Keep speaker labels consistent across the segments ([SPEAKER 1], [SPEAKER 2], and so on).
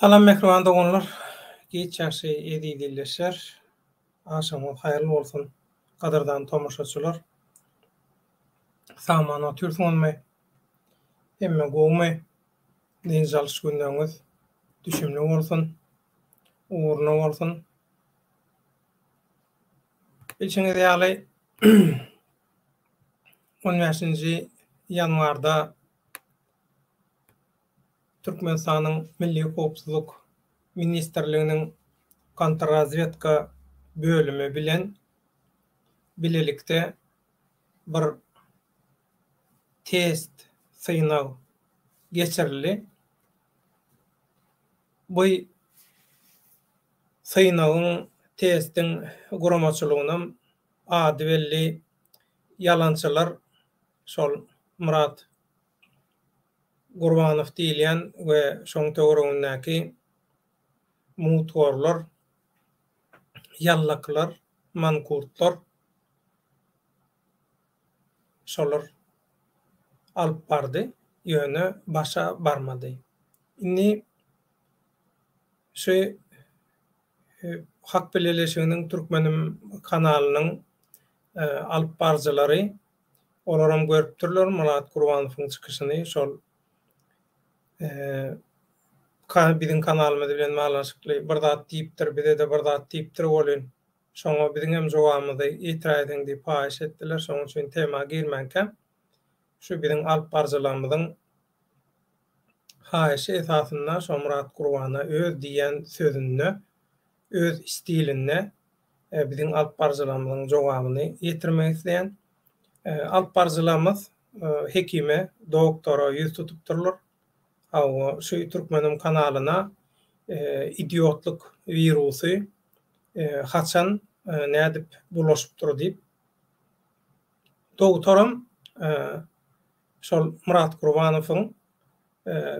[SPEAKER 1] Salam mähriban doganlar, giç ýagşy eziz ildeşler. Agşamyňyz haýyrly bolsun, gadyrdan tomaşaçylar. Sag-aman otyrsyňyzmy? Hemme gowumy? Dynç alyş günleriňiz düşümli bolsun, ugruna bolsun. Bilşiňiz ýaly, on bäşinji ýanwarda Türkmenistanyň Milli howpsuzlyk ministrliginiň kontrrazwedka bölümi bilen bilelikde bir test, synag geçirildi. Bu synagyň, testiň guramaçylygynam ady belli ýalançylar şol Myrat Gurbanow diýilýän we şoň töweregindäki mugthorlar, ýallakylar, mankurtlar şolar alyp bardy, ýöne başa barmady. Indi şu Hak bileleşiginiň Türkmenim kanalynyň alyp baryjylary olaram görüpdirler Myrat Gurbanowyň çykyşyny şol biziň kanalymyz bilen baglanyşykly bir zat diýipdir, bize-de bir zat diýipdir welin, şoňa biziň hem jogabymyzy ýetiräýseň diýip haýyş etdiler. Şonuň üçin tema girmänkäm şu biziň alyp baryjylarymyzyň haýyşy esasynda şo Myrat Gurbana öz diýýän sözünde, öz stilinde biziň alyp baryjylarymyzyň jogabyny ýetirmek isleýän. Alyp baryjylarymyz hekime, doktora ýüz tutupdyrlar. Hawa, şu Türkmenim kanalyna idiotlyk wirusy haçan, nädip bulaşypdyr diýip. Dogtoram şol Myrat Gurbanowyň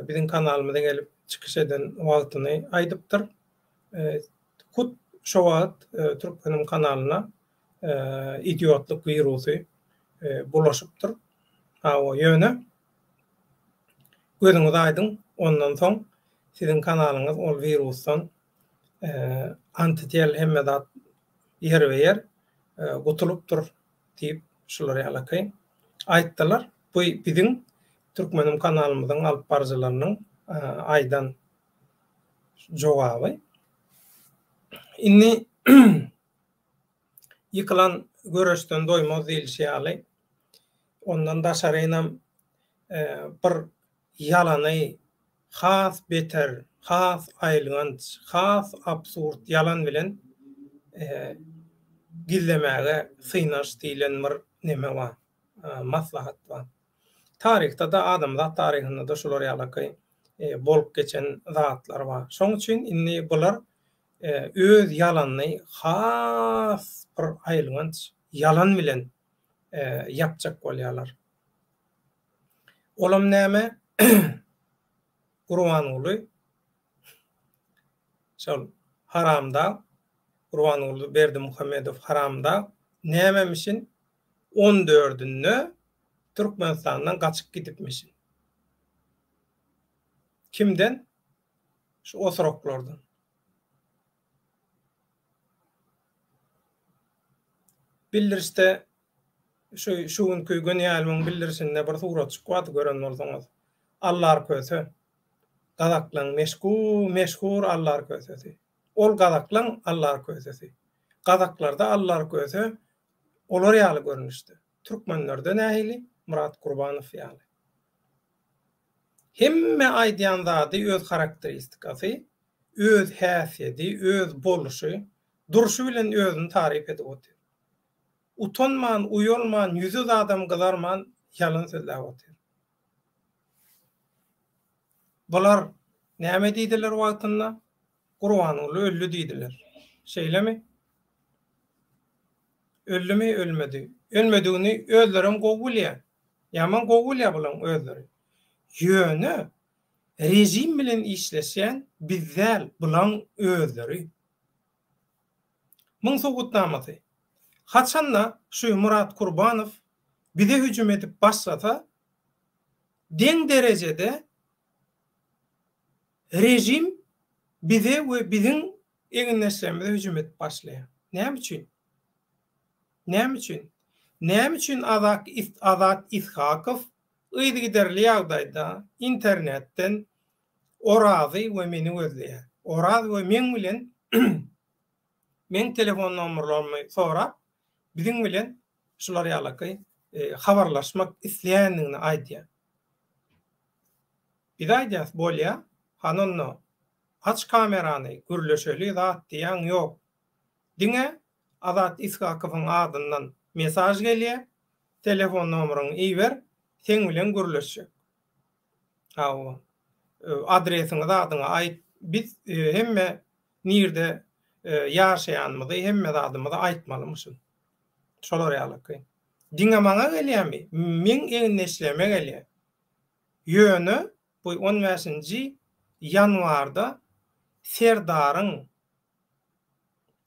[SPEAKER 1] biziň kanalymyza gelip çykyş eden wagtyny aýdypdyr. Hut şo wagt Türkmeniň kanalyna idiotlyk wirusy bulaşypdyr. Hawa, ýöne gözüňiz aýdyň, ondan soň siziň kanalyňyz ol wirusdan antitel hemme zat ýerbe-ýer gutulypdyr diýip şular ýalaky aýtdylar. Bu biziň Türkmenim kanalymyzyň alyp baryjylarynyň aýdan jogaby. Indi ýykylan göreşden doýmaz diýlişi ýaly, ondan daşarynam bir ýalany has beter, has aýylganç, has absurd ýalan bilen gizlemäge synaş diýlen bir neme bar, maslahat bar. Taryhda-da, adamzat taryhynda-da şular ýalaky bolup geçen zatlar bar. Şoň üçin indi bular öz ýalanyny has bir aýylganç ýalan bilen ýapjak bolýarlar. Olam näme? Gurbanguly şol haramdag Gurbanguly Berdimuhamedow haramdag nämemişin on dördünde Türkmenistandan gaçyp gidipmişin. Kimden? Şu osuraklardan. Bildirişde şu şu günki Göni ýaýlymyň bildirişinde bir suratjyk bardy gören bolsaňyz. Allar köse. Gazaklaň meşgu meşhur Allar kösesi. Ol gazaklaň Allar kösesi. Gazaklarda Allar köse olar ýaly görnüşde. Türkmenlerde nähili? Myrat Gurbanow ýaly. Hemme aýdýan zady öz harakteristikasy, öz häsiýedi, öz boluşy, durşy bilen özüni taryp edip otyr. Utanman, uýalman, ýüzi zadam gyzarman ýalan sözläp otyr. Bular näme diýdiler wagtynda? Gurbanguly öldi diýdiler. Şeýlemi? Öldümi, ölmedi. Ölmedigini özlerem gowy bilýär. Ýaman gowy bilýär bulaň özleri. Ýöne režim bilen işleşýän biz däl, bulaň özleri. Muň subutnamasy, haçanda şu Myrat Kurbanow bize hüjüm edip başlasa, deň derejede režim. Bize we biziň egindeşlerimize hüjüm edip başlaýar. Näme üçin? Näme üçin? Näme üçin Azat Azat Ishakow yzygiderli ýagdaýda internetden Orazy we meni gözleýär? Oraz we meň bilen meň telefon nomerlerimi sorap, biziň bilen şular ýalaky habarlaşmak isleýändigini aýdýar. Biz aýdýas, bolýa, hany onda, aç kamerany, gürleşeli zat diýýäň ýok. Diňe Azat Ishakowyň adyndan mesaž gelýä, telefon nomeryňy iber, seň bilen gürleşjek. Hawa. Adresiňi zadyňy aýt. Biz hemme nirde ýaşaýanymyzy, hemme zadymyzy aýtmalymyşyn. Şolar ýalyky. Diňe maňa gelýämi? Meň egindeşlerime gelýä. Ýöne bu on bäşinji ýanwarda Serdaryň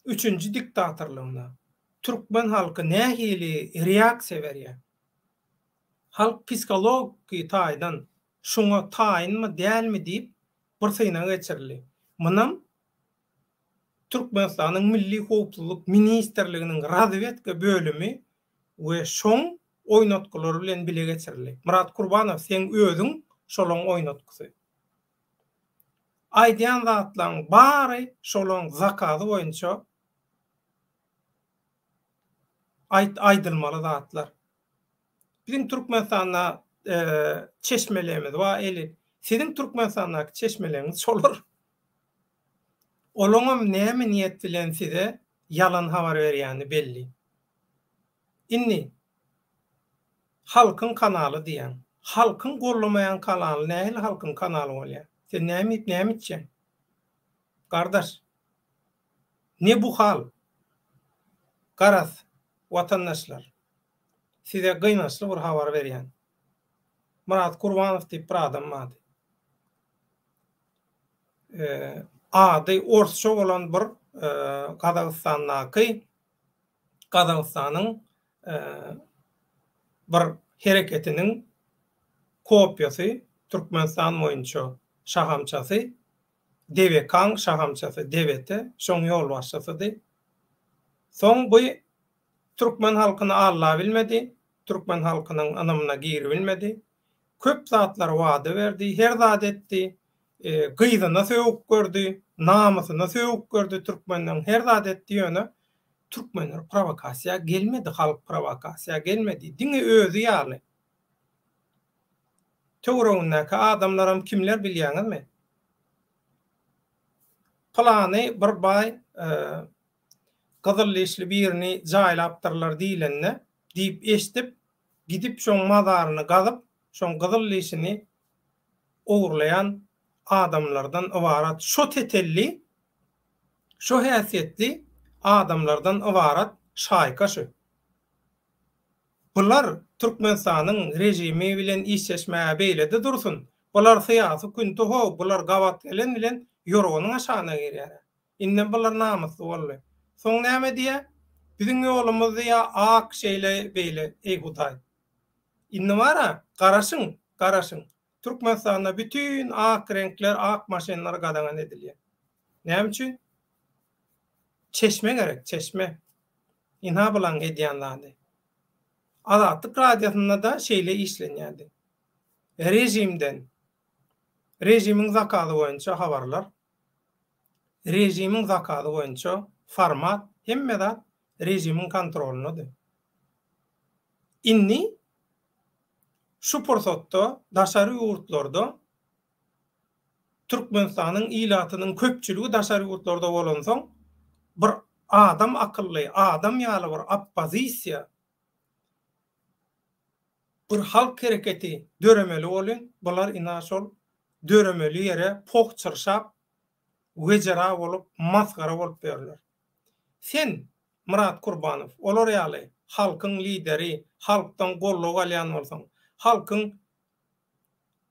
[SPEAKER 1] üçünji diktatorlygyna türkmen halky nähili reaksiýa berýär? Halk psihologiki taýdan şuňa taýynmy dälmi diýip bir synag geçirildi. Munam Türkmenistanyň Milli howpsuzlyk ministrliginiň razwedka bölümi we şoň oýnatgylary bilen bile geçirildi. Myrat Kurbanow seň özüň şolaň oýnatgysy. Aýdýan zatlaň bary şolaň zakazy boýunça aýt aýdylmaly zatlar. Biziň Türkmenistanda çeşmelerimiz bar eli. Siziň Türkmenistandaky çeşmeleriňiz şolar. Olaňam näme niýet bilen size ýalan habar berýäni belli. Indi halkyň kanaly diýýäň. Halkyň gollamaýan kanaly nähili halkyň kanaly bolýar? Sen näme iýip näme içýäň? Gardaş. Ne bu hal? Garaz, watandaşlar. Size gynançly bir habar berýän. Myrat Kurbanow diýip bir adam bardy. Ady orsça bolan bir Gazagystandaky Gazagystanyň bir hereketiniň kopiýasy Türkmenistan boýunça şahamçasy DWK-nyň şahamçasy DWT şoň ýolbaşçysydy. Soň bu türkmen halkyny allabilmedi, türkmen halkynyň ynamyna giribilmedi. Köp zatlar wada berdi, her zat etdi. Gyzyna sögüp gördi, namysyna sögüp gördi türkmenleň her zat etdi ýöne türkmenler prowokasiýa gelmedi, halk prowokasiýa gelmedi. Diňe özi ýaly. Töweregindäki adamlaram kimler bilýäňizmi? Pylany bir baý gyzyl dişli birini jaýlapdyrlar diýlende diýip eşdip, gidip şoň mazaryny gazyp, şoň gyzyl dişini ogurlaýan adamlardan ybarat şo tetelli, şo häsiýetli adamlardan ybarat şaýka şu. Bular Türkmenistanyň režimi bilen işleşmäge beýlede dursun, bular syýasy künti how, bular gabat gelen bilen ýorganyň aşagyna girýär. Indem bular namysly boldy. Soň näme diýýär? Biziň ýolumyz diýýär ak şeýle beýle eý hudaý. Indi bara garaşyň, garaşyň. Türkmenistanda bütin ak reňkler, ak maşynlar gadagan edilýär. Näme üçin? Çeşme gerek, çeşme. Ynha bulaň edýän zady. Azatlyk radiosynda-da şeýle işlenýärdi. Režimden, režimiň zakazy boýunça habarlar, režimiň zakazy boýunça format, hemme zat režimiň kontrolyndady. Indi şu pursatda daşary ýurtlarda Türkmenistanyň ilatynyň köpçüligi daşary ýurtlarda bolansoň, bir adam akylly, adam ýaly bir oppozisiýa, bir halk hereketi döremeli bolyn, bular ina şol döremeli ýere poh çyrşap, wejera bolup, masgara bolup ýörler. Sen, Myrat Kurbanow, olar ýaly halkyň lideri, halkdan goldaw alýan bolsaň, halkyň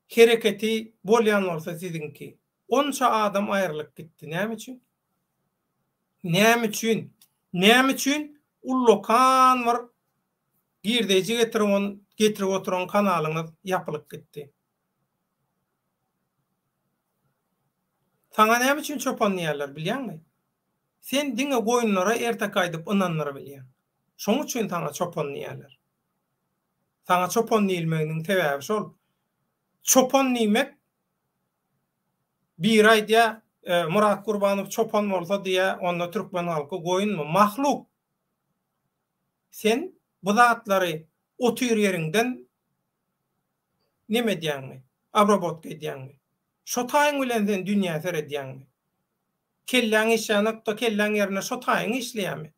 [SPEAKER 1] hereketi bolýan bolsa siziňki. Onça adam aýrylyp gitdi. Näme üçin? Näme üçin? Näme üçin ullakan bir girdeýji getirip getirip oturan kanalyňyz ýapylyp gitdi? Saňa näme üçin çopan diýýärler bilýäňmi? Sen diňe goýunlara erteki aýdyp ynandyrabilýäň. Şoň üçin saňa çopan diýýärler. Saňa çopan diýilmeginiň sebäbi şol. Çopan diýmek biri aýdýar, Myrat Gurbanow çopan bolsa diýýär, onda türkmen halky goýunmy? Mahluk! Sen bu zatlary otyr ýeriňden neme edýäňmi? Obrabotka edýäňmi? Şo taýyň bilen sen dünýä seredýäňmi? Kelläň işlänokda kelläň ýerine şo taýyň işleýämi?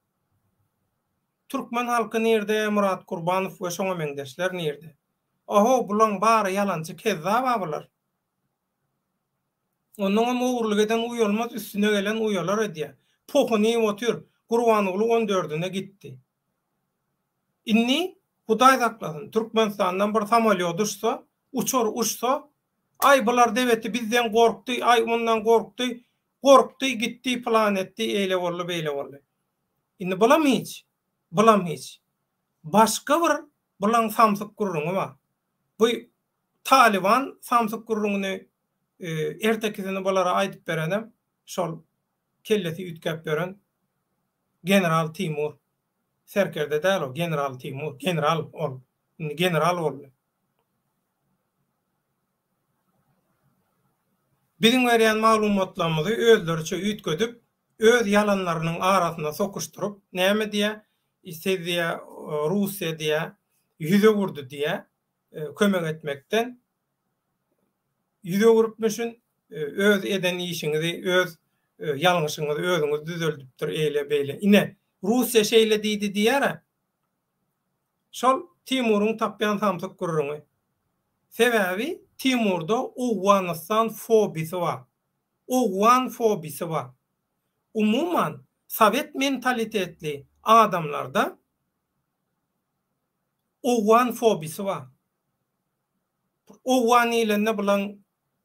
[SPEAKER 1] Türkmen halky nirde Myrat Kurbanow we şoňa meňzeşler nirde? Oho bulaň bary ýalançy kezzaba bular. Onnoňam ogurlyk eden uýalmaz üstüne gelen uýalar edýä. Pohuny iýip otyr. Gurbanguly on dördüne gitdi. Indi Hudaý saklasyn Türkmenistandan bir samolýot uçsa, uçar uçsa, aý bular debeti bizden gorkdy, aý mundan gorkdy, gorkdy, gitdi, pylan etdi, eýle boldy, beýle boldy. Indi bulam hiç, bulam hiç. Başga bir bulaň samsyk gürrüňi bar. Bu Talyban samsyk gürrüňini, ertekisini bulara aýdyp berenem şol kellesi üýtgäp ýören general Timur. Serkerde däl o, general Timur, general ol. Indi general boldy. Biziň berýän maglumatlarymyzy özleriçe üýtgedip, öz ýalanlarynyň arasyna sokuşdyryp, näme diýýär, siz diýýär, Russiýa diýýär, ýüz öwürdi diýýär, kömek etmekden ýüz öwrüpmişin, öz eden işiňizi, öz ýalňyşyňyzy özüňiz düzeldipdir, eýle-beýle. Ine, Russiýa şeýle diýdi diýýär-ä. Şol Timuryň tapýan samsyk gürrüňi. Sebäbi Timurda Owganystan fobisi bar. Owgan fobisi bar. Umuman, sowet mentalitetli adamlarda owgan fobisi bar. Owgan diýlende bulaň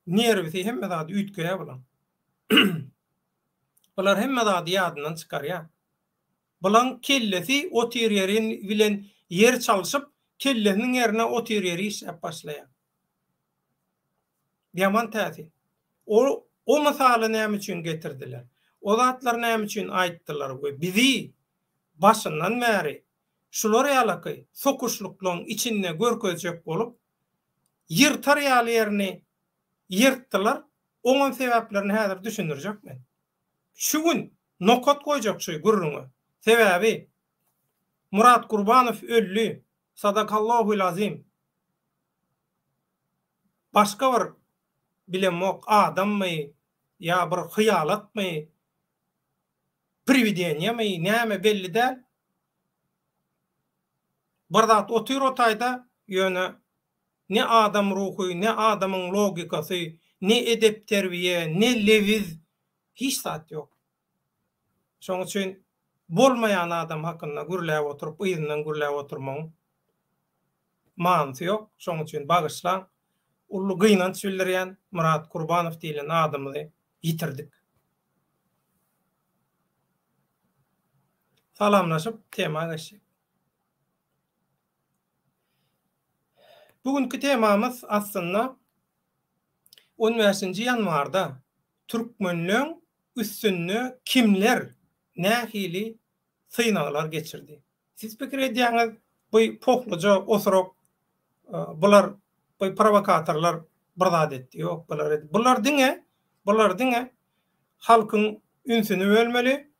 [SPEAKER 1] nerwisi hemme zady üýtgeýär bulaň. Bular hemme zady ýadyndan çykarýar. Bulaň kellesi otyr ýeri bilen ýer çalşyp, kellesiniň ýerine otyr ýeri işläp başlaýar. Ýaman täsin. O o mysaly näme üçin getirdiler? O zatlary näme üçin aýtdylar we bizi başyndan bäri şular ýalaky sokuşlyklaň içinde görkezjek bolup, ýyrtar ýaly ýerini ýyrtdylar, oňam sebäplerini häzir düşündirjek men. Şu gün nokat goýjak şu gürrüňe. Sebäbi Murat Gurbanow öldi. Sadakallohul azim. Başga bir bilemok adammy ýa bir hyýalatmy, priwideniýemi näme belli däl. Bir zat otyr o taýda ýöne ne adam ruhy, ne adamyň logikasy, ne edep-terbiýe, ne lebiz, hiç zat ýok. Şonuň üçin bolmaýan adam hakynda gürläp oturyp, yzyndan gürläp oturmagyň manysy ýok. Şonuň üçin bagyşlaň. Uly gynanç bildirýän, Myrat Kurbanow diýlen adamyzy ýitirdik. Salamlaşyp tema geçjek. Bu günki temamyz aslynda on bäşinji ýanwarda türkmenleň üstünde kimler nähili synaglar geçirdi? Siz pikir edýäňiz bu pohluja osurak bular bu prowokatorlar bir zat etdi. Ýok bular et. Bular diňe bular diňe halkyň ünsüni bölmeli,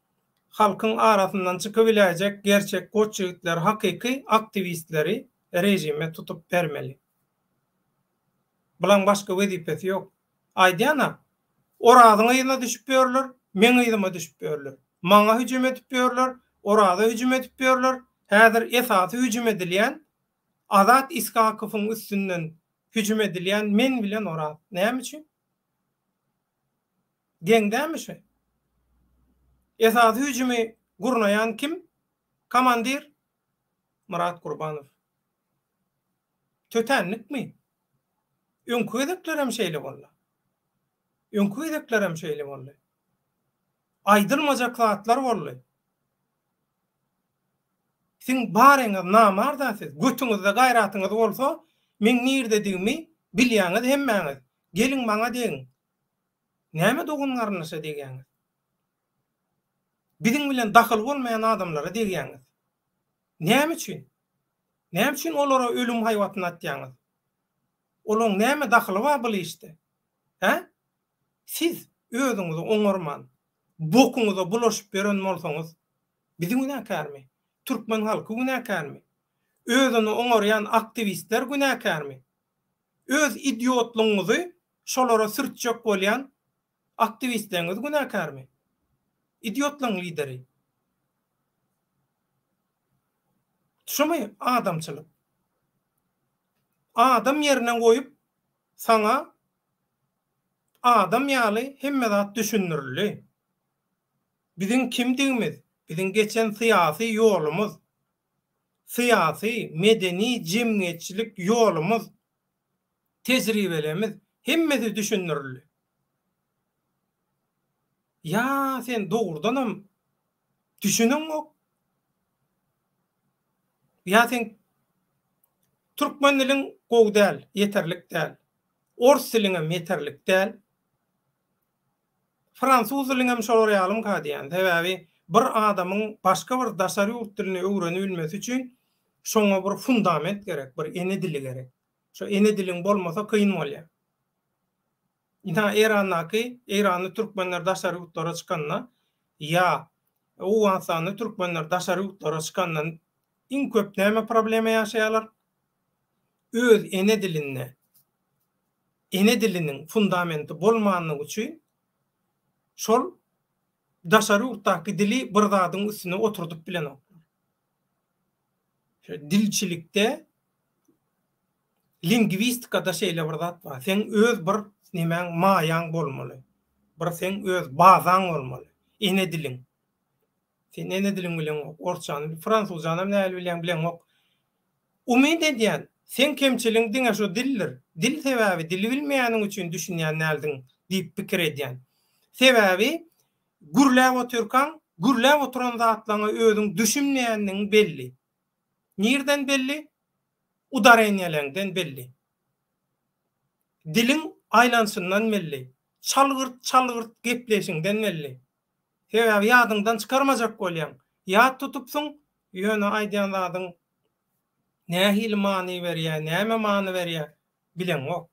[SPEAKER 1] halkyň arasyndan çykybiläýjek gerçek goç ýigitleri hakyky aktiwistleri režime tutup bermeli. Bulaň başga wezipesi ýok. Aýdýan-a, Orazyň yzyna düşüp ýörler, meň yzyma düşüp ýörler. Maňa hüjüm edip ýörler, Oraza hüjüm edip ýörler. Häzir esasy hüjüm edilýän Azat Iskakowyň üstünden hüjüm edilýän men bilen Oraz. Näme üçin? Geň dälmi şu? Esasy hüjümi gurnaýan kim? Komandir Myrat Gurbanow. Tötänlikmi? Öňki gezeklerem şeýle boldy. Öňki gezeklerem şeýle boldy. Aýdylmajak zatlar boldy. Siň baryňyz namart-a siz. Götüňizde gaýratyňyz bolsa, meň nirdedigimi bilýäňiz hemmäňiz. Geliň maňa degiň. Näme dogan-garyndaşa degýäňiz? Biziň bilen dahyly bolmaýan adamlara degýäňiz. Näme üçin? Näme üçin olara ölüm haýbatyny atýaňyz? Olaň näme dahyly bar bul işde? Hä? Siz özüňizi oňarman, bokuňyza bulaşyp ýören bolsaňyz, biz günäkärmi? Türkmen halky günäkärmi? Özüni oňarýan aktiwistler günäkärmi? Öz idiotlygyňyzy şolara sürtjek bolýan aktiwistleriňiz günäkärmi? Idiotlaryň lideri. Şumy adamçylyk? Adam ýerine goýup saňa adam ýaly hemme zat düşündirildi. Biziň kimdigimiz, biziň geçen syýasy ýolumyz, syýasy, medeni, jemgyýetçilik ýolumyz, tejribelerimiz hemmesi düşündirildi. Ýa sen dogrudanam düşüneňok, ýa sen türkmen diliň gowy däl, ýeterlik däl. Ors diliňem ýeterlik däl. Fransuz diliňem şolar ýalymyka diýýän. Sebäbi bir adamyň başga bir daşary ýurt dilini öwrenibilmesi üçin şoňa bir fundament gerek, bir ene dili gerek. Şo ene diliň bolmasa kyn bolýar. Ynha Eýrandaky eýranly türkmenler daşary ýurtlara çykanda ýa Owganystanly türkmenler daşary ýurtlara çykanda iň köp näme problema ýaşaýarlar? Öz ene dilinde ene diliniň fundamenti bolmanlygy üçin şol daşary ýurtdaky dili bir zadyň üstüne oturdyp bilenoklar. Dilçilikde lingwistikada şeýle bir zat bar. Seň öz bir nemäň maýaň bolmaly. Bir seň öz bazaň bolmaly. Ene diliň. Sen ene diliňi bileňok, orsçany, fransuzçanam nähili bilýäň bileňok. Umyt edýän, seň kemçiligiň diňe şu dildir. Dil sebäbi dili bilmeýäniň üçin düşünýän däldiň diýip pikir edýän. Sebäbi gürläp otyrkaň, gürläp oturan zatlaňa özüň düşünmeýändigiň belli. Nirden belli? Udareniýeleňden belli. Diliň aýlanyşyndan belli. Çalgyrt-çalgyrt gepleýşiňden belli. Sebäbi ýadyňdan çykarmajak bolýaň. Ýat tutupsyň, ýöne aýdýan zadyň nähili many berýär, näme many berýär, bileňok.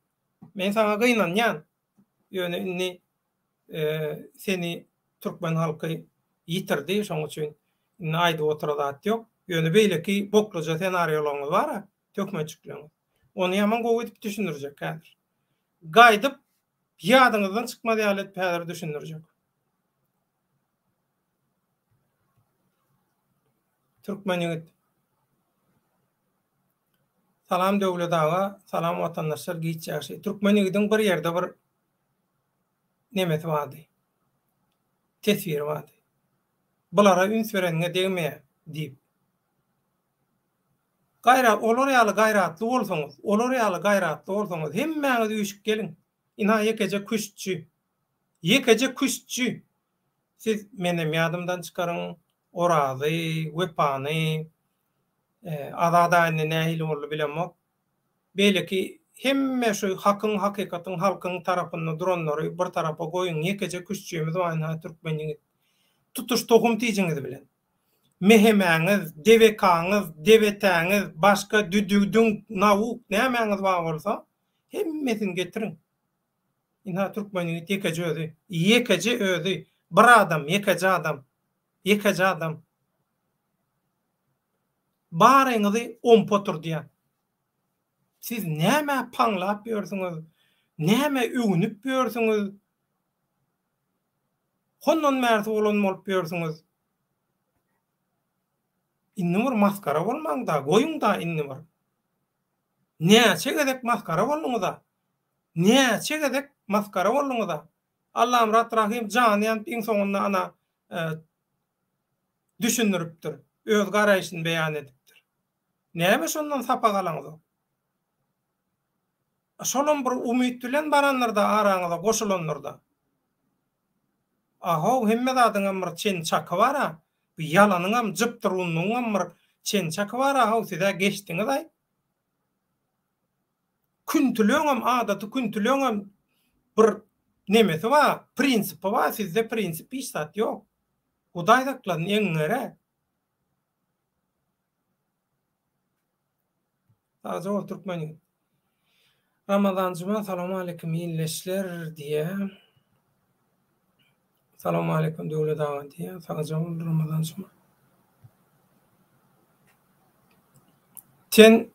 [SPEAKER 1] Men saňa gynanýan. Ýöne indi seni türkmen halky ýitirdi, şoň üçin indi aýdyp otura zat ýok. Ýöne beýleki bokluja senariýalaryňyz bar-a, töhmetjikleňiz. Ony ýaman gowy edip düşündirjek häzir. Gaýdyp ýadyňyzdan çykmaz ýaly edip häzir düşündirjek. Türkmen ýigit. Salam Döwlet aga, salam watandaşlar giç ýagşy. Türkmen ýigidiň bir ýerde bir nemesi bardy. Teswiri bardy. Bulara üns bereniňe degmeýär diýip. Gaýrat, olar ýaly gaýratly bolsaňyz, olar ýaly gaýratly bolsaňyz, hemmäňiz üýşüp geliň. Ynha ýekeje küştçi. Ýekeje küştçi. Siz menem ýadymdan çykaryň, Orazy, Wepany, Azada indi nähili boldy bilemok. Beýleki hemme şu hakyň, hakykatyň, halkyň tarapynda duranlary bir tarapa goýuň, ýekeje küştçimiz bar ynha türkmen ýigit. Tutuş tohum-tijiňiz bilen. Mehemäňiz, debekaňyz, debetäňiz, başga düdügdüň, nawuk nämäňiz bar bolsa, hemmesini getiriň. Ynha türkmen ýigit ýekeje özi. Ýekeje özi. Bir adam, ýekeje adam. Ýekeje adam. Baryňyzy ompa oturdýan. Siz nämä paňlap ýörsüňiz? Nämä öwnüp ýörsüňiz? Hondan bärsi bolan bolup ýörsüňiz. Indi bir masgara bolmaň-da, goýuň-da indi bir. Näçe gezek masgara bolduňyz-a? Näçe gezek masgara bolduňyz-a? Allamyrat Rahym jany ýanyp iň soňunda ana düşündiripdir. Öz garaýşyny beýan edipdir. Näme şondan sapak alaňyzok? Şolam bir umyt bilen barandyr-da araňyza goşulandyr-da. Ahow hemme zadyňam bir çeni-çaky bar-a. Bu ýalanyňam, jypdyrunlygyňam bir çeni-çaky bar-a how siz-ä geçdiňiz-aý. Küntüleňem adaty küntüleňem bir. nemesi bar, prinsipi bar, sizde prinsip hiç zat ýok. Hudaý saklasyn eňňere. Sagja bol türkmen ýigit. Ramazan Juma salowmaleýkim illeşler diýýä. Salowmaleýkim Döwlet aga diýýä. Sagja bol Ramazan Juma. Sen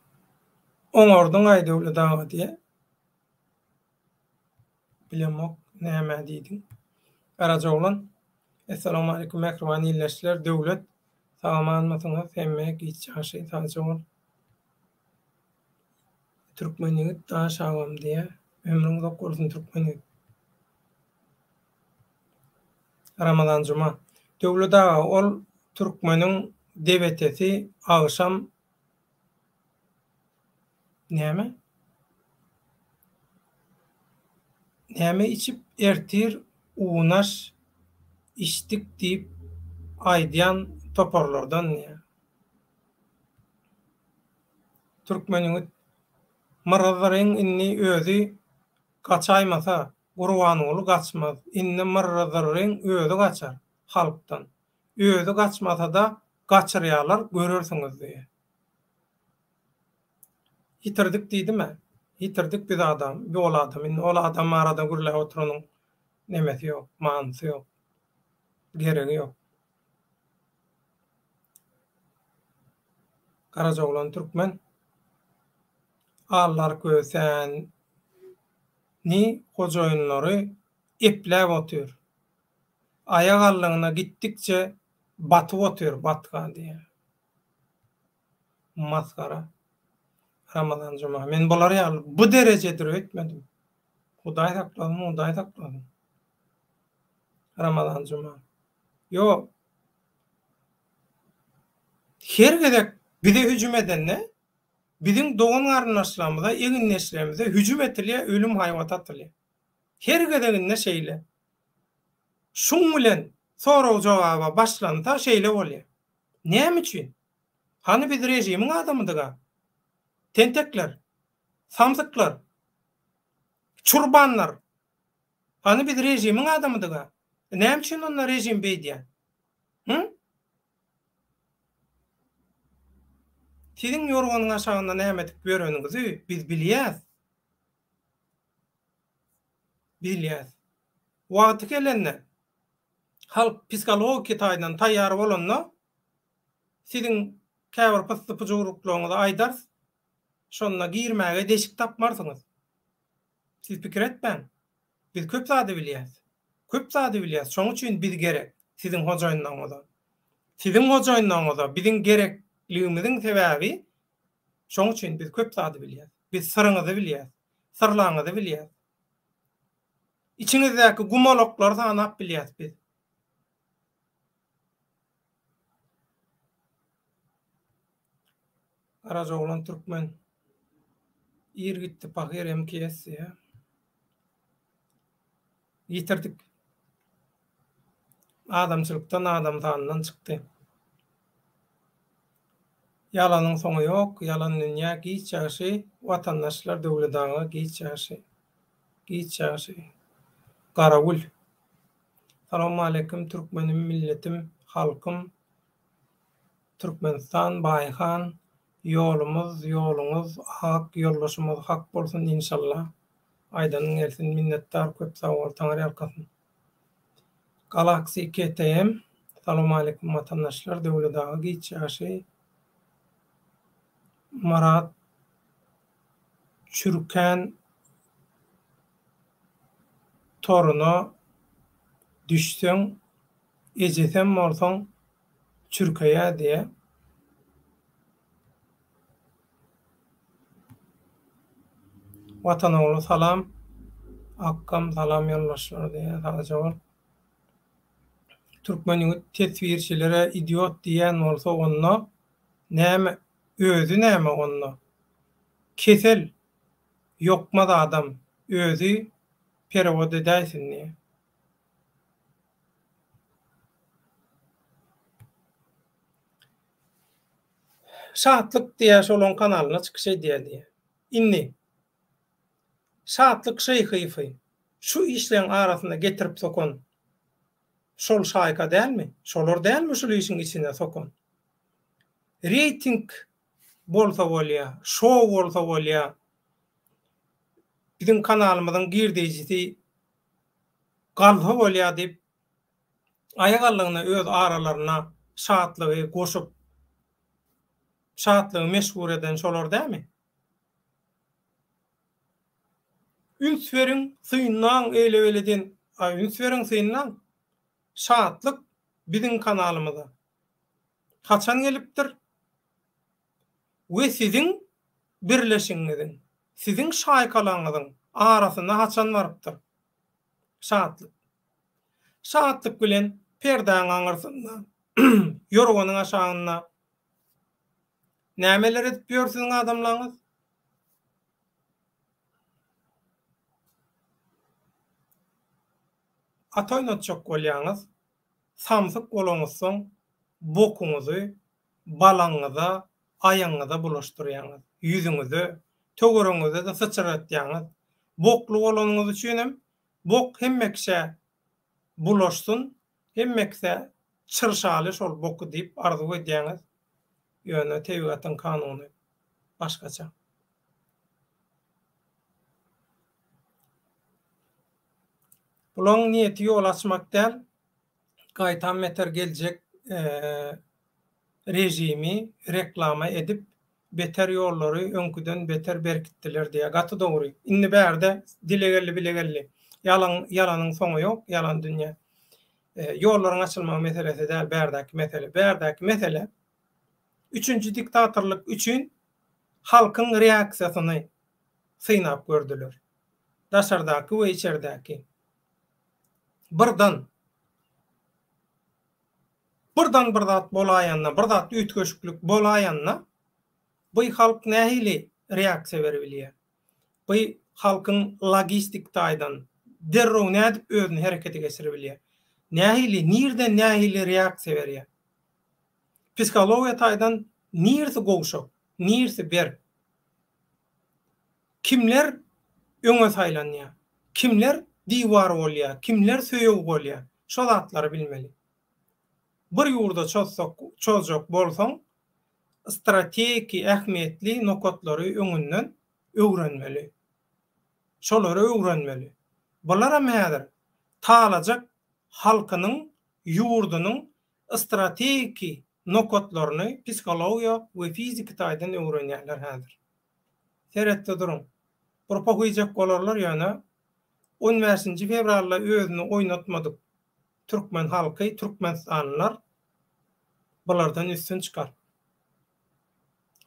[SPEAKER 1] oňardyň aý Döwlet aga diýýä. Bilemok nämä diýdiň. Garajaoglan Essalawmaleýkum mähriban ildeşler Döwlet sag-amanmysyňyz hemme giç ýagşy sagja bol. Türkmen ýigit daş agam diýýä. Ömrüň uzak bolsun türkmen ýigit. Ramazan Juma. Döwlet aga ol türkmeniň debetesi agşam näme? Näme içip ertir unaş içdik diýip aýdýan toparlardan diýýä. Türkmen ýigit Myrryzyryň indi özi gaçaýmasa, Gurbanguly gaçmaz. Indi Myrryzyryň özi gaçar halkdan. Özi gaçmasa-da gaçyrýarlar, görersiňiz diýýär. Ýitirdik diýdim-ä. Ýitirdik biz adam, ol adam. Indi ol adam barada gürläp oturanyň nemesi ýok, manysy ýok. Geregi ýok. Garajaoglan türkmen Allarkösäni hojaýynlary epläp otyr. Aýak aldygyna gitdikçe batyp otyr batga diýýär. Masgara. Ramazan Juma. Men bular ýaly bu derejedir öýtmedim. Hudaý saklasyn, Hudaý saklasyn. Ramazan Juma. Ýok. Her gezek bize hüjüm edende, biziň dogan-garyndaşlarymyza, egindeşlerimize hüjüm etilýär, ölüm haýbaty atylýar. Her gezeginde şeýle. Şuň bilen sorag-jogaba başlansa şeýle bolýar. Näme üçin? Hany biz režimiň adamydyga? Tentekler, samsyklar, çurbanlar. Hany biz režimiň adamydyga? Näme üçin onda režim beýdýär? Hı? Siziň ýorganyň aşagynda näme edip ýöreniňizi biz bilýäs. Bilýäs. Wagty gelende, halk psihologiki taýdan taýýar bolanda, siziň käbir pyssy-pyjurlyklaryňyzy aýdarys, şonda girmäge deşik tapmarsyňyz. Siz pikir etmäň. Biz köp zady bilýäs. Köp zady bilýäs. Şoň üçin biz gerek siziň hojaýynlaryňyza. Siziň hojaýynlaryňyza biziň gerekligimiziň sebäbi şoň üçin biz köp zady bilýäs. Biz syryňyzy bilýäs. Syrlaryňyzy bilýäs. Içiňizdäki gumalaklary sanap bilýäs biz. Garajaoglan türkmen. Ir gitdi pahyr MKS diýýär. Ýitirdik. Adamçylykdan adam sanyndan çykdy. Ýalanyň soňy ýok, ýalan dünýä giç ýagşy, watandaşlar Döwlet aga giç ýagşy. Giç ýagşy. Garagül. Salowmaleýkim türkmenim milletim halkym Türkmenistan Baýhan ýolumyz ýoluňyz ak ýoldaşymyz hak bolsun inşallah aýdanyň gelsin minnetdar köp sag bol Taňryýalkasyn Galaxy KTM Salowmaleýkim watandaşlar Döwlet aga giç ýagşy Myrat Çürkän toruna düşseň ejesem bolsaň çürkeýär diýýä. Watan ogly salam. Akgam salam ýoldaşlar diýýä sagja bol. Türkmen ýigit teswirçilere idiot diýýän bolsa onda näme özi näme onda. Kesel ýokmaz adam özi perewod edäýsin diýýä. Şatlyk diýýär şolaň kanalynda çykyş edýär diýýär. Indi Şatlyk Şyhyýewi. Şu işleň arasynda getirip sokan şol şaýka dälmi? Şolar dälmi şul işiň içine sokan? Reýting bolsa bolýa, şou bolsa bolýa. Biziň kanalymyzyň girdeýjisi galsa bolýa diýip aýagallygyna öz aralaryna şatlygy goşup şatlygy meşhur eden şolar dämi? Üns beriň, synlaň eýle-beýle diýen, a üns beriň, synlaň. Şatlyk biziň kanalymyza haçan gelipdir we siziň birleşigiňiziň, siziň şaýkalaňyzyň arasynda haçan barypdyr? Şatlyk. Şatlyk bilen perdäň aňyrsynda, ýorganyň aşagynda nämeler edip ýör siziň adamlaňyz? At oýnatjak bolýaňyz, samsyk bolaňyzsoň bokuňyzy balaňyza, aýagyňyza bulaşdyrýaňyz, ýüzüňize, töweregiňize-de syçratýaňyz. Bokly bolanyňyz üçinem bok hemme kişä bulaşsyn, hemme kisä çyrşaly şol boky diýip arzuw edýäňiz. Ýöne tebigatyň kanuny başgaça. Bulaň niýeti ýol açmak däl, gaýtam beter geljek režimi reklama edip beter ýollary öňküden beter berkitdiler diýýär. Gaty dogry. Indi bärde dile geldi bile geldi. Ýalan ýalanyň soňy ýok, ýalan dünýä. Ýollaryň açylmagy meselesi däl bärdäki mesele. Bärdäki mesele üçünji diktatorlyk üçin halkyň reaksiýasyny synap gördüler. Daşardaky we içerdäki. Birden birden bir zat bolaýanda, bir zat üýtgeşiklik bolaýanda bu halk nähili reaksiýa beribilýär? Bu halkyň logistik taýdan derrew nädip özüni herekete geçiribilýär? Nähili, nirden nähili reaksiýa berýär? Psihologiýa taýdan nirsi gowşak, nirsi berk? Kimler öňe saýlanýar? Kimler diwar bolýar, kimler söýeg bolýar? Şo zatlary bilmeli. Bir ýurda çozsak, çozjak bolsaň, strategiki ähmiýetli nokatlary öňünden öwrenmeli. Şolary öwrenmeli. Bularam häzir talajak halkynyň, ýurdunyň strategiki nokatlaryny psihologiýa we fiziki taýdan öwrenýärler häzir. Seretde duruň. Bir pohyjak bolarlar ýöne on bäşinji fewralda özüni oýnatmadyk türkmen halky, türkmenistanlylar bulardan üstün çykar.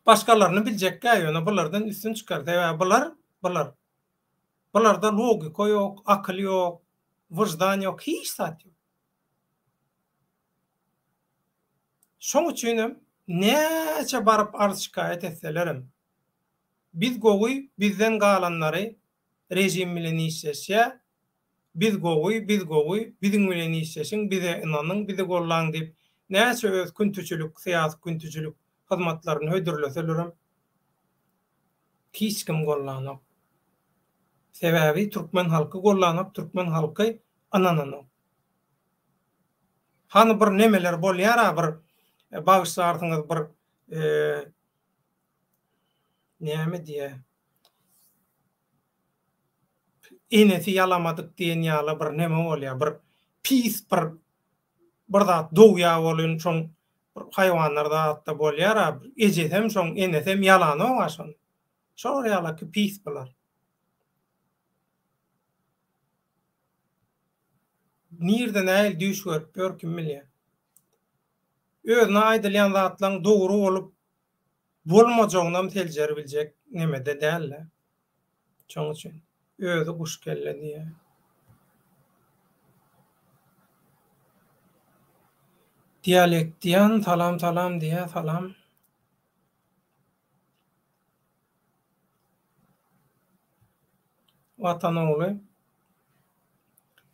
[SPEAKER 1] Başgalaryny biljekgä ýöne bulardan üstün çykar. Sebäbi bular, bular. Bularda logika ýok, akyl ýok, wyždan ýok, hiç zat ýok. Şoň üçinem näçe baryp arz-şikaýat etselerem, biz gowy, bizden galanlary režim bilen işleşýär, biz gowy, biz gowy, biziň bilen işleşiň, bize ynanyň, bizi gollaň diýip, näçe öz küntüçilik, syýasy küntüçilik hyzmatlaryny hödürleselerem, hiç kim gollanok. Sebäbi türkmen halky gollanok, türkmen halky ynananok. Hany bir nemeler bolýar-a bir bagyşlarsyňyz bir näme diýä enesi ýalamadyk diýen ýaly bir neme bolýar bir pis bir bir zat dogýar welin şoň bir haýwanlar zatda bolýar-a ejesem şoň enesem ýalanok-a şony. Şolar ýalaky pis bular. Nirde nähili düýş görüp ýör kim bilýär. Özüne aýdylýan zatlaň dogry bolup bolmajagynam seljeribiljek nemede dälde. Şoň üçin özi guş kelle diýýär. Dialektian salam salam diýýär salam. Watan ogly.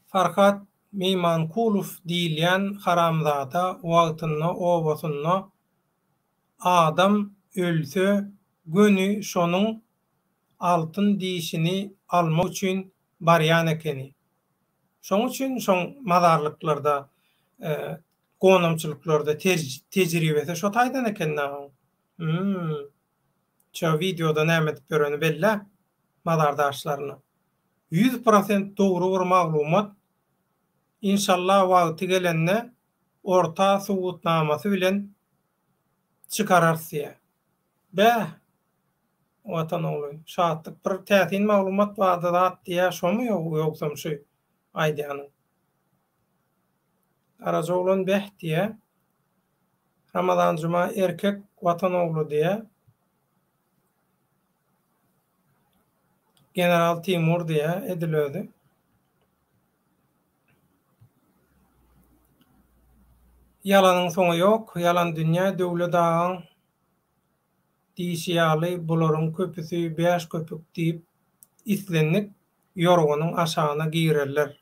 [SPEAKER 1] Farhat Meýmankulow diýilýän haramzada wagtynda obasynda adam ölse göni şonuň altyn dişini almak üçin barýan ekeni. Şoň üçin şoň mazarlyklarda, gonamçylyklarda tejribesi şo taýdan eken-dä oň. Hüm. Şo wideoda näme edip ýöreni bellä mazar daşlaryna. 100% dogry bir maglumat. Inşallah wagty gelende orta subutnamasy bilen çykararys diýýär. Bäh! Watan ogly, Şatlyk bir täsin maglumat bardy zat diýýär, şomy ýogsam şu aýdýanyň? Garajaoglan beh diýýär. Ramazan Juma erkek Watan ogly diýýär. General Timur diýýär, edil özi. Ýalanyň soňy ýok, ýalan dünýä Döwlet agaň diýşi ýaly bularyň köpüsi bäş köpük diýip islendik ýorganyň aşagyna girerler.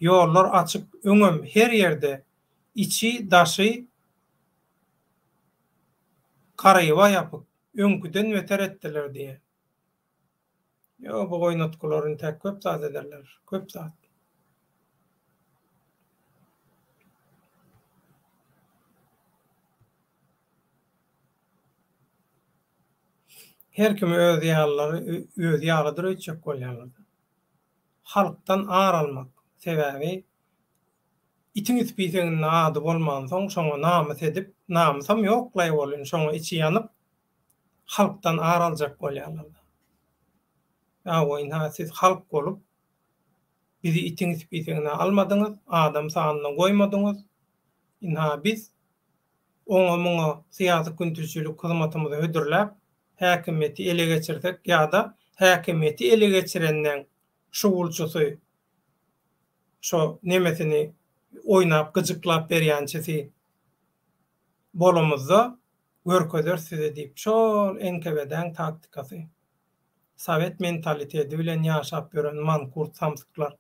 [SPEAKER 1] Ýollar açyk öňem her ýerde içi daşy garyba ýapyk öňküden beter etdiler diýýär. Ýok bu oýnatgylar intäk köp zat ederler. Köp zat. Her kimi özi ýalylary özi ýalydyr öýtjek bolýarlar. Halkdan ar almak. Sebäbi itiň ispiseginde ady bolmansoň şoňa namys edip, namysam ýoklaý bolyn şoňa içi ýanyp halkdan ar aljak bolýarlar. Hawa, ynha siz halk bolup, bizi itiň spisegine almadyňyz, adam sanyna goýmadyňyz. Ynha biz oňa-muňa syýasy küntüçilik hyzmatymyzy hödürläp, häkimiýeti ele geçirsek ýa-da häkimiýeti ele geçirenleň şugulçysy, şo nemesini oýnap gyjyklap berýänçisi bolamyzda, görkezeris size diýip, şol NKWD-äň taktikasy. Sowet mentalitedi bilen ýaşap ýören mankurt samsyklar.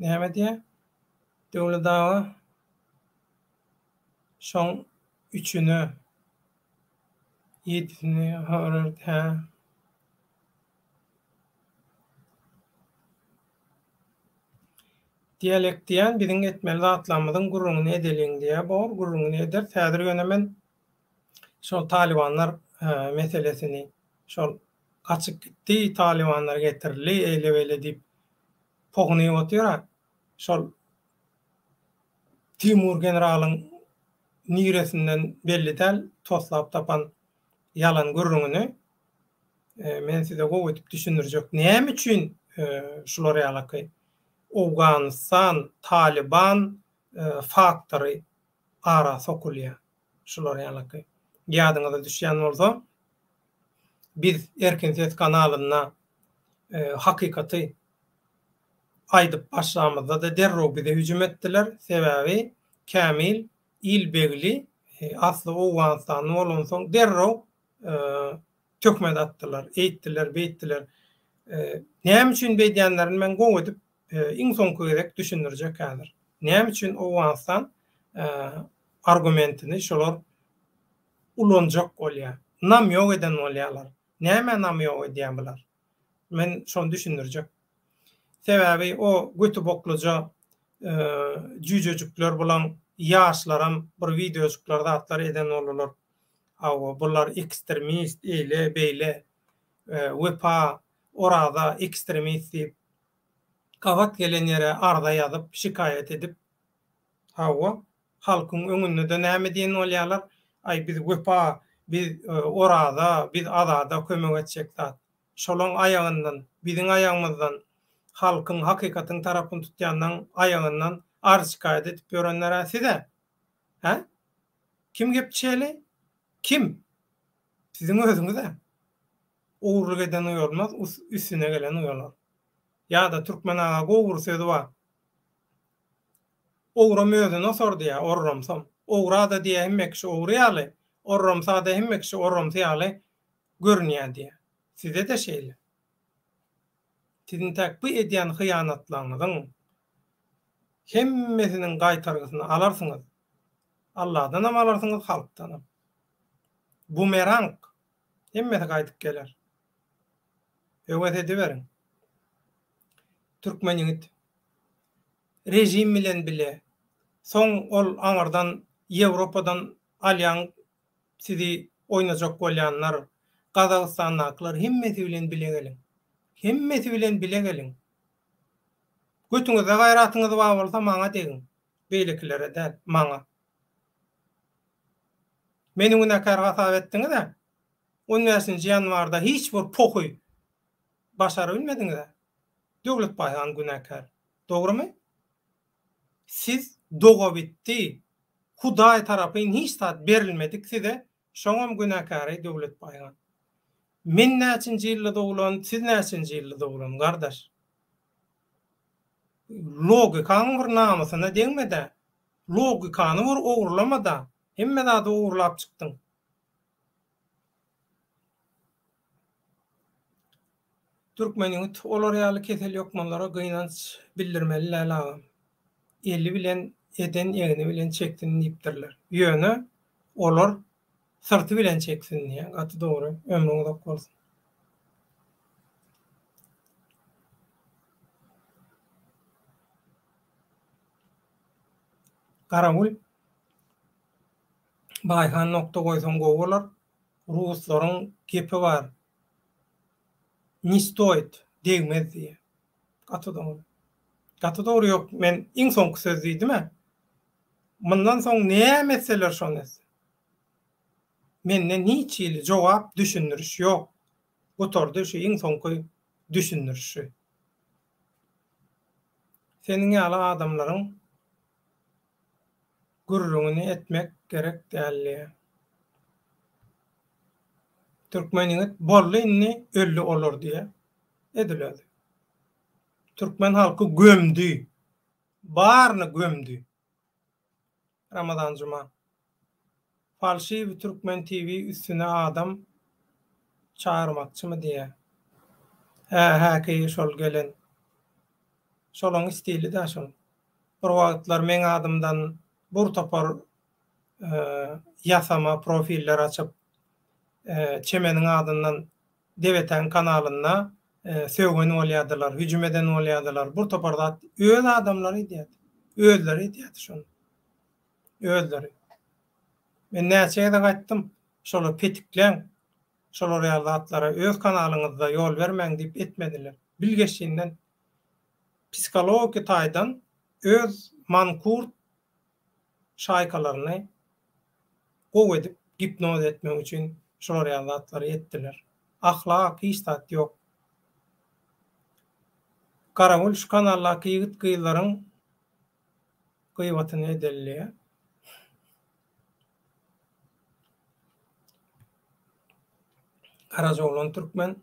[SPEAKER 1] Näme diýýär? Döwlet aga şoň üçüne ýedisini horardy hä. Dialekt diýýän biziň etmeli zatlarymyzyň gürrüňini edeliň diýýär. Bor, gürrüňini ederis. Häzir ýöne men şol talybanlar meselesini şol gaçyp gitdi, talybanlar getirildi, eýle-beýle diýip pohunyp otyr-a. Şol Timur generalyň niresinden belli däl toslap tapan ýalan gürrüňini men size gowy edip düşündirjek. Näme üçin şular ýalaky Owganystan, Talyban faktory ara sokulýar? Şular ýalaky. Ýadyňyza düşýän bolsa, biz Erkin Ses kanalynda hakykaty aýdyp başlamyzda-da derrew bize hüjüm etdiler. Sebäbi Kämil Ilbegli asly owganystanly bolansoň derrew töhmet atdylar, eýtdiler, beýtdiler. Näme üçin beýdýänlerini men gowy edip iň soňky gezek düşündirjek häzir. Näme üçin Owganystan argumentini şolar ulanjak bolýar. Namýok eden bolýarlar. Nämä namýok edýär bular? Men şony düşündirjek. Sebäbi o göti bokluja jüýjejikler bulaň ýaşlaram bir wideojyklar zatlar eden boldular. Hawa bular ekstremist eýle beýle Wepa Oraza ekstremist diýip gabat gelen ýere arza ýazyp şikaýat edip hawa halkyň öňünde-de näme diýen bolýarlar aý biz Wepa biz Oraza biz Azada kömek etjek zat şolaň aýagyndan biziň aýagymyzdan halkyň hakykatyň tarapyny tutýanlaň aýagyndan arz şikaýat edip ýörenler-ä siz-ä hä Kim gepçeli? Kim? Siziň özüňiz-ä. Ogurlyk eden uýalmaz, üstüne gelen uýalar. Ýa-da türkmen aga gowy bir sözi bar. Ogram özüni osar diýýär, orramsam. Ogra-da diýýär hemme kişi ogry ýaly, orramsa-da hemme kişi orramsy ýaly görünýär diýýär. Size-de şeýle. Siziň täk bu edýän hyýanatlaryňyzyň. Hemmesiniň gaýtargysyny alarsyňyz. Alladanam alarsyňyz, halkdanam. Bumerang! Hemmesi gaýdyp geler. Höwes ediberiň. Türkmen ýigit. Režim bilen bile. Soň ol aňyrdan Ýewropadan alýan sizi oýnajak bolýanlar, Gazagystandakylar hemmesi bilen bile geliň. Hemmesi bilen bile geliň. Götüňizde gaýratyňyz bar bolsa maňa degiň. Beýlekilere däl, maňa. Meni günäkär hasap etdiňiz-ä? On bäşinji ýanwarda hiç bir pohy başarabilmediňiz-ä? Döwlet Baýhan günäkär. Dogrumy? Siz dogabitdi, Hudaý tarapyn hiç zat berilmedik size, şoňam günäkäri Döwlet Baýhan. Men näçinji ýylda doglan, siz näçinji ýylda doglan, gardaş? Logikaň bir namysyna degme-dä. Logikany bir ogurlama-da. Hemme zady ogurlap çykdyň. Türkmen ýigit olar ýaly kesel ýokmanlara gynanç bildirmeli däl agam. Eli bilen eden egni bilen çeksin diýipdirler. Ýöne olar syrty bilen çeksin diýýär. Gaty dogry. Ömrüň uzak bolsun. Garagül Baýhan nokta goýsaň gowy bolar. Ruslaryň gepi bar. Ne stoit, degmez diýýär. Gaty dogry. Gaty dogry ýok men iň soňky söz diýdim-ä. Mundan soň näme etseler şony etsin. Menden hiç hili jogap, düşündiriş ýok. Gutardy şu iň soňky düşündirişi. Seniň ýaly adamlaryň gürrüňini etmek gerek däl diýýär. Türkmen ýigit boldy indi öldi olar diýýär. Edil özi. Türkmen halky gömdi. Baryny gömdi. Ramazan Juma. Falşiwi Türkmen TV üstüne adam çagyrmakçymy diýýär. Hä häki şol gelen. Şolaň stili-dä şol. Bir wagtlar meň adymdan bur topar ýasama profiller açyp, Çemeniň adyndan Debetäň kanalynda sögen bolýardylar, hüjüm eden bolýardylar, bir topar zat öz adamlary edýärdi. Özleri edýärdi şony. Özleri. Men näçe gezek aýtdym, şolar petikläň, şolar ýaly zatlara öz kanalyňyzda ýol bermäň diýip etmediler. Bilgeşinden psihologiki taýdan öz mankurt şaýkalaryny gowy edip gipnoz etmek üçin şular ýaly zatlary etdiler. Ahlak hiç zat ýok. Garagül şu kanaldaky ýigit gyzlaryň gyýbatyny edeli diýýär. Garajaoglan türkmen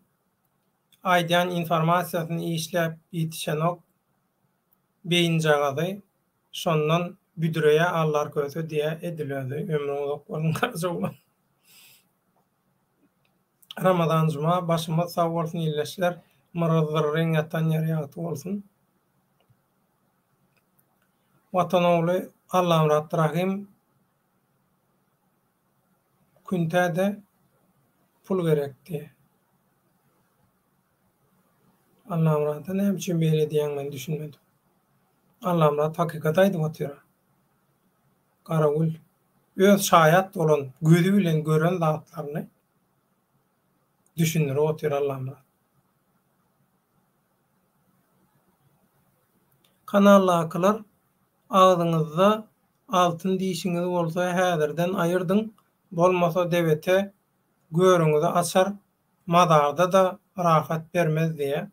[SPEAKER 1] aýdýan informasiýasyny işläp ýetişenok Beýinjagazy şondan büdreýä Allarköse diýä edil özi ömrüň uzak bolsun Garajaoglan. Ramazan Juma başymyz sag bolsun ildeşler Myrazzyrryň ýatan ýeri ýagty bolsun. Watan ogly Allamyrat Rahym Küntä-de pul gerek diýä. Allamyrada näme üçin beýle diýýäň men düşünmedim. Allamyrat hakykat aýdyp otyra. Garagül öz şaýat bolan gözi bilen gören zatlaryny düşündirip otyr Allamyrat. Kanaldakylar agzyňyzda altyn dişiňiz bolsa häzirden aýyrdyň bolmasa debete görüňizi açar mazarda-da rahat bermez diýýär.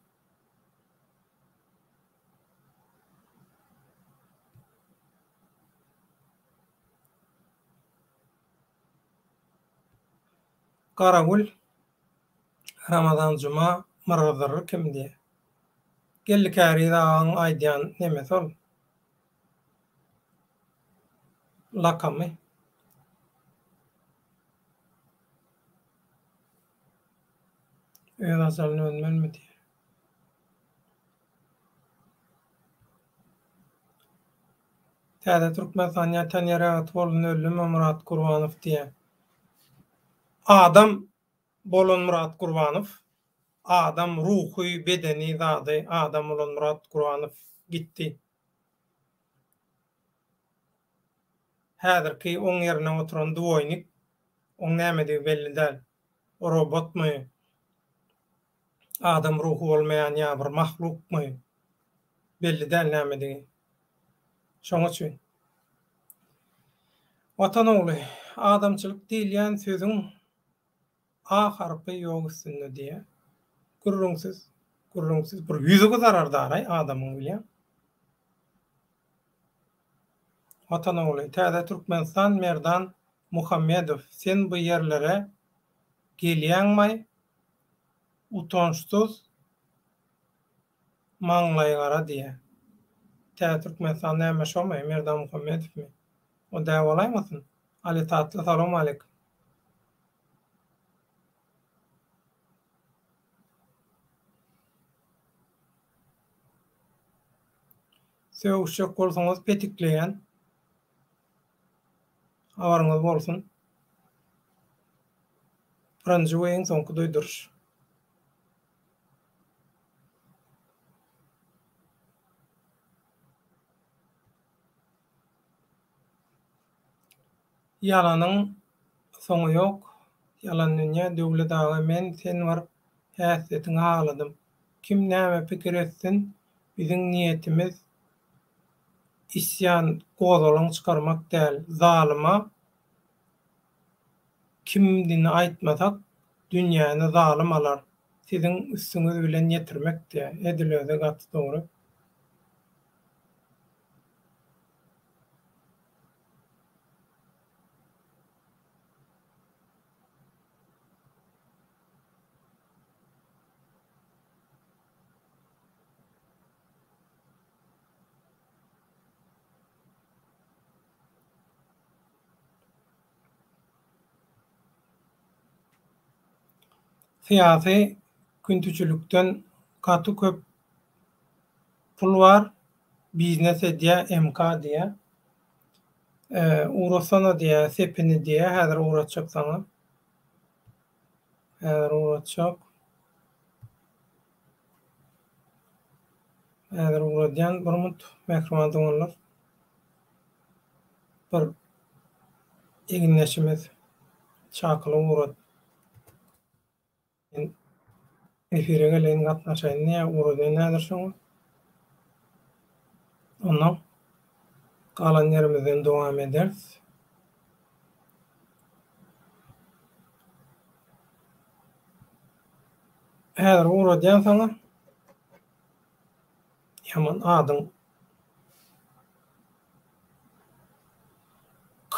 [SPEAKER 1] Garagül Ramazan Juma Myrgyzyrry kim diýýär. Geldi Käriz agaň aýdýan nemesi ol. Lakamy. Öz ajalyny ölmelmi diýýär. Täze Türkmenistan ýatan ýere gaty boldy öldümi Myrat Gurbanow diýýä. Adam bolan Myrat Gurbanow adam ruhy bedeni zady adam bolan Myrat Gurbanow gitdi. Häzirki oň ýerine oturan dwoýnik oň nämedigi belli däl. Robotmy? Adam ruhy bolmaýan ýa bir mahlukmy? Belli däl nämedigi. Şoň üçin. Watan ogly, adamçylyk diýilýän sözüň A harpy ýok üstünde diýýä. Gürrüňsiz, gürrüňsiz bir ýüzi gyzarardaraý adamyň bilýäň. Watan ogly, Täze Türkmenistan Merdan Muhammedow sen bu ýerlere gelýäňmaý utançsyz Maňlaýgara diýýä. Täze Türkmenistan näme şomy Merdan Muhammedowmy? O dä bolaýmasyn? Ali Tatly salowmaleýkim. Sögüşjek bolsaňyz petikleýän. Habaryňyz bolsun. Birinji we iň soňky duýduryş. Ýalanyň soňy ýok, ýalan dünýä Döwlet aga men sen bir häsiýetiňi haladym. Kim näme pikir etsin biziň niýetimiz isýan gozgalaň çykarmak däl zalyma Kimdini aýtmasak dünýäni zalym alar siziň üstüňiz bilen ýetirmek diýä edil özi gaty dogry. Syýasy küntüçilikden gaty köp pul bar, biznes edýä MK diýä. Ugratsana diýä sepini diýä, häzir ugratjak saňa. Häzir ugratjak. Häzir ugradýan bir mut mähriban doganlar. Bir egindeşimiz çakylyk ugrat. Men efire geleýin gatnaşaýyn diýýär, ugradaýyn häzir şoňa. Ondan galan ýerimizden dowam ederis. Häzir ugradýan saňa. Ýaman adyň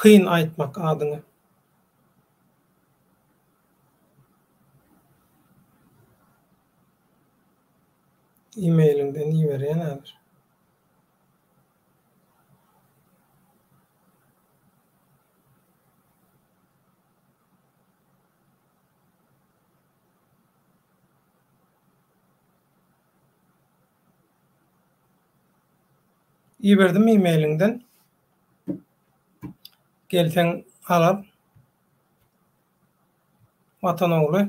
[SPEAKER 1] kyn aýtmak adyňy. E-mailiňden iberýän häzir. Iberdim e-mailiňden. Gelseň alar. Watan ogly.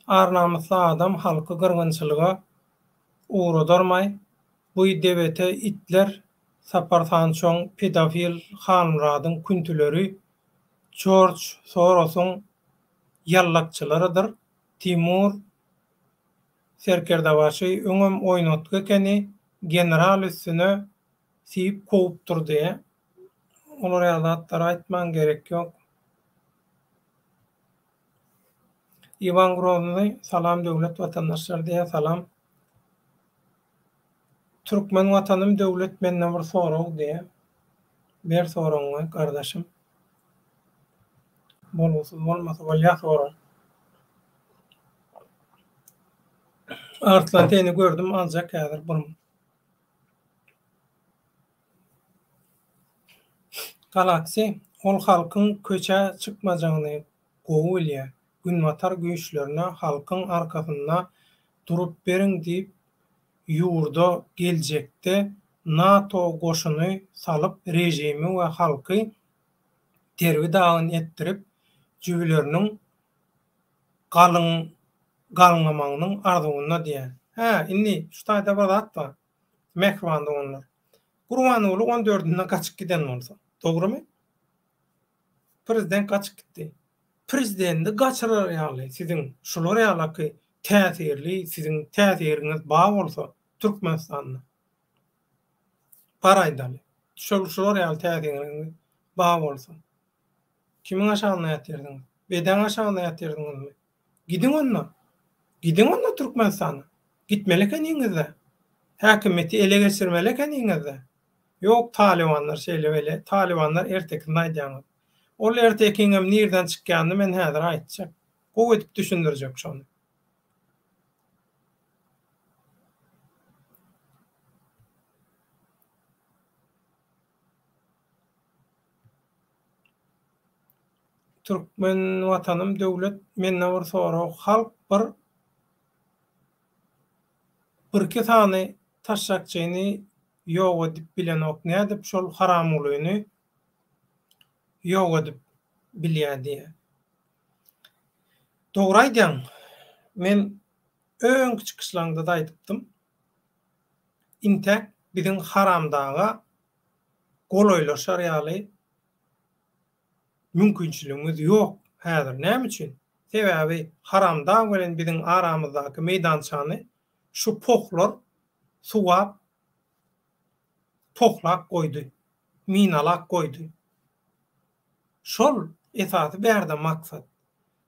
[SPEAKER 1] Ar-namysly adam halky gyrgynçylyga ugradarmaý. Buý debete itler Sapar Sançoň pedofil Halmyradyň küntüleri Jorj Sorosyň ýallakçylarydyr. Timur Serkerdebaşy öňem oýnatgy ekeni, general üstüne siýip kowupdyr diýýä. Olar ýaly zatlary aýtmaň gerek ýok. Iwan Groznyý salam döwlet watandaşlar diýýä salam. Türkmen watanym döwlet mende bir sorag diýýä. Ber soragyňy gardaşym. Bolgusyz bolmasa bolýa sorag. Arslan seni gördüm aljak häzir bir Galaxy ol halkyň köçä çykmajagyny gowy bilýä. Günbatar güýçlerine halkyň arkasynda durup beriň diýip ýurda geljekde. NATO goşuny salyp režimi we halky derbi-dagyn etdirip jübüleriniň galyň galňamagynyň arzuwynda diýýär. Hä, indi şu taýda bir zat bar, mähriban doganlar. Gurbanguly on dördünde gaçyp giden bolsa, dogrumy? Prezident gaçyp gitdi. Prezidenti gaçyrar ýaly siziň şular ýalaky täsirli siziň täsiriňiz bar bolsa Türkmenistanda bar aýdaly. Şol şular ýaly täsiriňiz bar bolsa. Kimiň aşagynda ýatyrdyňyz? Bedäň aşagynda ýatyrdyňyzmy? Gidiň onda. Gidiň onda Türkmenistana. Gitmeli ekeniňizde. Häkimiýeti ele geçirmeli ekeniňizde. Ýok talybanlar şeýle beýle talybanlar ertekisini aýdýaňyz. Ol ertekiňem nirden çykýanyny men häzir aýtjak. Gowy edip düşündirjek şony. Türkmen watanym döwlet mende bir sorag halk bir birki sany taşşakçyny ýok edip bilenok nädip şol haramgulyny ýok edip bilýä diýä. Dogry aýdýaň men öňki çykyşlaňda-da aýdypdym intäk biziň haramdaga golaýlaşar ýaly mümkinçiligimiz ýok häzir. Näme üçin? Sebäbi Haramdag bilen biziň aramyzdaky meýdançany şu pohlar suwap, pohlap goýdy, minalap goýdy. Şol esasy bärde maksat.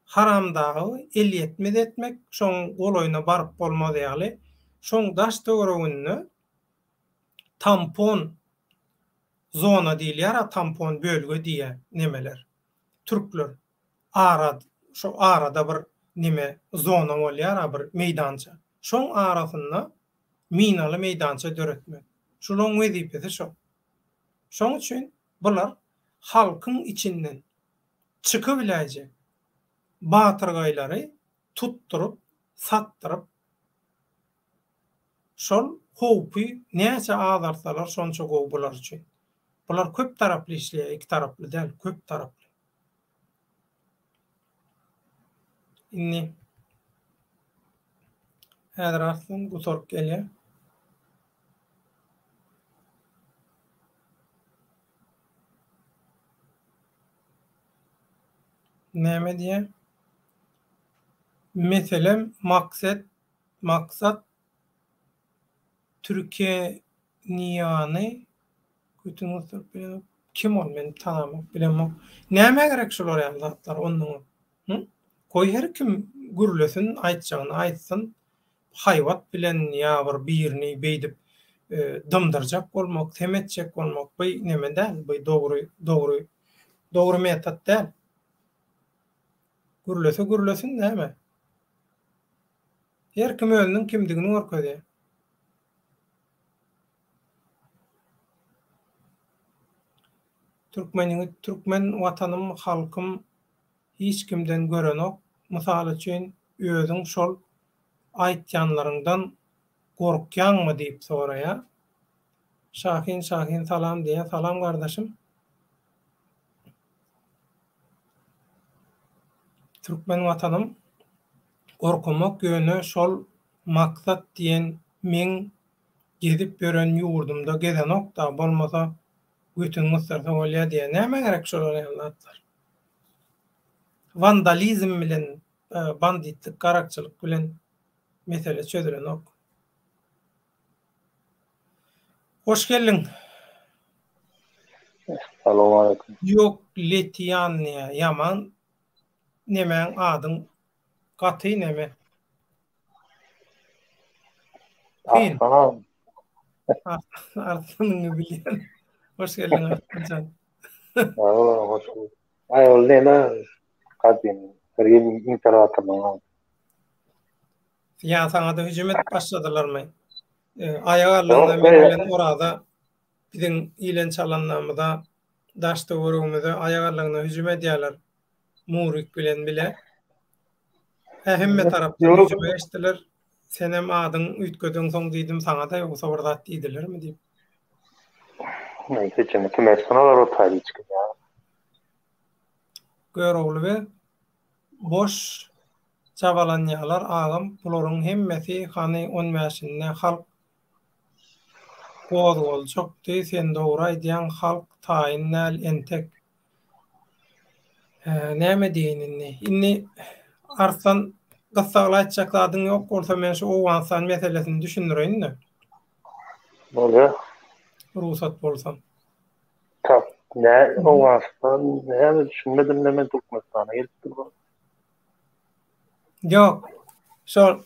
[SPEAKER 1] Haramdagy elýetmez etmek, şoň golaýyna baryp bolmaz ýaly, şoň daş-töwereginde tampon zona diýilýär a tampon bölge diýýär nemeler türkler ara şo arada bir neme zona bolýar a bir meýdança şoň arasynda minaly meýdança döretmek şulaň wezipesi şo şoň üçin bular halkyň içinden çykybiläýjek batyrgaýlary tutduryp satdyryp Şol howpy näçe azaltsalar şonça gowy bular üçin. Bular köp taraply işleýär, iki taraply däl, köp taraply. Indi häzir Arslan gutaryp gelýär. Näme diýýär? Meselem, makset Maksat Türkeniýany götüňe gysdyryp bilenok. Kim ol men tanamok bilemok. Nämä gerek şular ýaly zatlar onnoňam. Hı? Goý her kim gürlesin aýtjagyny aýtsyn. Haýbat bilen ýa bir birini beýdip dymdyrjak bolmak, sem etjek bolmak by neme däl, by dogry dogry dogry metod däl. Gürlese gürlesin näme. Her kim özüniň kimdigini görkezýär. Türkmen ýigit türkmen watanym halkym hiç kimden görenok mysal üçin özüň şol aýtýanlaryňdan gorkýaňmy diýip soraýar. Şahin Şahin salam diýýär salam gardaşym. Türkmen watanym gorkamok ýöne şol maksat diýen meň gezip ýören ýurdumda gezenokda bolmasa götüňi gysdyrsa bolýa diýýä nämä gerek şolar ýaly zatlar wandalizm bilen banditlik garakçylyk bilen mesele çözülenok. Hoş geldiň.
[SPEAKER 2] Salowmaleýkim.
[SPEAKER 1] Ýok Letian diýýä ýaman nemäň adyň gaty neme. Kyn.
[SPEAKER 2] Arslan.
[SPEAKER 1] Arslanyňy bilýän. Hoş geldiň Arslanjan.
[SPEAKER 2] Sag bol, hoş bulduk. Aý ol neme gadym Rim imperatorynyň
[SPEAKER 1] Ýa saňa-da hüjüm edip başladylarmy? Aýak alnanda men bilen Oraza biziň ilen çalanlarymyza, daş-töweregimize aýak alnyna hüjüm edýärler. Murik bilen bile. Hä hemme tarapdan hüjüme geçdiler. Senem adyň üýtgedeňsoň diýdim saňa-da ýogsa bir zat diýdilermi diýip.
[SPEAKER 2] Neyse içinde kim etsin olar o taýda hiç kim ýa.
[SPEAKER 1] Görogly beg, Boş jabalanýalar agam bularyň hemmesi hany on bäşinde halk gozgaljakdy sen dogry aýdýaň halk taýyn däl entek Näme diýeýin indi? Indi Arslan gyssagly aýtjak zadyň ýok bolsa men şu Owganystan meselesini düşündireýin-de.
[SPEAKER 2] Bolýar.
[SPEAKER 1] Rugsat bolsa.
[SPEAKER 2] Tak, nä Owganystan näme düşünmedim men Türkmenistana gelip dur.
[SPEAKER 1] Ýok. Şol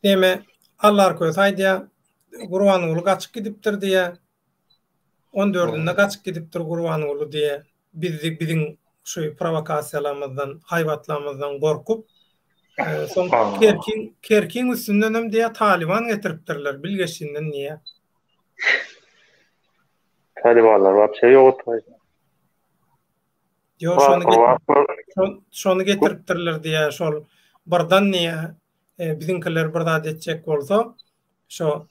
[SPEAKER 1] neme Allarköse aýdýar, Gurbanguly gaçyp gidipdir diýýär. On dördünde gaçyp gidipdir Gurbanguly diýe. Bizi biziň şu prowokasiýalarymyzdan, haýbatlarymyzdan gorkup, soň Kerkiň Kerkiň üstündenem diýe Talyban getiripdirler bilgeşinden diýe.
[SPEAKER 2] Talybanlar wapşe ýok otgaýda.
[SPEAKER 1] Ýok şony şony getiripdirler diýe şol birden diýe biziňkiler bir zat etjek bolsa Şo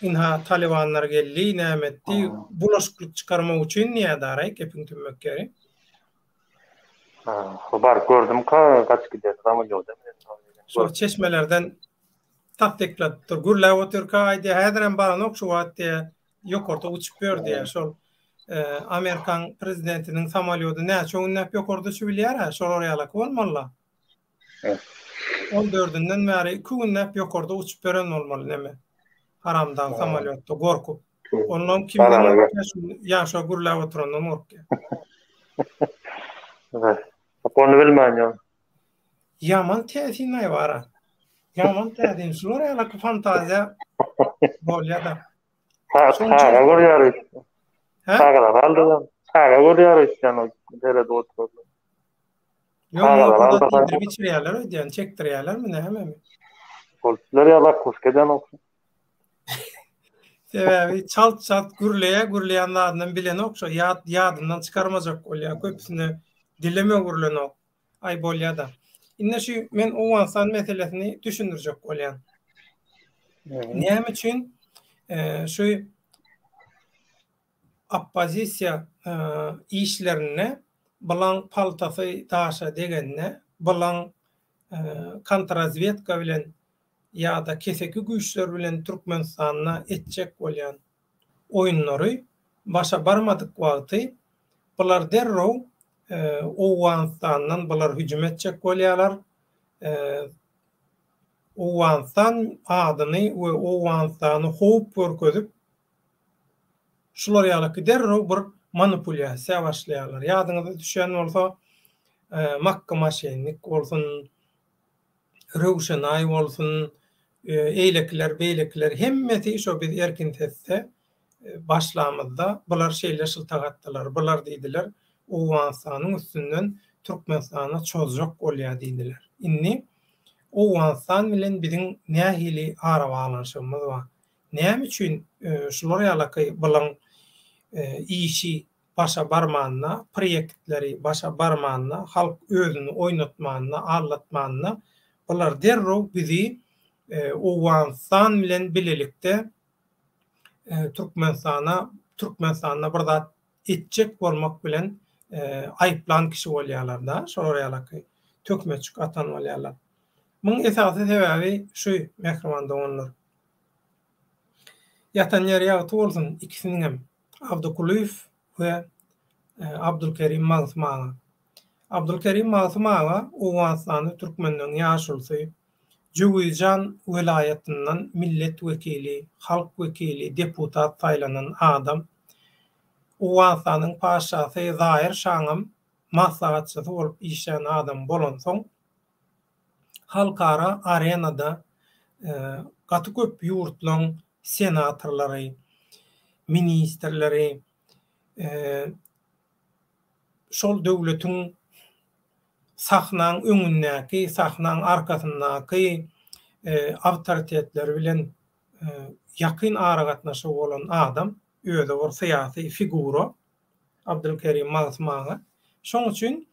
[SPEAKER 1] ynha talybanlar geldi, näme etdi, bulaşyklyk çykarmak üçin diýýär-däraý gepiň tümmek ýeri.
[SPEAKER 2] Ha, baryp gördüm ka gaçyp gidýär samolýoda.
[SPEAKER 1] Şol çeşmelerden tassykladypdyr. Gürläp otyrka aýdýar, häzirem baranok şu wagt diýýär, ýokarda uçup ýör diýýär. Şol Amerikan prezidentiniň samolýody näçe günläp ýokarda uçup bilýär-ä, şolar ýalaky bolmaly-la. On dördünden bäri iki günläp ýokarda uçup ýören bolmaly neme. Haramdag samolýotda gorkup. Ondan kimden gorkýar şu ýaşa gürläp oturandan gorkýar.
[SPEAKER 2] Ony bilmän ýok.
[SPEAKER 1] Ýaman täsin aý bara. Ýaman täsin. Şular ýalaky fantaziýa bolýa-da.
[SPEAKER 2] Çaga görýär öýtýän. Çagalar aldylar. Çaga görýär öýtýän o seredip oturarlar.
[SPEAKER 1] Ýok, muňa bir zat iýdirip içirýärler öýdýän, çekdirýärlermi nämemi?
[SPEAKER 2] Bolupdyr ýa zakuska edenok.
[SPEAKER 1] Sebäbi çalt-çalt gürleýär, gürleýän zadynam bilenok şo, ýat ýadyndan çykarmajak bolýar, köpüsine dilem öwrülenok. Aý bolýa-da. Indi şu men Owganystan meselesini düşündirjek bolýan. Näme üçin şu oppozisiýa işlerinde bylaň paltasy daşa degende, bylaň kontrazwedka bilen ýa-da keseki güýçler bilen Türkmenistanda etjek bolýan oýunlary başa barmadyk wagty bular derrew Owganystandan bular hüjüm etjek bolýarlar. Owganystan adyny we Owganystany howp görkezip Şular ýalyky derrew bir manipulýasiýa başlaýarlar. Ýadyňyza düşýän bolsa, Makka moşennik bolsun, Röwşenaý bolsun, eýlekiler, beýlekiler hemmesi şo biz Erkin Sesde başlamyzda bular şeýle şyltak atdylar, bular diýdiler, Owganystanyň üstünden Türkmenistana çozjak bolýar diýdiler. Indi Owganystan bilen biziň nähili arabaglanyşygymyz bar? Näme üçin şular ýalaky bylyň işi başa barmanda, proýektleri başa barmanda, halk özüni oýnatmanda, aldatmanda bular derrew bizi Owganystan bilen bilelikde Türkmenistana, Türkmenistanda bir zat etjek bolmak bilen aýyplan kişi bolýarlar-da, şolar ýalaky töhmetjik atan bolýarlar. Muň esasy sebäbi şu, mähriban doganlar. Ýatan ýeri ýagty bolsun ikisiniňem, Abdykulyýew we Abdulkerim Magsym aga. Abdulkerim Magsym aga Owganystanda türkmenleň ýaşulusy, Jöwüzjan welaýatyndan millet wekili, halk wekili, deputat saýlanan adam. Owganystanyň patyşasy Zaýyr şaňam maslahatçysy bolup işlän adam bolansoň, halkara arenada gaty köp ýurtlaň senatorlary, ministrleri, şol döwletiň sahnaň öňündäki, sahnaň arkasyndaky awtoritetleri bilen ýakyn aragatnaşygy bolan adam, özi bir syýasy figura Abdulkerim Magsym aga. Şoň üçin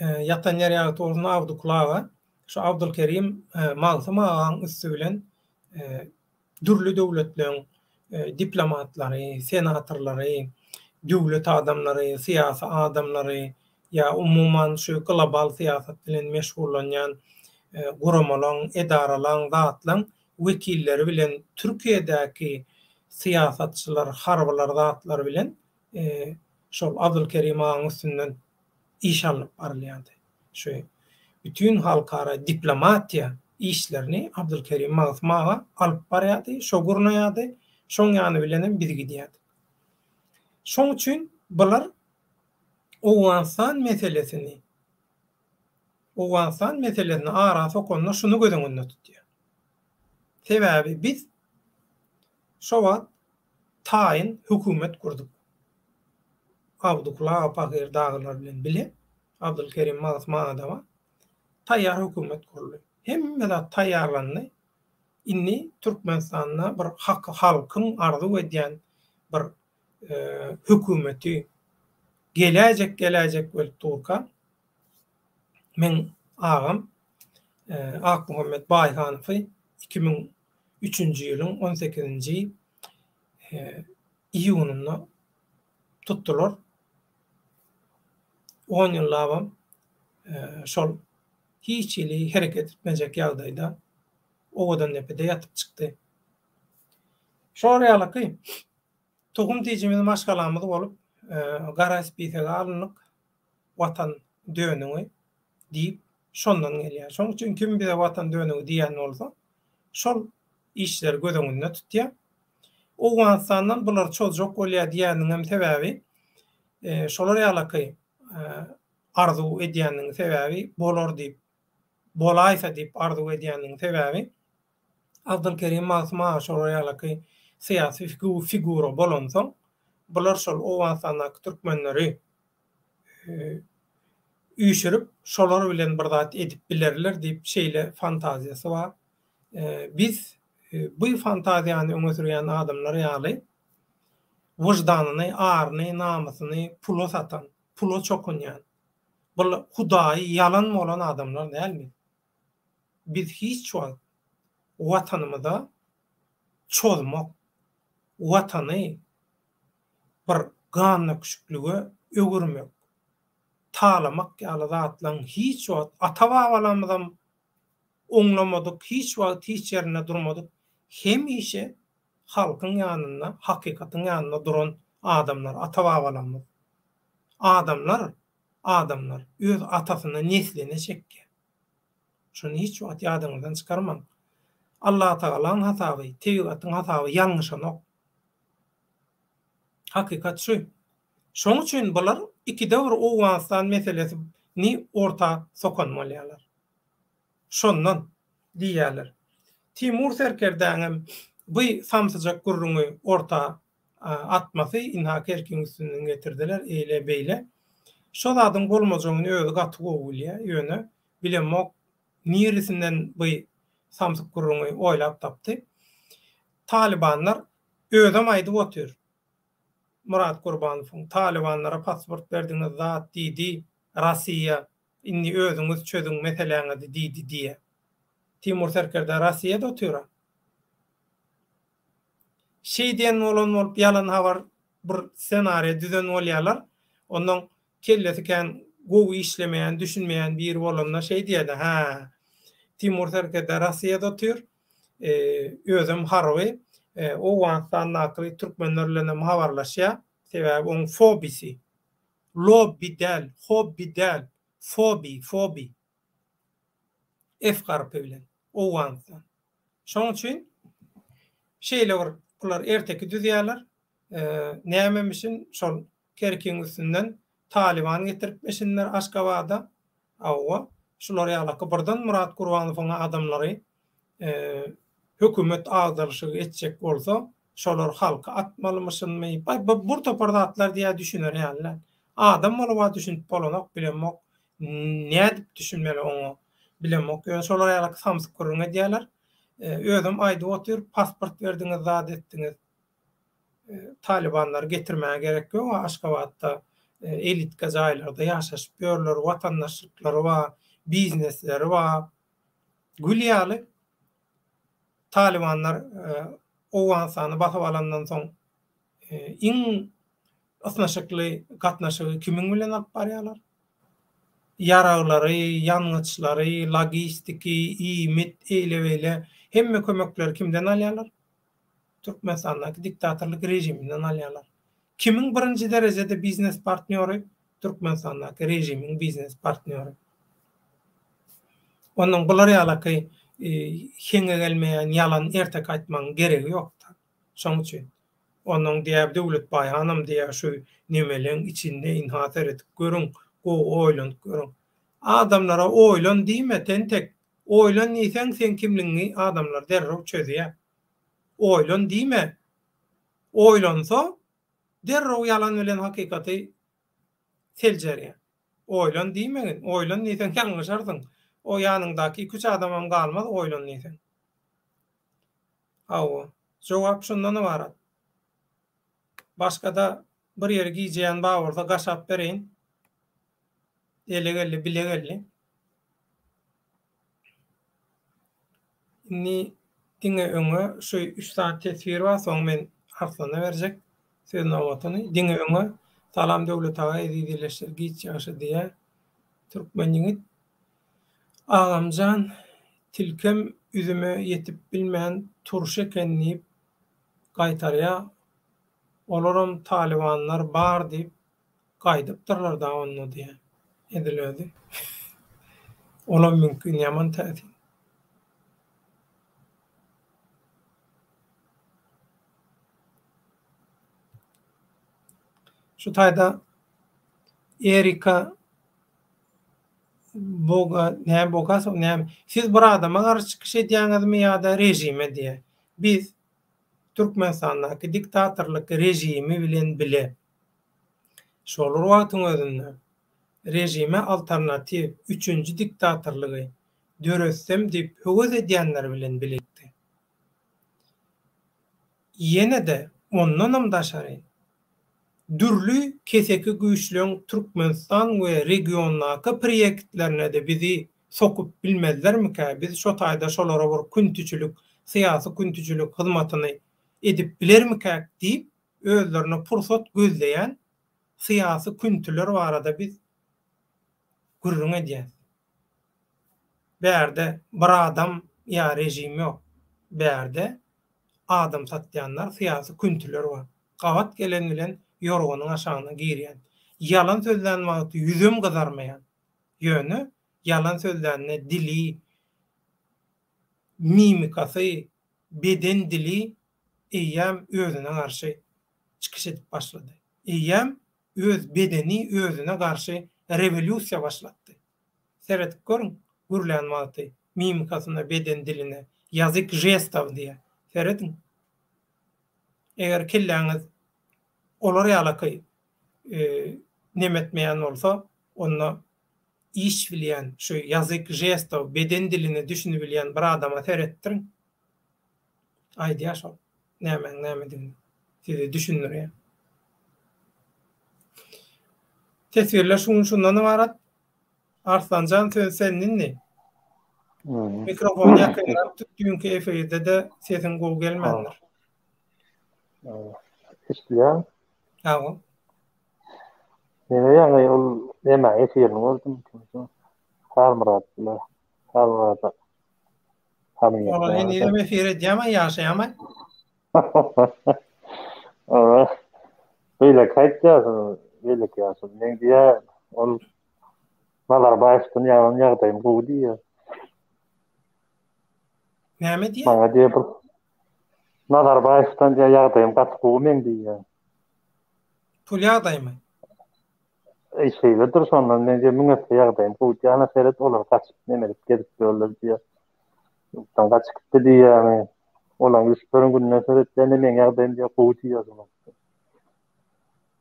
[SPEAKER 1] Ýatan ýeri ýagty bolsun Abdykul aga. Şu Abdulkerim Magsym agaň üsti bilen. Dürli döwletleň diplomatlary, senatorlary, döwlet adamlary, syýasy adamlary ýa umuman şu global syýasat bilen meşgullanýan guramalaň, edaralaň, zatlaň wekilleri bilen Türkiýedäki syýasatçylar, harbylar zatlar bilen şol Abdulkerim agaň üstünden iş alnyp barylýardy. Şu bütin halkara diplomatiýa işlerini Abdulkerim Magsym aga alyp barýardy, şo gurnaýardy, şoň ýany bilenem biz gidýärdik. Şoň üçin bular Owganystan meselesini Owganystan meselesini ara sokanda şuny göz öňünde tutýar. Sebäbi biz şo wagt taýyn hökümet gurduk. Abdykul aga pahyr dagylar bilen bile, Abdylkerim Magsym aga-da bar. Taýýar hökümet guruldy. Hemme zat taýýarlandy. Indi Türkmenistanda bir haky halkyň arzuw edýän bir hökümeti geläýjek geläýjek bolup durka, meň agam Akmuhammet Baýhanowy 2003-nji ýylyň on sekizinji iýunynda tutdular. On ýyllabam şol hiç hili hereket etmejek ýagdaýda Owadandepede ýatyp çykdy. Şolar ýalyky tohum tijimiz maşgalamyz bolup gara spisege alyndyk. Watan dönügi diýip şondan gelýär. Şonuň üçin kim bize watan dönügi diýýän bolsa, şol işleri göz öňünde tutýar. Owganystandan bular çozjak bolýar diýýäniniňem sebäbi, şolar ýalaky arzuw edýäniniň sebäbi bolar diýip, bolaýsa diýip arzuw edýäniniň sebäbi, Abdylkerim Magsym aga şolar ýalaky syýasy figura bolansoň, bular şol Owganystandaky türkmenleri üýşürip, şolar bilen bir zat edip bilerler diýip şeýle fantaziýasy bar. Biz bu fantaziýany öňe sürýän adamlar ýaly wyždanyny, aryny, namysyny pula satan, pula çokunýan, bul hudaýy ýalan bolan adamlar däl biz. Biz hiç wagt Watanymyza çozmak, Watany bir gandöküşiklige öwürmek, talamak ýaly zatlaryň hiç wagt ata-babalarymyzam oňlamadyk, hiç wagt hiç ýerinde durmadyk, hemişe halkyň ýanynda, hakykatyň ýanynda duran adamlar, ata-babalarymyz. Adamlar, adamlar öz atasyna, nesline çekýär. Şuny hiç wagt ýadyňyzdan çykarmaň. Allatagalaň hasaby, tebigatyň hasaby ýalňyşanok. Hakykat şu. Şoň üçin bular ikide bir Owganystan meselesini orta sokan bolýarlar. Şondan diýýärler. Timur serkerdäňem bu samsyjak gürrüňi orta atmasy ynha kerkiň üstünden getirdiler eýle beýle. Şo zadyň bolmajagyny özi gaty gowy bilýär, ýöne bilemok niresinden bu samsyk gürrüňi oýlap tapdy. Talybanlar özem aýdyp otyr. Myrat Gurbanowyň talybanlara pasport berdiňiz zat diýdi Rossiýa indi özüňiz çözüň meseläňizi diýdi diýýä. Timur serkerde Rossiýada otyra. Şeý diýen bolan bolup ýalan habar bir ssenariýa düzen bolýarlar. Onnoň kellesi kän gowy işlemeýän, düşünmeýän biri bolanda şeý diýýärdi, hä, Timur serkerde Rossiýada otyr, özem harby, Owganystandaky türkmenler bilenem habarlaşýar, sebäbi oň fobisi, lobbi däl, hobbi däl, fobi, fobi, F harpy bilen, Owganystan. Şoň üçin şeýle bir bular erteki düzýärler. Nämemişin şol Kerkiň üstünden Talyban getiripmişinler Aşgabada. Hawa, şular ýalaky birden Myrat Gurbanowyň adamlary hökümet agdaryşygy etjek bolsa, şolar halky atmalymyşynmy? Baý, bir topar zatlar diýýär, düşüner ýaly däl. Adam bolup-a düşünip bolanok, bilemok. Nädip düşünmeli oňa, bilemok. Ýöne şolar ýalaky samsyk gürrüň edýärler. Özem aýdyp otyr, pasport berdiňiz, zat etdiňiz. Talybanlary getirmäge gerek ýok, Aşgabatda elitka jaýlarda ýaşaşyp ýörler, watandaşlyklary bar, biznesleri bar. Gül ýaly talybanlar. Owganystany basyp alandan soň iň ysnyşykly gatnaşygy kimiň bilen alyp barýarlar? Ýaraglary, ýangyçlary, logistiki, iýmit, eýle-beýle hemme kömekleri kimden alýarlar? Türkmenistandaky diktatorlyk režiminden alýarlar. Kimiň birinji derejede biznes partnýory? Türkmenistandaky režimiň biznes partnýory. Onnoň bular ýalaky heňe gelmeýän ýalan erteki aýtmagyň geregi ýok-da. Şoň üçin. Onnoň diýýär Döwlet Baýhanam diýýär şu nemeleň içinde ynha seredip görüň, gowy oýlanyp görüň. Adamlara oýlan diýme tentek. Oýlan diýseň seň kimligiňi adamlar derrew çözýär. Oýlan diýme. Oýlansa derrew ýalan bilen hakykaty seljerýär. Oýlan diýmegin. Oýlan diýseň ýalňyşarsyň. O ýanyňdaky iki-üç adamam galmaz oýlan diýseň. Hawa. Jogap şundan ybarat. Başgada bir ýeri gijeýän bar bolsa gaşap bereýin. Ele geldi, bile geldi. Indi diňe öňe şu üç sany teswir bar, soň men Arslana berjek söz nobatyny. Diňe öňe. Salam Döwlet aga eziz illeşler giç ýagşy diýýär. Türkmen ýigit. Agamjan tilkem üzüme ýetip bilmän turşy eken diýip gaýtarýar. Olaram talybanlar bar diýip Gaýdypdyrlar-da onda diýýän. Edil özi. Olam mümkin, ýaman täsin. Şu taýda Erika Boga, näme Bogasow näme? Siz bir adama garşy çykyş edýäňizmi ýa-da režime diýýär. Biz Türkmenistandaky diktatorlyk režimi bilen bile Şol bir wagtyň özünde, režime alternatiw üçünji diktatorlygy döretsem diýip höwes edýänler bilen bilelikde, ýene-de ondanam daşary, dürli keseki güýçleň Türkmenistan we regiondaky prýektlerine-de bizi sokup bilmezlermikä, biz şo taýda şolara bir küntüçilik, syýasy küntüçilik hyzmatyny edip bilermikäk diýip, özlerine pursat gözleýän syýasy küntüler barada biz gürrüň edýäs. Bärde bir adam ýa režim ýok. Bärde adam satýanlar, syýasy küntüler bar. Gabat gelen bilen ýorganyň aşagyna girýän. Ýalan sözlän wagty ýüzem gyzarmaýan. Ýöne ýalan sözlände dili, mimikasy, beden dili eýýäm özüne garşy çykyş edip başlady. Eýýäm öz bedeni özüne garşy rewolýusiýa başlatdy. Seredip görüň, gürlän wagty mimikasyna, beden diline, ýazyk žestow diýýär. Serediň. Eger kelläňiz olar ýalaky neme etmeýän bolsa, onda iş bilýän, şu ýazyk žestow, beden diline düşünibilýän bir adama seretdiriň. Aýdýar şol nämäň nämedigini. Size düşündirýär. Teswirler şu gün şundan ybarat. Arslanjan söz sende indi. Mikrofony ýakynrak tut düýnki efirde-de sesiň gowy gelmändir.
[SPEAKER 2] Eşidilýärmi?
[SPEAKER 1] Hawa.
[SPEAKER 2] Mene ýaňy ol näme efirini gördüm. Halmyrat bilen. Halmyrat
[SPEAKER 1] Olar henizem efir edýärmi, ýaşaýarmy?
[SPEAKER 2] Olar beýleki aýtýarsyň, beýleki ýaşaýar. Men diýýär, ol Nazarbaýewden ýalan ýagdaýym gowy diýýär.
[SPEAKER 1] Näme diýýär?
[SPEAKER 2] Maňa diýýär bir Nazarbaýewden diýýär ýagdaýym gaty gowy meň diýýär.
[SPEAKER 1] Pul ýagdaýymy?
[SPEAKER 2] Eý şeýledir şondan men diýýär müň esse ýagdaýym gowy diýýär ana seret olar gaçyp neme edip gezip ýörler diýýär. Ýurtdan gaçyp gitdi diýýär. Olaň üç bir gününe seret diýýär ine meň ýagdaýym diýýär gowy diýýär şoňa.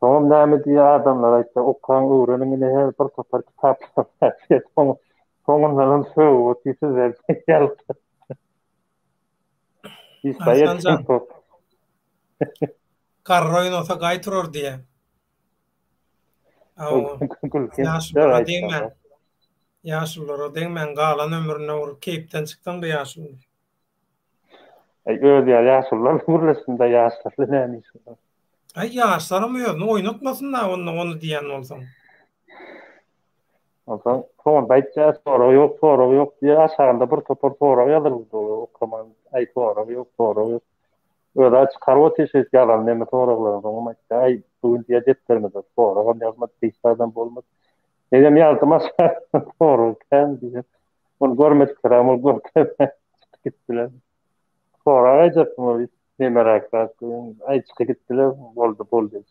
[SPEAKER 2] Soňam näme diýýär adamlar aýtsa okaň öwreniň ine her bir topar kitaplar bar diýýär. Soň soňundanam sögüp otyr sizler diýýär. Hiç
[SPEAKER 1] Garry oýnasa gaý turar diýýär. Ýaşululara degmäň. Ýaşululara degmäň, galan ömrüne bir keýpden çyksaň bu ýaşuly.
[SPEAKER 2] Aý öz ýaly ýaşulular bilen gürleşsin-dä ýaşlar bilen näme işi bar.
[SPEAKER 1] Aý ýaşlaram özüni oýnatmasyn-da onda ony diýýän bolsaň.
[SPEAKER 2] Onsoň soňunda aýtýar sorag ýok sorag ýok diýýär aşagynda bir topar sorag ýazylgydy okaman aý sorag ýok sorag ýok. Öz-ä çykaryp otyr şeýdip ýazan neme soraglaryny soňam aýtýar aý bu gün diýýär depderimize soragam ýazmadyk hiç zadam bolmady. Menem ýazdym aşagyna sorag kän diýip. Ony görmediklerem ol görkezmän çykyp gitdiler. Sorag aýjakdym ol nemeräk zat aý çykyp gitdiler boldy boldy.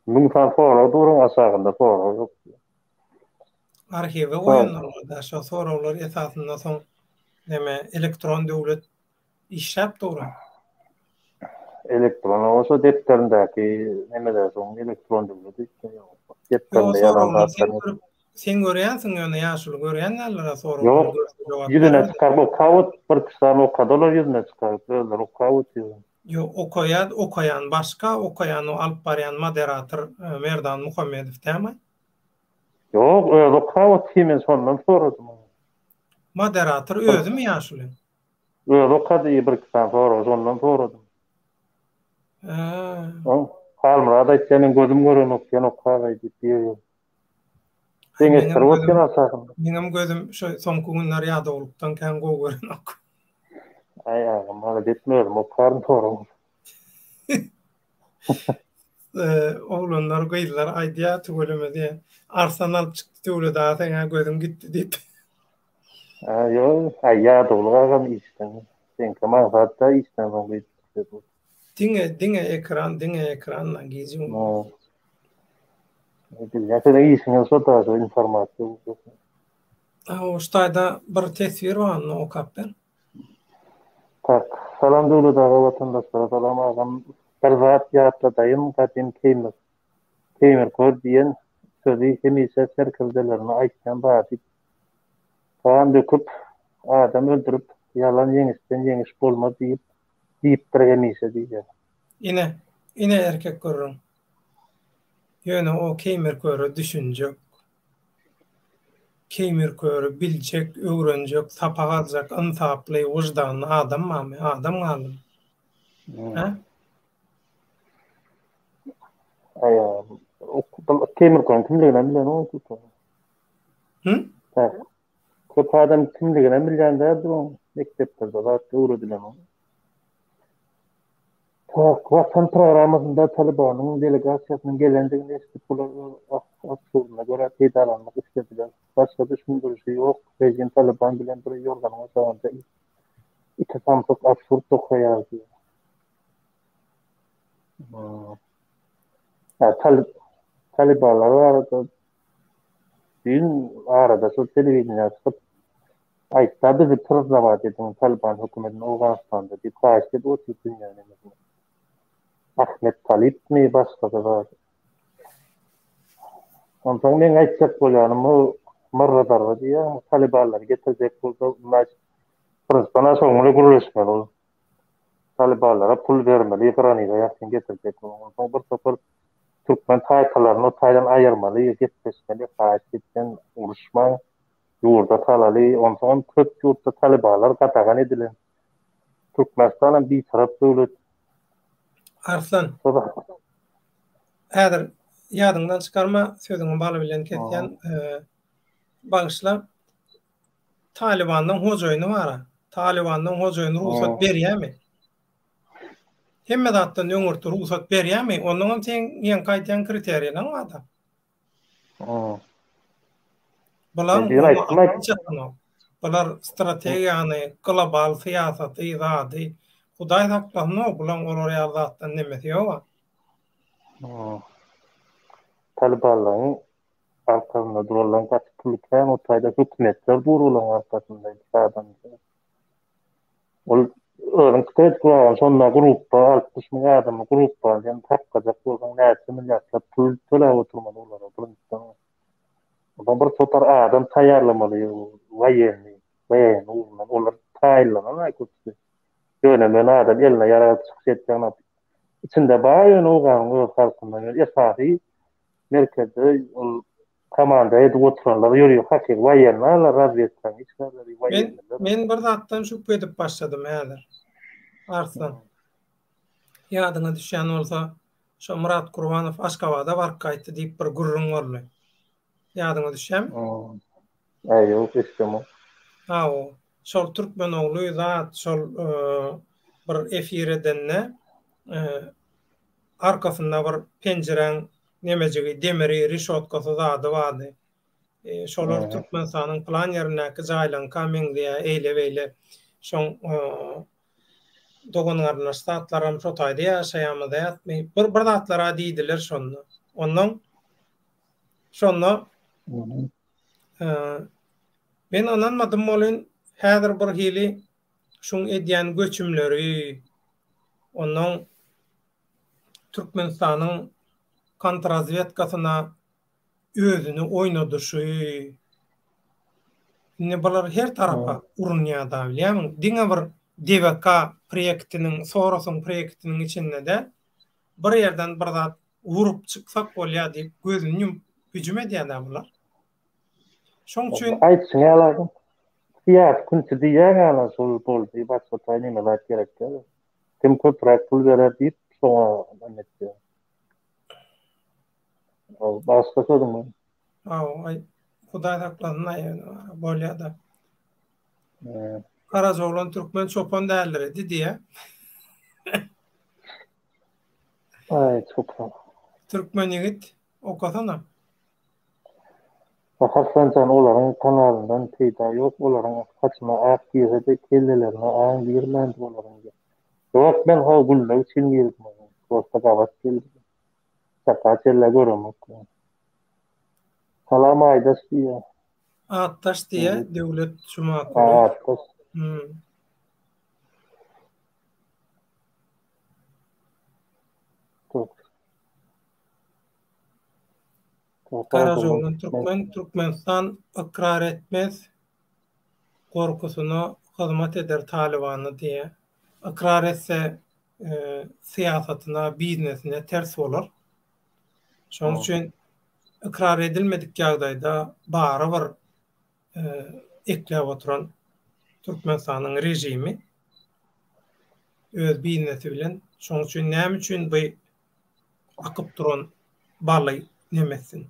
[SPEAKER 2] Müň sany sorag duruň aşagynda sorag ýok.
[SPEAKER 1] Arhiwe goýanlar da şo soraglar esasynda soň neme elektron döwlet işläp dur.
[SPEAKER 2] Elektron bolsa depderindäki nemeler soň elektron döwlet işleýär. Depderinde ýazan
[SPEAKER 1] zatlar. Sen görýänsiň ýöne ýaşuly görýän däldir-a
[SPEAKER 2] soraglary Ýok, görse jogap ýüzüne bererdi. çykaryp okap ot, bir iki sany okady olar ýüzüne çykaryp, özleri okap otyr.
[SPEAKER 1] Ýok, okaýar, okaýan başga, okaýan o alyp barýan moderator Merdan Muhammedow dämi?
[SPEAKER 2] Ýok, özi okap otyr, men şondan soradym.
[SPEAKER 1] Moderator özümi ýaşuly?
[SPEAKER 2] Özi okady bir iki sany soragy şondan soradym.
[SPEAKER 1] Hä.
[SPEAKER 2] Oň Halmyrat aýtýar men gözüm görenok sen okagaý diýip diýýär. Deňeşdirip otyryn aşagynda.
[SPEAKER 1] Meňem gözüm şu soňky günler ýadawlykdan kän gowy görenok.
[SPEAKER 2] Aý agam maňa etme özüm okaryn soragyňy.
[SPEAKER 1] Oglanlar gyzlar aýdýar tüweleme diýýär. Arslan alyp çykdy Döwlet aga seňä gözüň gitdi diýip.
[SPEAKER 2] Hä ýok, aý ýadawlyk agam işden. Seňkem aňsat-da işden soň gyz.
[SPEAKER 1] Diňe diňe ekran diňe ekran lan gije
[SPEAKER 2] gündüz. Bilýän seniň işiňem şo da şo informasiýa.
[SPEAKER 1] Hawa şu taýda bir teswir bar ony okap ber.
[SPEAKER 2] Tak salam Döwlet aga watandaşlara salam agam bir zat ýatladaýyn gadym Keýmir Keýmir kör diýen sözi hemişe serkerdelerine aýtýan zady gan döküp adam öldürip ýalan ýeňişden ýeňiş bolmaz diýip diýipdir hemişe diýýär.
[SPEAKER 1] Ine, ine erkek gürrüň. Ýöne o Keýmir köre düşünjek. Keýmir köri biljek, öwrenjek, sapak aljak ynsaply, wyždanly adam barmy? Adam galdymy? Hä?
[SPEAKER 2] Aý, Keýmir körüň kimliginem bilenok.
[SPEAKER 1] Hı?
[SPEAKER 2] Köp adam kimliginem bilýän däldir oň. Mekdeplerde zat öwredilenok. Tak, Watan programmasynda Talybanyň delegasiýasynyň gelendigini eşidip, bular öz absurdyna görä peýdalanmak islediler. Başga düşündirişi ýok, režim Talyban bilen bir ýorganyň aşagynda iki samsyk absurd dokaýar diýýär. Talybanlar barada Düýn arada şol telewideniýä çykyp aýtda bizi priznawat ediň Taliban hökümetini Owganystanda diýip haýyşt edip otyr dünýä nemesine. Ahmet Talypmy başga-da zat. Onsoň meň aýtjak bolýanym bu Myrra Zarba diýýän Talibanlary getirjek bolsa значит birinjiden-ä şoň bilen gürleşmeli ol. Talybanlara pul bermeli, graniza ýakyn getirjek bolsaň. Onsoň bir topar türkmen taýpalaryny o taýdan aýyrmaly, gepleşmeli, haýyşt etseň uruşmaň, ýurda salaly. Onsoňam köp ýurtda talybanlar gadagan edilen. Türkmenistanam bitarap döwlet.
[SPEAKER 1] Arslan. Häzir ýadyňdan çykarma, sözüňi bal bilen kesýän. Bagyşla. Talybanyň hojaýyny bar-a. Talybanyň hojaýyny rugsat berýärmi? Hemme zatdan öňürti rugsat berýärmi? Onnoňam seň ýeňki aýdýan kriteriýalaň bar-da. Bular bular strategiýany, global syýasaty, zady, Hudaý saklasyn-ow, bulaň olar ýaly zatdan nemesi ýog-a.
[SPEAKER 2] Talybanlaryň Arkasynda duranlaryň gaty puly kän o taýda hökümetler dur olaryň arkasynda adam. Ol özüň pikir edip guragan şonda grupba 60 müň adamly grupba sen saklajak bolsaň näçe milliardlap pul töläp oturmaly olara birinjiden. Ondan bir topar adam taýýarlamaly woýenniý, woýenniý ugrundan olar taýynlanan aý köpüsi. Ýöne men adam eline ýarag alyp çykyş etjegine içinde bar ýöne owganyň öz halkyndan ýöne esasy Merkezde ol Komanda edip oturanlar ýörüyor hakyky waýennalar razwedkanyň işgärleri
[SPEAKER 1] Men
[SPEAKER 2] waýenniler.
[SPEAKER 1] men bir zatdan şübhe edip başladym häzir. Arslan. Ýadyňa düşýän bolsa, şo Myrat Gurbanow Aşgabada baryp gaýtdy diýip bir gürrüň boldy. Ýadyňa düşýärmi?
[SPEAKER 2] Äý ýok eşdemok.
[SPEAKER 1] Hawa. Şol Türkmenogly zat şol bir efir edende arkasynda bir penjiräň nemejigi demiri rişotkasy zady bardy. Şolar Türkmenistanyň pylan ýerindäki jaýlaňka meňzeýär eýle-beýle. Şoň dogan-garyndaş zatlaram şo taýda ýaşaýarmy zatmy bir bir zatlar-a diýdiler şonda. Onnoň şonda men ynanmadym welin häzir bir hili şuň edýän göçümleri onnoň Türkmenistanyň kontrazwedkasyna özüni oýnadyşy. Indi bular her tarapa urunýar-da, bilýärmiň? Diňe bir DWK proýektiniň, Sorosyň proýektiniň içinde däl, bir ýerden bir zat urup çyksak bolýar diýip, gözüni ýumup hüjüm edýär-dä bular. Şoň üçin
[SPEAKER 2] Aýtşyň ýaly, syýasy künti diýýäň ýaly şol boldy, başga taý neme zat gerek däl. Kim köpräk pul berer diýip, şoňa neme etýär. Başga sözüň bar.
[SPEAKER 1] Hawa, aý, Hudaý saklasyn aý, bolýa-da. Garajaoglan türkmen çopan däldir edi diýýä.
[SPEAKER 2] Aý, çopan.
[SPEAKER 1] Türkmen ýigit, okasana.
[SPEAKER 2] Hassan jan olaryň kanalyndan peýda ýok olaryň saçyna ak girse-de kellelerine aň girmändir olaryň Ýok men ho gülmek üçin girdim prosta gabat geldim Çaka çellä göremok. Salam Aýdaş diýýär.
[SPEAKER 1] Atdaş diýýär Döwlet Jumakulyýew.
[SPEAKER 2] Atdaş.
[SPEAKER 1] Hmm. Garajaoglan Türkmen Türkmenistan ykrar etmez gorkusyna hyzmat eder Talybany diýýär. Ykrar etse syýasatyna, biznesine ters bolar. Şonuň üçin ykrar edilmedik ýagdaýda barybir ekläp oturan Türkmenistanyň režimi öz biznesi bilen. Şonuň üçin näme üçin bu akyp duran baly neme etsin?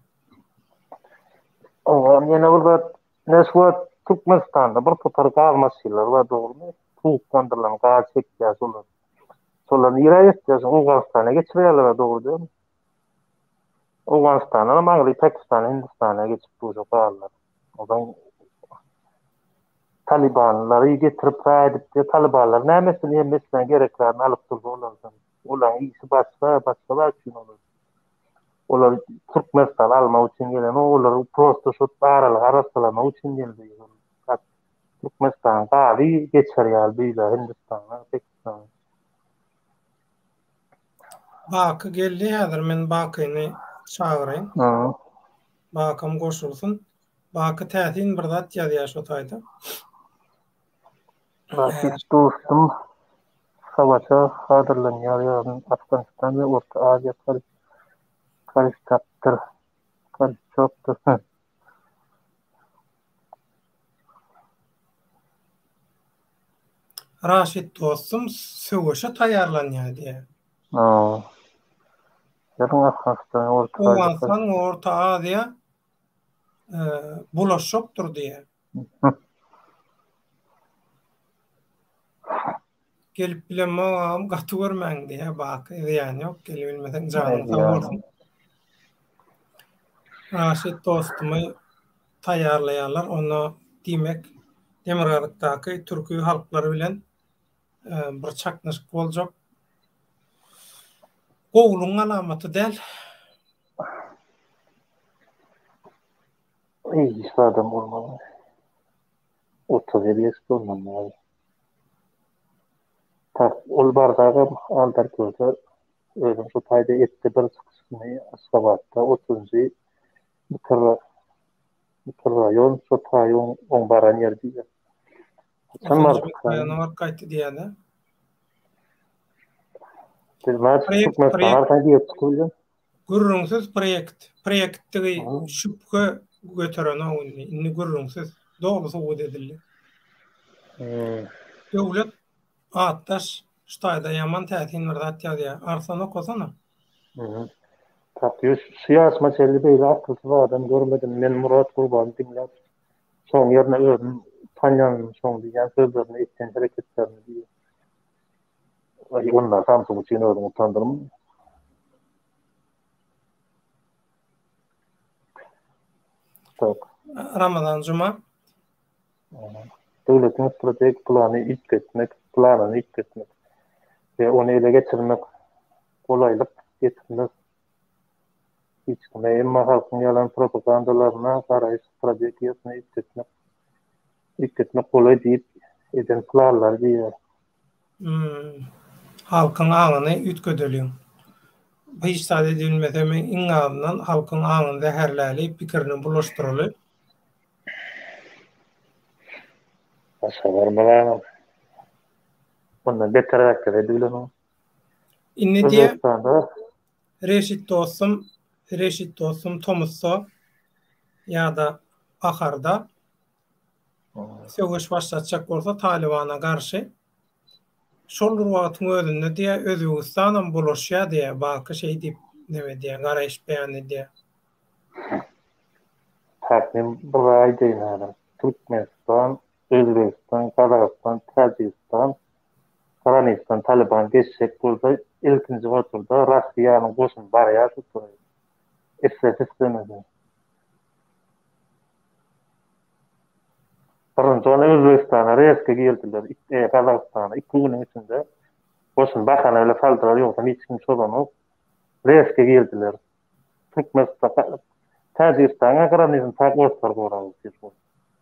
[SPEAKER 2] Oňa ýene bir zat, ine şu wagt Türkmenistanda bir topar gaz maşynlary bar, dogrumy? Suwuklandyrylan gaz çekýär şolar. Şolar nirä eltýär? Şo Owganystana geçirýärler, dogry dälmi? Owganystandan hem aňry Pakistana, Hindistana geçip dur şo gazlar. Onsoň Talibanlary getirip raý edip, Talibanlar näme etsin, hemmesinden gereklerini alyp durdy olardan. Olaryň işi başga, başga zat üçin olar. Olar Türkmenistany almak üçin gelenok, olar prosto şo aralygy arassalamak üçin geldi. Türkmenistan gazy geçer ýaly beýle Hindistana, Pakistana.
[SPEAKER 1] Baky geldi häzir men Bakyny çagyraýyn. Bakam goşulsyn. Baky täsin bir zat ýazýar şo taýda.
[SPEAKER 2] Raşid dostum savaşa hazyrlanýar ýagny Afganistan we Orta Aziýa garyşjakdyr. Garyşjakdyr.
[SPEAKER 1] Raşid dostum söweşe taýýarlanýar diýýär.
[SPEAKER 2] Hawa. Ýagny Afganistan Orta Aziýa.
[SPEAKER 1] Owganystan we Orta Aziýa bulaşjakdyr diýýär. Gelip bilemok agam gaty görmäň diýýär Baky zyýany ýok gelibilmeseň janyň sag bolsun. Raşit dostumy taýýarlaýarlar onda diýmek demirgazykdaky türki halklary bilen bir çaknyşyk boljak. Gowulygyň alamaty däl.
[SPEAKER 2] Hiç zadam bolmaz. 37 geçdi ondan bäri. Tak, ol bardagam Aldar Köse özüň şu taýda etdi bir çykyşyny Aşgabatda 30-njy mikro mikroraýon şo taý oň, oň baran ýeri diýýär. Haçan bardyk?
[SPEAKER 1] Mikroraýona baryp gaýtdy diýýär-de.
[SPEAKER 2] Biz näçe Türkmenistana barsaň diýip çykyp bilýän.
[SPEAKER 1] Gürrüňsiz proýekt. Proýektdigi şübhe göterenok indi. Indi gürrüňsiz doly subut edildi. Döwlet atdaş şu taýda ýaman täsin bir zat ýazýar. Arslan okasana.
[SPEAKER 2] Tapýuş, şu ýaşyma çenli beýle akylsyz adam görmedim. Men Murat Gurbany diňläp, şoň ýerine özüm utanýan şoň diýýän sözlerini, etýän hereketlerini diýýär. Aý, onda samsyk üçin özüňi utandyrma.
[SPEAKER 1] Tak. Ramazan Juma.
[SPEAKER 2] Döwletiň strategik plany üýtgetmek, planyny üýtgetmek we ony ele geçirmek golaýlyk getirmez hiç kime. Emma halkyň ýalan propagandalaryna garaýyş strategiýasyny üýtgetmek üýtgetmek golaý diýip eden planlary diýýär.
[SPEAKER 1] Hmm. Halkyň aňyny üýtgedeliň. Hiç zat edilmesem iň azyndan halkyň aňyny zäherläli, pikirini bulaşdyraly.
[SPEAKER 2] Başga barmy agam? Ondan beterräkler edibilenok.
[SPEAKER 1] Indi diýe Reşit dostum, Reşit dostum tomusda ýa-da baharda söweş başlatjak bolsa Talybana garşy şol bir wagtyň özünde diýýär Özbegistanam bulaşýar diýýär Baky şeý diýip neme edýär garaýyş beýan edýär.
[SPEAKER 2] Tak men bir zat aýdaýyn häzir. Türkmenistan, Özbegistan, Gazagystan, Täjigistan Granitdan Talyban geçjek bolsa ilkinji oturda Rossiýanyň goşuny barýar şu toýa. Islese islemese. Birinji ony Özbegistana rezko girdiler, e, Gazagystana iki günüň içinde goşun bahana bilen saldylar, ýogsam hiç kim çozanok. Rezko girdiler. Türkmenistan, Täjigistanyň granitini tak orslar gorap otyr.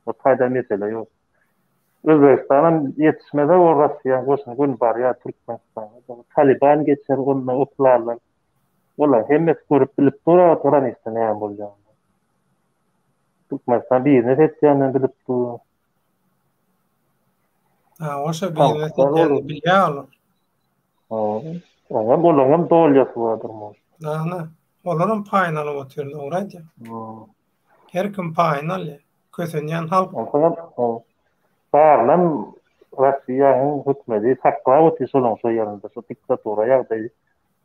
[SPEAKER 2] O taýda mesele ýok. Özbegistanam ýetişmese o Rossiýanyň goşuny göni barýar Türkmenistana. Taliban geçer onda o planlar. Olar hemmesi görüp bilip dur o granitde näme bolýanyny. Türkmenistan biznes etýänini bilip dur.
[SPEAKER 1] Ha, oşa biznes etýänini bilýär olar.
[SPEAKER 2] Oňam olaňam dolýasy bardyr muň.
[SPEAKER 1] Ana, olaram paýyny alyp otyr, dogry aýdýaň. Her kim paýyny alýar. Kösenýän halk.
[SPEAKER 2] Onsoňam barynam Rossiýanyň hökümeti saklap otyr şolaň şo ýerinde, şo diktatura ýagdaýy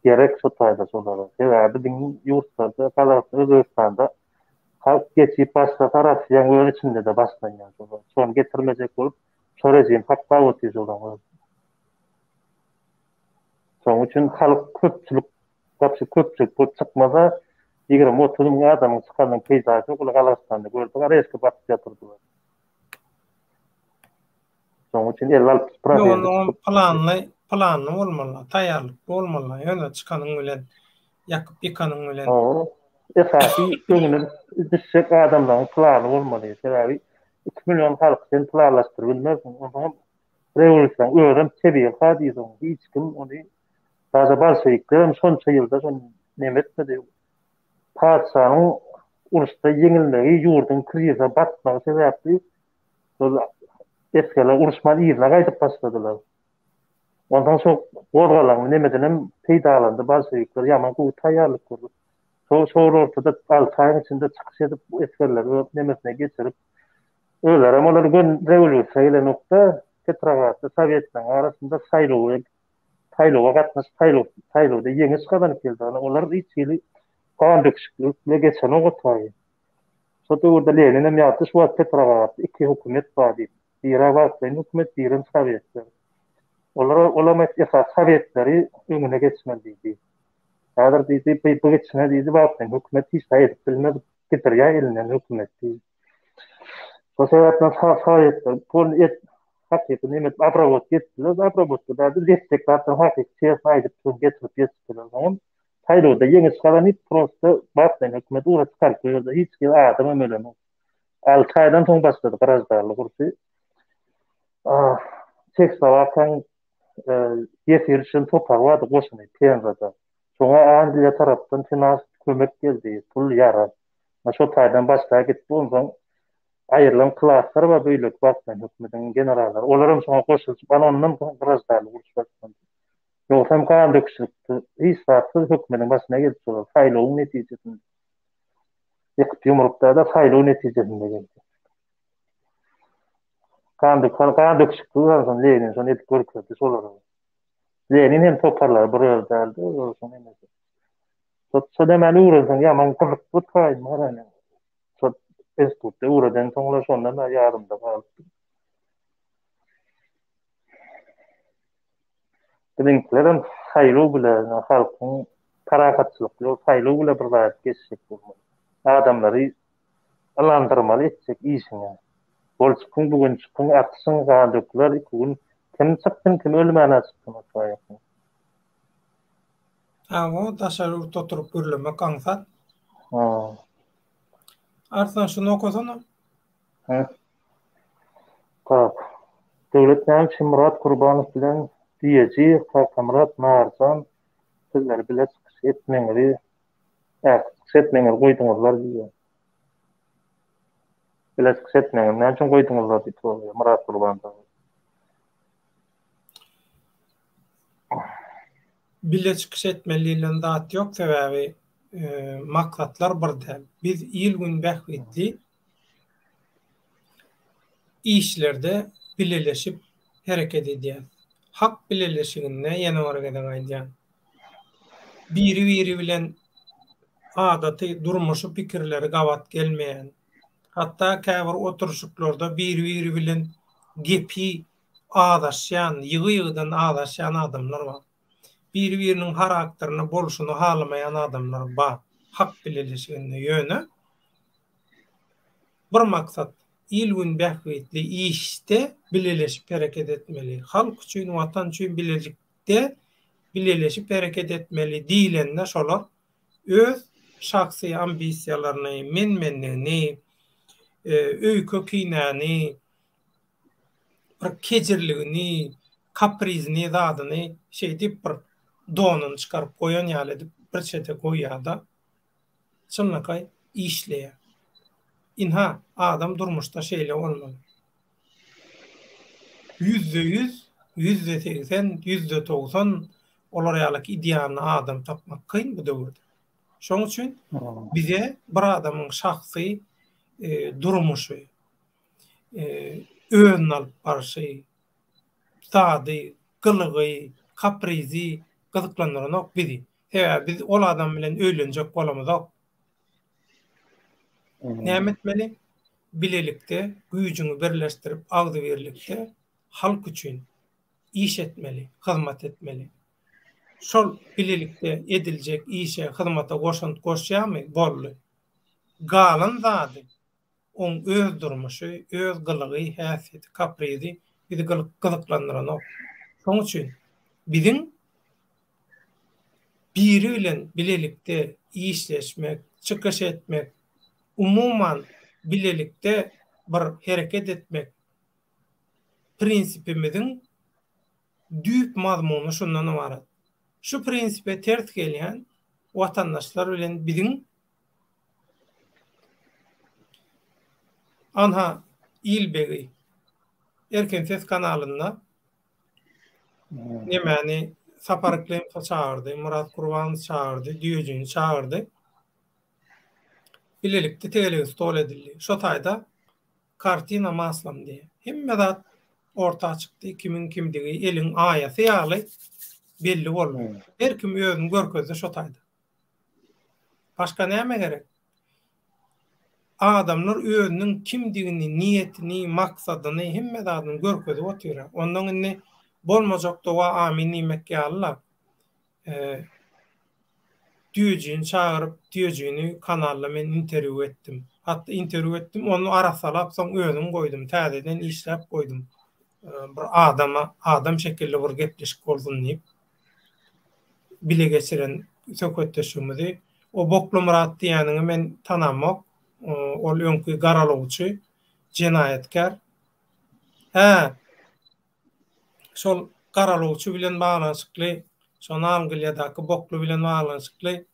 [SPEAKER 2] gerek şo taýda şolara. Sebäbi biziň ýurtlarda, Gazagystan, Özbegistanda halk geçip başlasa Rossiýanyň öz içinde-de başlanýar şolar. Şony getirmejek bolup şo rejim saklap otyr şolaň öz. Şonuň üçin halk köpçülik wapşe köpçülik bolup çykmasa 20-30 müň adamyň çykanynyň peýdasy ýok, olar Gazagystanda gördük, areşka basyp ýatyrdylar. Şonuň üçin 50-60
[SPEAKER 1] prosenti çykyp planly, planly bolmaly, taýýarlykly bolmaly. Ýöne çykanyň bilen, ýakyp ýykanyň bilen.
[SPEAKER 2] Esasy öňüne düşjek adamlaryň plany bolmaly. Sebäbi 2 million halky sen planlaşdyryp bilmersiň. Onsoňam Rewolýusiýanyň özem tebigy hadysa, hiç kim ony daže bolşewiklerem şonça ýylda şony neme etmedi. Patyşanyň uruşda ýeňilmegi, ýurduň krizise batmagy sebäpli şol esgerler uruşman yzyna gaýdyp başladylar. Onsoň şo gozgalaňly nemedenem peýdalandy bolşewikler, ýaman gowy taýýarlyk görüp. Şo şol ortada alty aýyň içinde çykyş edip bu esgerleri öz nemesine geçirip, Özlerem olar gön rewolýusiýa gelenokda Petrogradda sowetleriň arasynda saýlawa saýlawa gatnaşyp saýlaw saýlawda ýeňiş gazanyp geldi. Ýagny olar hiç hili gan döküşiklik bile geçenok o taýy. Şo döwürde Leninem ýazdy şu wagt Petrogradda iki hökümet bar diýip. Biri wagtlaýyn hökümet, birem sowetler. Olar olam esasy sowetleri öňüne geçmeli diýdi. Häzir diýdi bu bu geçine diýdi wagtlaýyn hökümet hiç zat edip bilmez gidirýär elinden hökümet diýdi. Şo sebäpden sag soýetler pol et hakyky neme obrabot etdiler, obrabotka däl, destek zatdan hakyky çesno aýdyp şony getirip ýetişdiler. Soňam saýlawda ýeňiş gazanyp prosta wagtlaýyn hökümet ugra çykaryp goýberdi. Hiç bir adamam ölenok. Alty aýdan soň başlady graždanlyk urşy. Çehoslowakiýanyň ýesir düşen topary bardy goşuny Penzada. Şoňa Angliýa tarapdan finans kömek geldi, pul, ýarag. Ana şo taýdan başga gitdi. Onsoň aýrylan klaslar bar beýleki wagtlaýyn hökümetiň generallary. Olaram şoňa goşulyşyp, ana ondan soň graždanlyk uruş başlandy. Ýogsam gan döküşlikdi. Hiç zatsyz hökümetiň başyna gelip şolar saýlawyň netijesinde. Ýykyp ýumrup däl-de saýlaw netijesinde geldi. Gan dök, gan döküşikli bolsun Lenin şony edip görkezdi şolara. Lenin hem toparlary bir ýerde däldi, olar şony emesi. Şo şo nämäni öwrenseň ýaman gyzykly taýyn bar ene. Şo institutda öwreden soňlar şondan bäri ýadymda galypdyr. Biziňkilerem saýlaw bile, halkyň parahatçylykly saýlaw bile bir zat geçjek bolmaly. Adamlary ynandyrmaly etjek işiňe. Bol çykyň bu gün çykyň atyşyň gan döküler iki gün kim çyksyn kim ölmänä çyksyn otaýasyn.
[SPEAKER 1] Hawa daşary ýurtda oturyp gürlemek aňsat. Arslan şuny okasana.
[SPEAKER 2] Hä. Tak. Döwlet näme üçin Myrat Kurbanow bilen Düýeji, Kakamyrat, Narjan sizleri bile çykyş etmeňizi Äh, çykyş etmeňizi goýduňyzlar diýýär. Bile çykyş etmeňizi näme üçin goýduňyzlar diýip soraýar Myrat Gurban dagy.
[SPEAKER 1] Bile çykyş etmeli diýlen zat ýok, sebäbi maksatlar bir däl. Biz il-gün bähbitli işlerde bileleşip hereket edýäs. Hak bileleşiginde ýene bir gezek aýdýan. Biri-biri bilen adaty durmuşy pikirleri gabat gelmeýän, hatda käbir oturyşyklarda biri-biri bilen gepi azaşýan, ýygy-ýygydan azaşýan adamlar bar. Biri-biriniň harakterini, bolşuny halamaýan adamlar bar hak bileleşiginde. Ýöne bir maksat, il-gün bähbitli işde bileleşip hereket etmeli. Halk üçin, Watan üçin bilelikde bileleşip hereket etmeli diýlende şolar öz şahsy ambisiýalaryny, men-menligini, öýke-kinäni, bir kejirligini, kaprizini zadyny şeýdip bir donuny çykaryp goýan ýaly edip bir çete goýýar-da, çynlakaý işleýär. Ynha, adam durmuşda şeýle bolmaly. 100%, 80%, 90% olar ýalyky idealny adam tapmak kyn bu döwürde. Şonuň üçin bize bir adamyň şahsy durmuşy, özüni alyp barşy, zady, gylygy, kaprizi gyzyklandyranok bizi. Sebäbi biz ol adam bilen öýlenjek bolamyzok. Näme etmeli? Bilelikde güýjüňi birleşdirip agzybirlikde halk üçin iş etmeli, hyzmat etmeli. Şol bilelikde ediljek işe, hyzmata goşant goşýarmy? Boldy. Galan zady Oň öz durmuşy, öz gylygy, häsiýeti, kaprizi bizi gyzyklandyranok. Şoň üçin biziň biri bilen bilelikde işleşmek, çykyş etmek, umuman bilelikde bir hereket etmek prinsipimiziň düýp mazmuny şundan ybarat. Şu prinsipe ters gelýän watandaşlar bilen biziň Anha Ilbegi Erkin Ses kanalynda nemäni Sapar Yklymowy çagyrdy, Myrat Gurbanowy çagyrdy, Düýejini çagyrdy. Bilelikde tegelek stol edildi. Şo taýda kartina maslom diýýär. Hemme zat orta çykdy, kimiň kimdigi eliň aýasy ýaly belli boldy. Her kim özüni görkezdi şo taýda. Başga näme gerek? Adamlar özüniň kimdigini, niýetini, maksadyny, hemme zadyny görkezip otyr. Ondan indi bolmajak doga amin diýmek ýaly-la. Düýejini çagyryp, düýejini kanalda men interwýu etdim. Hatda interwýu etdim, ony arassalap soň özüm goýdum, täzeden işläp goýdum. Bir adama, adam şekilli bir gepleşik bolsun diýip. Bile geçiren söhbetdeşligimizi. O Boklumyrat diýýäniňi men tanamok. Ol öňki garalawçy, jenaýatkär. Hä, şol garalawçy bilen baglanyşykly, şol Angliýadaky Bokly bilen baglanyşykly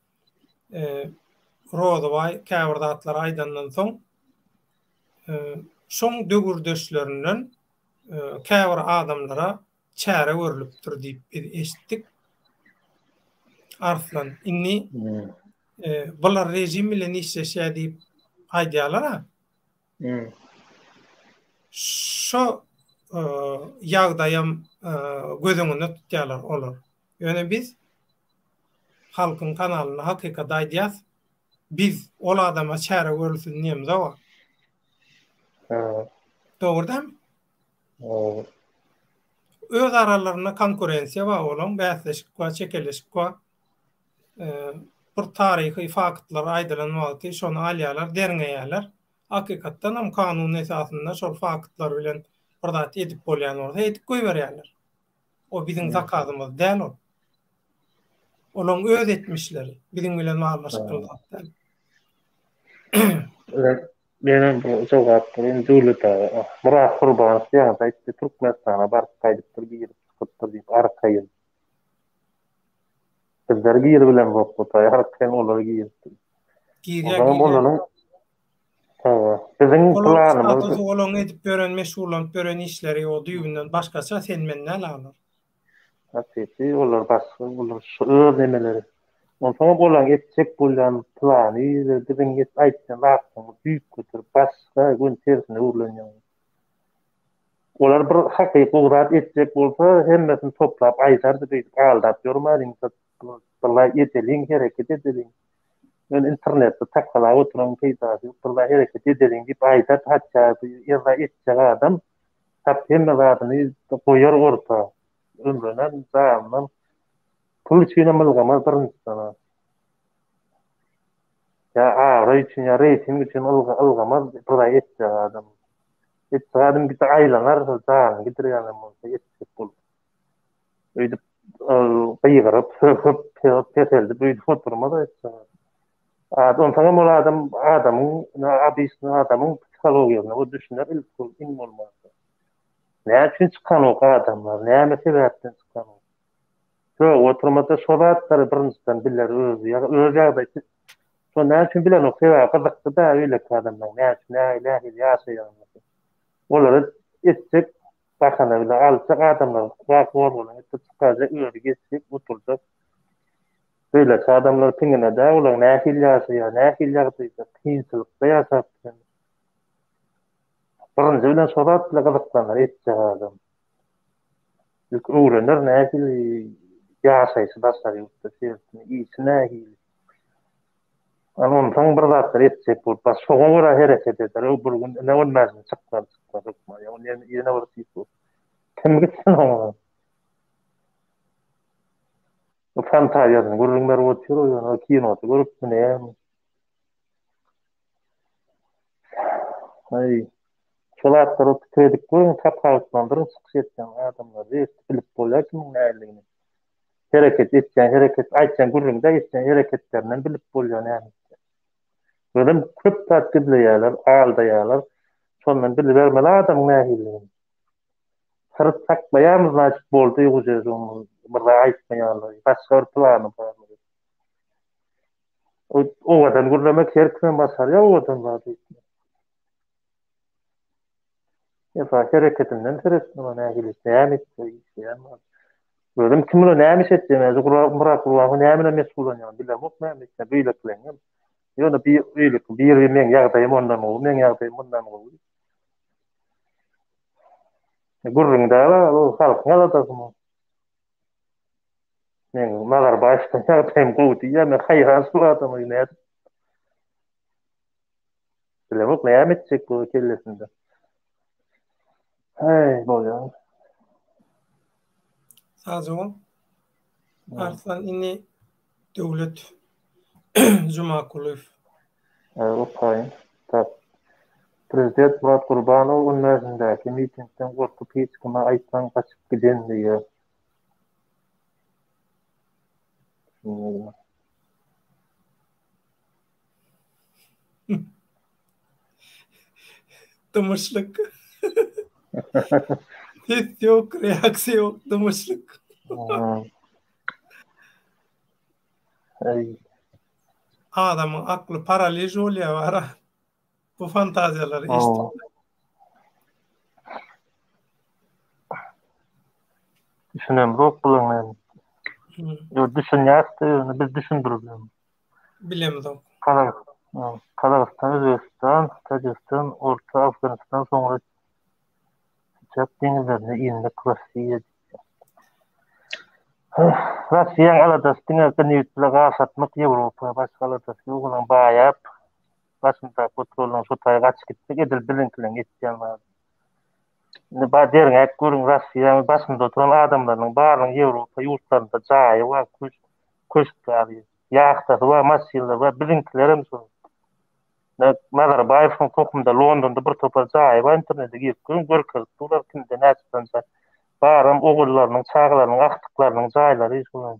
[SPEAKER 1] Rozybaý käbir zatlary aýdandan soň, şoň döwürdeşlerinden käbir adamlara çäre görlüpdir diýip biz eşitdik. Arslan, indi bular režim bilen işleşýär diýip. aýdýarlar-a.
[SPEAKER 2] Hmm.
[SPEAKER 1] Şo ýagdaýam göz öňünde tutýarlar olar. Ýöne biz halkyň kanalynda hakykaty aýdýas. Biz ol adama çäre görülsin diýemzok. Dogry dälmi? Öz aralarynda konkurensiýa bar olaň, bäsleşik bar, çekeleşik bar. Bir taryhy faktlar aýdylan wagty şony alýarlar, derňeýärler. Hakykatdan hem kanun esasynda şol faktlar bilen bir zat edip bolýan bolsa edip goýberýärler. O biziň zakazymyz däl ol. Olaň öz etmişleri, biziň bilen baglaşykly zat däl.
[SPEAKER 2] Menem bu jogap bereýin Döwlet aga. Myrat Gurbanow ýaňy aýtdy, Türkmenistana baryp gaýdypdyr, girip çykypdyr diýip arkaýyn. Bizler giribilemzok bu taý, arkaýyn olar giripdir.
[SPEAKER 1] Girýär, girýär.
[SPEAKER 2] Hawa, biziň
[SPEAKER 1] planymyz. Olaň edip ýören, meşgullanyp ýören işleri o düýbünden başgaça, sen-men däl olar.
[SPEAKER 2] Hakyky olar başga, olar şu öz nemeleri. Onsoňam olaň etjek bolýan plany we biziň aýtýan zatlarymyz düýpgöter başga, göni tersine öwrülen ýaly. Olar bir hakyky zat etjek bolsa hemmesini toplap aýdardy beýdip aldap ýörmäliň birlaý edeliň hereket edeliň. Ýöne internetde takalap oturan peýdasy ýok birlaý hereket edeliň diýip aýdar hatda ýa etjek adam tap hemme zadyny goýar orta ömrünem janynam pul üçinem ylgamaz birinjiden. Ýa abraý üçin ýa reýting üçin ylgamaz birlaý etjek adam. Etjek adam gide aýlanar şol janyny gidirýänem bolsa etjek bolup. Öýdüp gygyryp, sögüp, peseldip öýdüp oturmaz etjek adam. Ad onsoňam ol adam adamyň obyçny adamyň psihologiýasyna o düşüner ilki iň bolmanda. Näme üçin çykanok adamlar, näme sebäpden çykanok. Sögüp oturmasa şo zatlary birinjiden biler özi, öz ýagdaýy Şo näme üçin bilenok, sebäbi gyzykly-da öýleki adamlaryň näme üçin, nähili ýaşaýanlygy. Olary etjek bahana bilen aljak adamlar wagt gozgalaň etip çykarjak, özi geçjek, oturjak. Beýleki adamlar piňine däl, olar nähili ýaşaýar, nähili ýagdaýda, kynçylykda ýaşap bilen. Birinji bilen şo zat bilen gyzyklanar etjek adam. İlk öwrener nähili ýaşaýşy daşary ýurtda, şertini, işi nähili. Ana onsoň bir zatlar etjek bolup, baş şoňa görä hereket eder. O bir gün ine on bäşini çykmaz, çykmaz hökman. Ýa ýene ýene bir tip. Kim gitsin oňa? Bu fantaziýasyny gürrüň berip otyr o ýöne kinoda görüpmi näme? Aý, şol zatlary pikir edip görüň, tapawutlandyryň çykyş etýän adamlary, bilip bolýar kimiň nähilidigini. Hereket etýän hereket, aýtýan gürrüňde etýän hereketlerinden bilip bolýar näme. Özem köp zat gizleýärler, aldaýarlar. Şondan bilibermeli adamyň nähilidigini. Syr saklaýarmy значит boldy uje bir zat aýtmaýarlar. Başga bir plany bar. Owadan gürlemek her kimem başarýar owadan zat aýtmak. Ýa hereketinden seret muňa nähili näme etse işleýän bar. Özüm kim bilen näme iş etýän özi Murat Gurbanow näme bilen meşgullanýan bilemok näme etýän beýlekileňem. Ýöne bir beýleki biri meň ýagdaýym ondan gowy meň ýagdaýym mundan gowy. Gürrüň däl o halkyň aladasymy. Men Nazarbaýewden ýagdaýym gowy diýýär men haýran şul adama nädip. Bilemok näme etjek bu kellesinde. Hey bolýar.
[SPEAKER 1] Sagja bol. Arslan indi Döwlet Jumakulyýew.
[SPEAKER 2] Okaýyn. Tak. Prezident Murat Gurbanow on bäşindäki mitingden gorkup hiç kime aýtman gaçyp giden diýýär.
[SPEAKER 1] Dymyşlyk. Ses ýok, reaksiýa ýok, dymyşlyk.
[SPEAKER 2] Aý.
[SPEAKER 1] Adamyň akly paraliž bolýar bara. Bu fantaziýalary eşidip.
[SPEAKER 2] Düşünemzok bulaň näme. Ýok, düşünýäs-de, ýöne biz düşündirip
[SPEAKER 1] bilemzok.
[SPEAKER 2] Gazak. Gazagystan, Özbegistan, Täjigistan, Orta Afganistan, soňra Syçak deňizlerine inmek Russiýa diýýär. Russiýaň aladasy diňe nebit bile gaz satmak Ýewropa, başga aladasy ýok, onuň baýap başyndaky oturanlaryň şo taýy gaçyp gitmek edil biziňkileriň etýän zady. Indi bar derňäp görüň Russiýanyň başynda oturan adamlarynyň barynyň Ýewropa ýurtlarynda jaýy bar, köşk ýaly, ýahtasy bar, maşynlary bar, biziňkilerem şol. Nazarbaýewiň tohumda Londonda bir topar jaýy bar internete girip görüň görkezip durlar kimde näçe sany jaý. Baram ogullarynyň, çagalarynyň, agtyklarynyň jaýlary şol.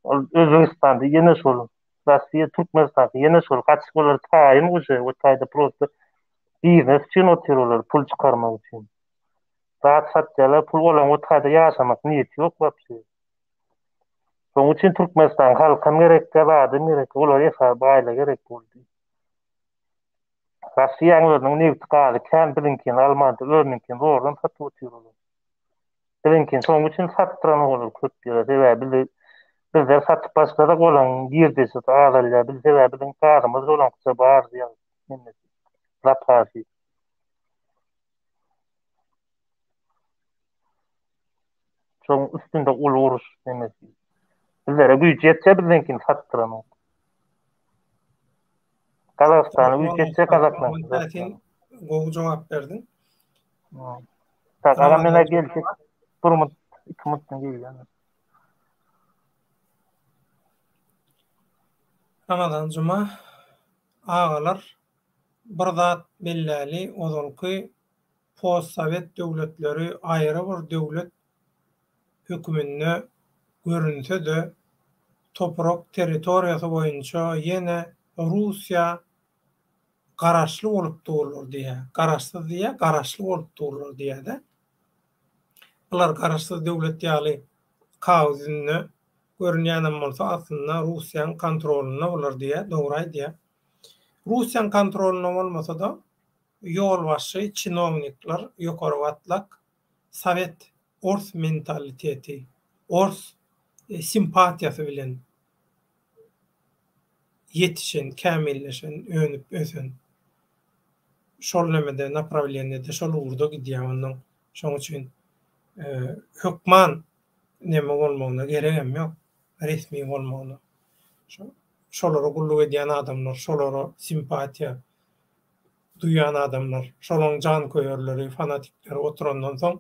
[SPEAKER 2] Ol Özbegistanda ýene şol. Russiýa Türkmenistanda ýene şol. Gaçyp olar taýyn uje o taýda prosta biznes üçin otyr olar pul çykarmak üçin. Zat satýarlar pul olaň o taýda ýaşamak niýeti ýok wapşe. Şonuň üçin Türkmenistan halkam gerek däl, adam gerek. Olar esasy baýlyk gerek boldy. Russiýanyň özüniň nebti gazy kän biziňkini almandy, özüniňkini zordan satyp otyr olar. Biziňkini şonuň üçin satdyran olar köp ýere. Sebäbi bizi bizler satyp başlasak olaryň girdejisi azalýar. Biz sebäbi biziň gazymyz olaňkyça bar diýýär. Zapasy. Şoň üstünde uly uruş nemesi. Bizlere güýç ýetse biziňkini satdyranok. Gazagystana güýç ýetse Gazaklar.
[SPEAKER 1] Sen gowy jogap berdiň.
[SPEAKER 2] Tak, agam mena geldik. Bir minut, 2 minutdan gelýän.
[SPEAKER 1] Ramazan Juma agalar bir zat belläli ozalky postsowet döwletleri aýry bir döwlet höküminde görünse-de, toprak territoriýasy boýunça ýene Russiýa garaşly bolup durlar diýýär. Garaşsyz diýýär, garaşly bolup durlar diýýär-de. Bular garaşsyz döwlet ýaly kagyz ýüzünde görünýänem bolsa, aslynda Russiýanyň kontrolynda bular diýýär, dogry aýdýar. Russiýanyň kontrolynda bolmasa-da, ýolbaşçy çinownikler, ýokary gatlak sowet, ors mentaliteti, ors simpatiýasy bilen ýetişen, kämilleşen, önüp ösen şol nemede, naprawleniýede, şol ugurda gidýär onnoň. Şoň üçin hökman neme bolmagyna geregem ýok, resmi bolmagyna. Şolara gulluk edýän adamlar, şolara simpatiýa duýýan adamlar, şolaň janköýerleri, fanatikleri oturandan soň,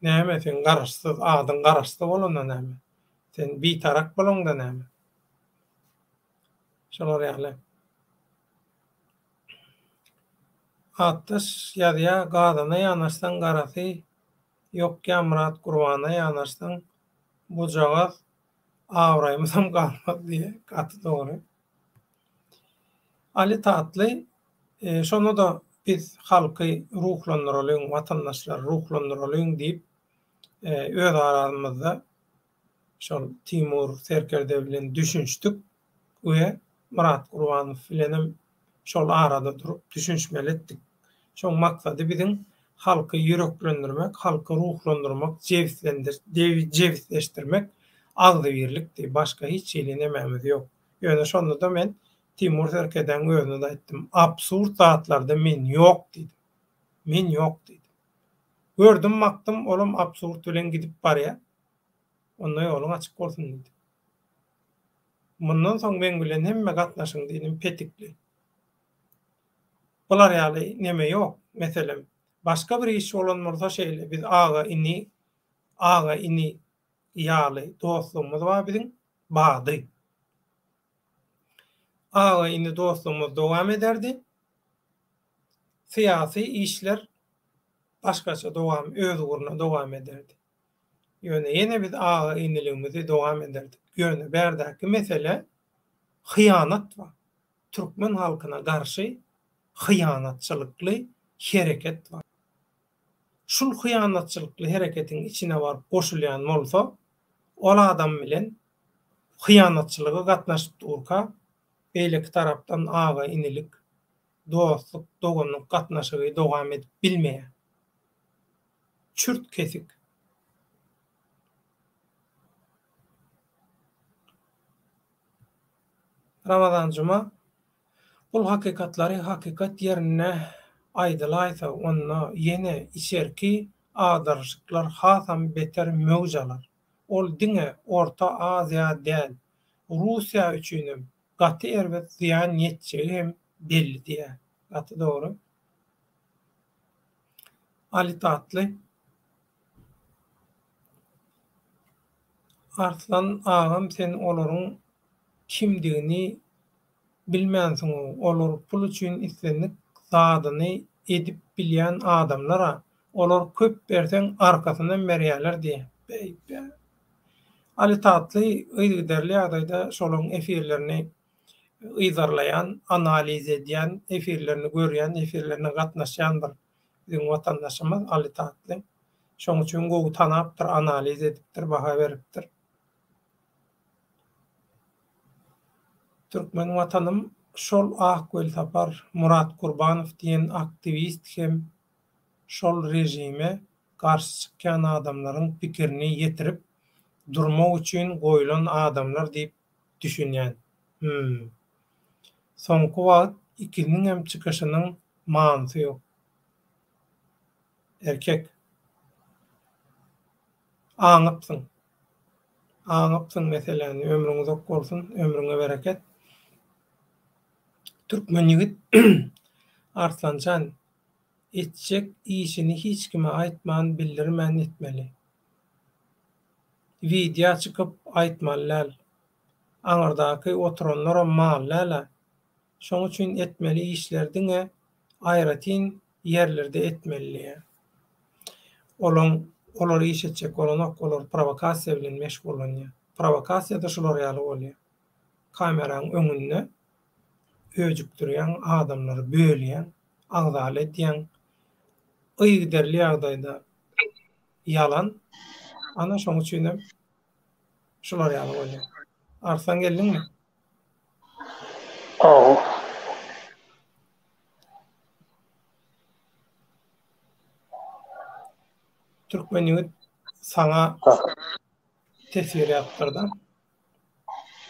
[SPEAKER 1] näme sen garaşsyz, adyň garaşsyz bolanda näme? Sen bitarap bolaňda näme? Şolar ýaly. Atdaş ýazýa, Gazana ýanaşsaň garasy ýokýa Myrat Gurbana ýanaşsaň bujagaz abraýymyzam galmaz diýýä. Gaty dogry. Ali Tatly, Şonda-da biz halky ruhlandyralyň, watandaşlary ruhlandyralyň diýip, öz aramyzda şol Timur serkerde bilen düşünişdik we Myrat Gurbanow bilenem şol arada durup düşünişmeli etdik. Şoň maksady biziň halky ýüreklendirmek, halky ruhlandyrmak, jebisleşdirmek, agzybirlikdi. Başga hiç hili nemämiz ýok. Ýöne şonda-da men Timur serkerdäň özüne-de aýtdym, absurd zatlarda men ýok diýdim. Men ýok diýdim. Gördüm, bakdym, olam absurd bilen gidip barýar. Onda ýoluň açyk bolsun diýdim. Mundan soň meň bilen hemme gatnaşyň diýdim, petikli. Bular ýaly neme ýok. Meselem, başga bir iş bolan bolsa şeýle, biz aga-ini, aga-ini ýaly dostlugymyz bar biziň. Bardy. Aga indi dostlugymyz dowam ederdi. Syýasy işler başgaça dowam, öz ugruna dowam ederdi. Ýöne ýene biz aga-iniligimizi dowam ederdik. Ýöne bärdäki mesele hyýanat bar. Türkmen halkyna garşy hyýanatçylykly hereket bar. Şul hyýanatçylykly hereketiň içine baryp goşulýan bolsa, ol adam bilen hyýanatçylyga gatnaşyp durka, beýleki tarapdan aga-inilik, dostluk, doganlyk gatnaşygy dowam edip bilmeýär. Çürt-kesik. Ramazan Juma. Bul hakykatlary hakykat ýerinde aýdylaýsa, onda ýene içerki agdaryşyklar hasam beter möwj alar. Ol diňe Orta Aziýa däl, Russiýa üçinem gaty erbet zyýan ýetjegi hem belli diýýär. Gaty dogry. Ali Tatly. Arslan agam sen olaryň kimdigini bilmänsiňow olar pul üçin islendik zadyny edip bilýän adamlara olar köp berseň arkasyndan berýäler diýä beýbä Ali Tatly yzygiderli ýagdaýda şolaň efirlerini yzarlaýan analiz edýän efirlerini görýän efirlerine gatnaşýan bir biziň watandaşymyz Ali Tatly şoň üçin gowy tanapdyr analiz edipdir baha beripdir. Türkmen Watanym şol ak Welsapar Murat Gurbanow diýen aktiwist hem şol režime garşy çykýan adamlaryň pikirini ýetirip durmak üçin goýlan adamlar diýip düşünýän. Hümm. Soňky wagt ikisiniňem çykyşynyň manysy ýok. Erkek. Aňypsyň. Aňypsyň meseläni. Ömrüň uzak bolsun, ömrüňe bereket. Türkmen ýigit Arslanjan, etjek işini hiç kime aýtman, bildirmän etmeli. Wideo çykyp aýtmaly däl. Aňyrdaky oturanlaram mal däl-ä. Şoň üçin etmeli işleri diňe aýratyn ýerlerde etmeli diýýär. Olaň olar iş etjek bolanok, olar prowokasiýa bilen meşgullanýar. Prowokasiýa-da şular ýaly bolýar. Kameraň öňünde öjükdirýäň, adamlary bölýäň, agzaly edýäň. Yzygiderli ýagdaýda ýalan. Ana şoň üçinem şular ýaly bolýar. Arslan geldiňmi?
[SPEAKER 2] Hawa.
[SPEAKER 1] Türkmen ýigit saňa teswir ýazypdyrda.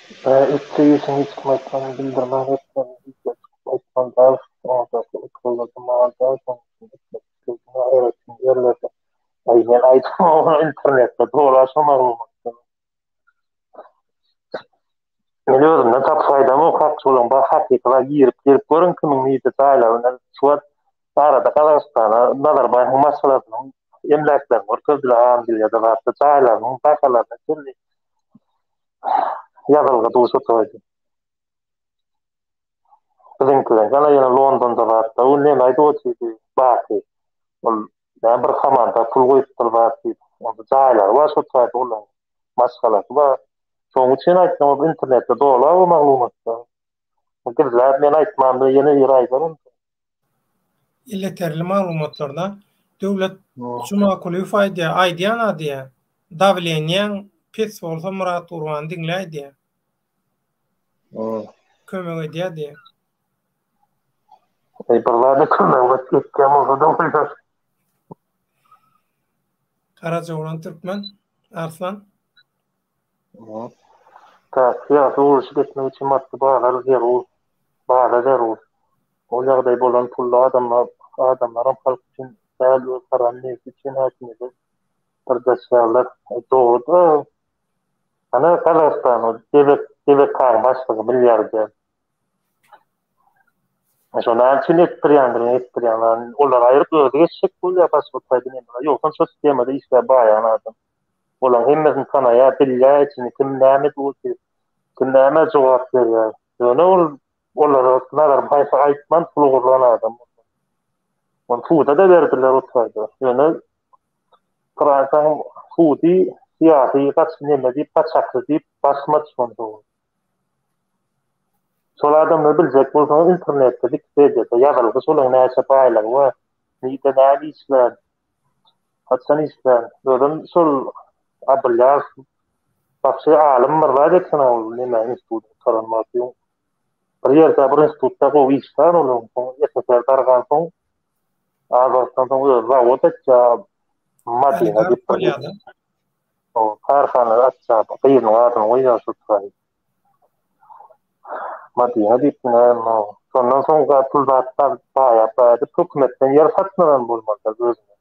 [SPEAKER 2] Etjek işiňi hiç kime aýtman, bildirmän etmeli, hiç ýere çykyp aýtmaly däl, oňadaky oturanlarda mal däl, şonuň üçin etmek isleýşiňi aýratyn ýerlerde. Aý men aýdamok, internetde doly şo maglumatlar. Men özümden tapyp aýdamok, hakçy bolan bar hakyky girip girip görüň kimiň nirde jaýlary şu wagt arada Gazagystana Nazarbaýewiň maşgalasynyň emläklerini görkezdiler Angliýada zatda jaýlarynyň bahalaryna çenli ýazylgy duşa oturdy. Biziňkiler gana ýene Londonda zatda o neme aýdyp otyrdy Baky. Ol näme bir hamanda pul goýupdyr zat diýip. Onda jaýlary bar şo taýda olaryň. Maşgalasy bar. Şonuň üçin aýtdym ol internetde doly o maglumatlar. Gizläp men aýtmamda ýene biri aýdar onda.
[SPEAKER 1] Elýeterli maglumatlarda Döwlet Jumakulyýew aýdýar, aýdýan-a diýýär. Dawleniýaň pes bolsa Myrat Gurbany diňläý diýýär. Kömek edýär diýýär.
[SPEAKER 2] Eý bir zada kömek etýän bolsa-da bolýar.
[SPEAKER 1] Garajaoglan türkmen Arslan.
[SPEAKER 2] Tak, syýasy gurluşyk etmek üçin maddy bazar zerur. Baza zerur. Ol ýagdaý bolan pully adamlar, adamlaram halk üçin däl, öz haram nebsi üçin häkimiýete dyrjaşýarlar. Dogry-da, Ana Gazagystanyň Debek Debekaň başlygy milliarder. Şo näme üçin etdirýändigini etdirýän. Olar aýryp özi geçjek bolýar başga taýdan emma ýogsam şo sistemada işläp baýan adam. Olaryň hemmesini tanaýar, bilýär içini kim näme edip otyr, kim nämä jogap berýär. Ýöne ol olara Nazarbaýewe aýtman pul ogurlan adam. Ony suda-da berdiler o taýda. Ýöne Fransiýanyň sudy syýasy gaç neme diýip gaçakly diýip basmaç şonda. Şol adamlary biljek bolsaňyz internetde Wikipediýada ýazylgy şolaň näçe baýlygy bar, nirde näme işlän, haçan işlän. Özem şol Abylýaz bagşy alym bir zat eken ol neme instituty gutaran wagty. Bir ýerde bir institutda gowy işlän ol soň SSR dargansoň Az wagtdan soň özi zawod açýar. Madina diýip bir O kärhana açýar. Gyzynyň adyny goýýar şu taý. Madina diýip näme? Şondan soň pul zat baýap baýadyp hökümetden ýer satyn alan bolmalydyr özüne.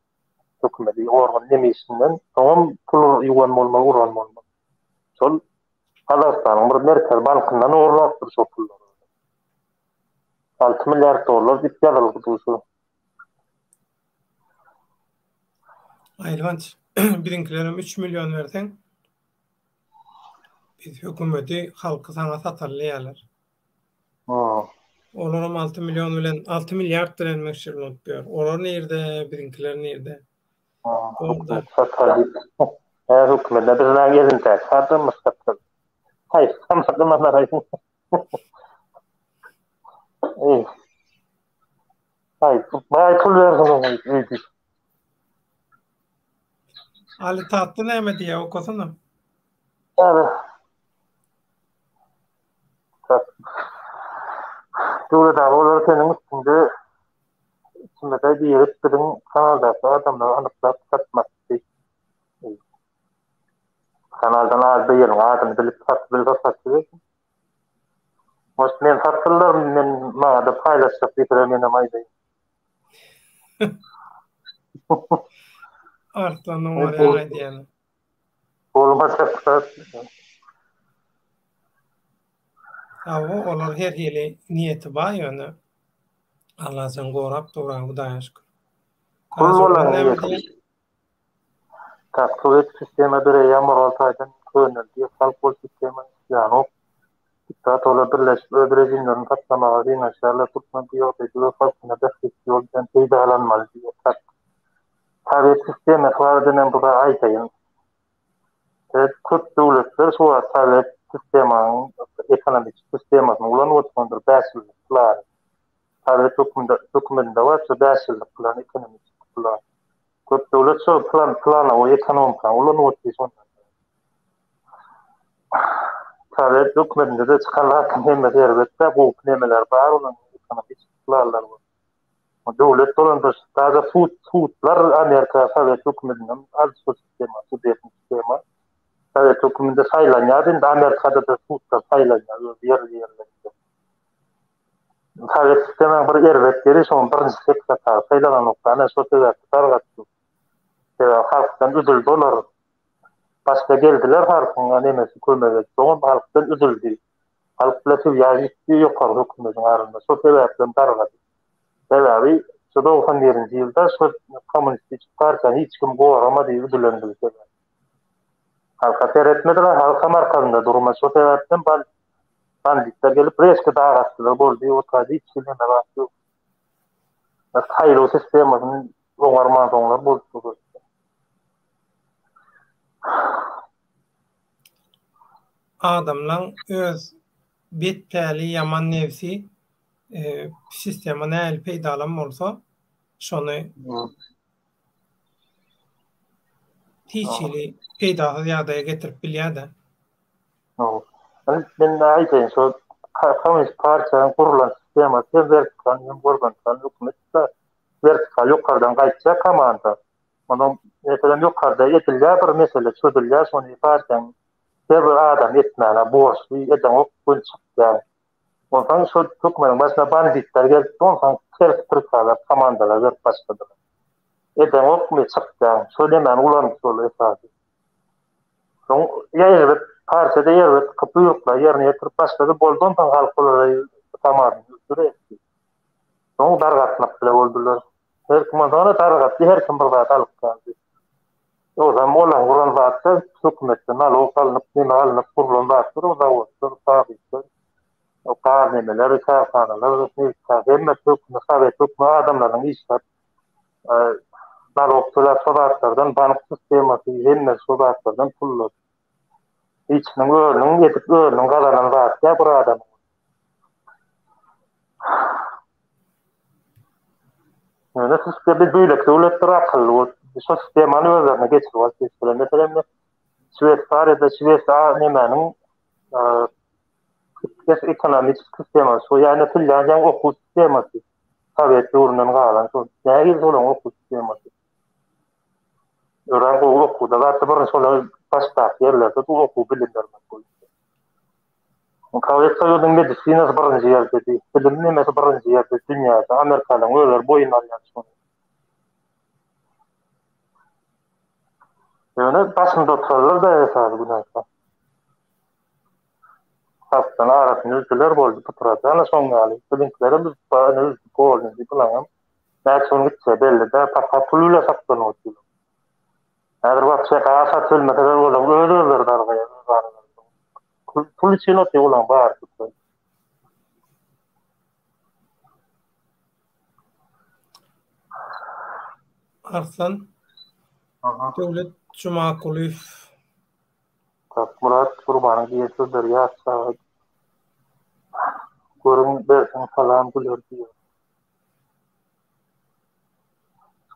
[SPEAKER 2] Hökümeti organ neme işinden soňam pul ýuwan bolmaly uran bolmaly. Şol Gazagystanyň bir merkezi bankyndan ogurlapdyr şo pullary. 6 milliard dollar diýip ýazylgydy şu.
[SPEAKER 1] Aýylganç. Biziňkilerem 3 million berseň biz hökümeti halky saňa sataly diýýärler. Olaram 6 million bilen 6 milliard bilen meşhur bolup ýör. Olar nirde, biziňkiler nirde?
[SPEAKER 2] Hökümet satar diýip. Hä, hökümet biz näme elindäki adamymyz satar. Haýsy samsyk ynanaraýyn. Eý. Haý, baý pul bersin oňa öýdüp.
[SPEAKER 1] Ali Tatly näme diýýär, okasana.
[SPEAKER 2] Ýa. Döwlet aga olar seniň üstüňde içimize girip biziň kanaldaky adamlary anyklap satmakçy. Kanaldan az bir ýeriň adyny bilip satyp bilse satyp bersin. Может men satsynlar men maňada paýlaşjak diýseler menem aýdaýyn.
[SPEAKER 1] Arslan oňarýan aýdýany.
[SPEAKER 2] Bolmajak zat.
[SPEAKER 1] Hawa, olar her hili niýeti bar ýöne Allajan gorap dur-a Hudaýa şükür.
[SPEAKER 2] Pul bolan niýeti. Tak, sowet sistema bireýýäm moral taýdan köneldi, halk ol sistemany isleýänok. Diktatorlar birleşip öz režimlerini saklamaga synanyşýarlar, türkmen bu ýagdaýda öz halkyna bähbitli ýol bilen peýdalanmaly diýýär. Tak. Sowet sistemasy barada men bu zat aýdaýyn. Sebäp köp döwletler şu wagt sowet sistemanyň ekonomik sistemasyny ulanyp oturandyr, 5 ýyllyk plany. Sowet hökümde hökümetinde bar şu 5 ýyllyk plan, ekonomik plan. Köp döwlet şu plan planowy ekonomikany ulanyp otyr şondan. Sowet hökümetinde-de çykan zatlaryň hemmesi erbet-dä, gowy nemeler bar olaryň ekonomik planlary bar. Döwlet dolandyryş, daže sud, sudlar Amerika Sowet hökümetinden aldy şol sistema, sudebny sistema. Sowet höküminde saýlanýardy, indi Amerikada-da sudlar saýlanýar öz ýerli ýerlerinde. Sowet sistemanyň bir erbet ýeri şoň birinji sekretary saýlananokda, ana şo sebäpli dargatdy. Sebäbi halkdan üzüldi olar. Başda geldiler halkyň nemesi kömege, soňam halkdan üzüldi. Halk bilen sywýaz ýitdi ýokary hökümediň arasynda. Şo sebäpden dargady. Sebäbi şu 91-nji ýylda şo kommunistik partiýany hiç kim goramady üzülendigi sebäpli. Halka seretmediler, halkam arkasynda durmady. Şo sebäpden banditler gelip reşki dargatdylar boldy. O taýda hiç hili neme zat ýok. Saýlaw sistemasyny oňarmansoňlar bolupdyr.
[SPEAKER 1] Adamlaň öz bet päli ýaman nebsi sistema nähili peýdalan bolsa şony hiç hili peýdasyz ýagdaýa getirip bilýär-de.
[SPEAKER 2] Men aýdaýyn şo kommunist partiýanyň gurulan sistemasy hem wertikal hem gorizontal hökümet wertikal ýokardan gaýtýar komanda. Onuň meselem ýokarda edilýär bir mesele çözülýär şony partiýanyň her bir adam etmäne borçly edeňok gün çykýar. Onsoň şol hökümetiň başyna banditler gelipdi onsoň ters prikazlar komandalar berip başladylar. Edeňokmy çykýaň şo nemäni ulanyp şol esasy. Soň ýa erbet partiýada erbet buýruklary ýerine ýetirip başlady boldy onsoň halk olara tamadyny ötür etdi. Soň dargatmak bile boldular. Her kim onsoň dargatdy her kim bir zat alyp galdy. Ýogsam olaň guran zatlar hökümetden nalog alnyp neme alnyp gurulan zatlar o zawodlar fabrikler o gaz nemeler kärhanalar nebit gaz hemmesi hökümet sowet hökümet adamlarynyň işläp nalog töläp şo zatlardan bank sistemasy hemmesi şo zatlardan pullar. Hiçiniň özüniň edip özüniň gazanan zat däl bir adamyň. Ýöne sistema biz beýleki döwletler akylly bolup şo sistemany özlerine geçirip alyp geçdiler. Meselem Şweýsariýada Şweýsa nemäniň ekonomik sistemasy şo ýa-da Finlýandiýanyň okuw sistemasy sowet döwründen galan şol. Nähili şolaryň okuw sistemasy? Örän gowy okuwda zatda birinji şolar başdaky ýerlerde bu okuw bilim bermek boýunça. Sowet Soýuzynyň medisinasy birinji ýerdedi. Bilim nemesi birinji ýerde dünýäde. Amerikalaryň özleri boýun alýar şony. Ýöne başynda oturanlar da esasy günäkär. Halkdan arasyny üzdüler boldy pytrady. Ana şoň ýaly. Biziňkilerem üzüp bar, ine üzdük boldy diýip bulaňam näçe gün gitse belli däl, paka pul bile saklanyp otyr. Häzir wapşe gaz satyp bilmeseler olaň öz özleri dargaýar öz aralarynda. Pul, pul üçin otyr olaň bary tutsa.
[SPEAKER 1] Arslan Aha. Döwlet Jumakulyýew
[SPEAKER 2] Murat Gurbanyň diýen sözleri ýat çaga görüň bersin salam güler diýýär.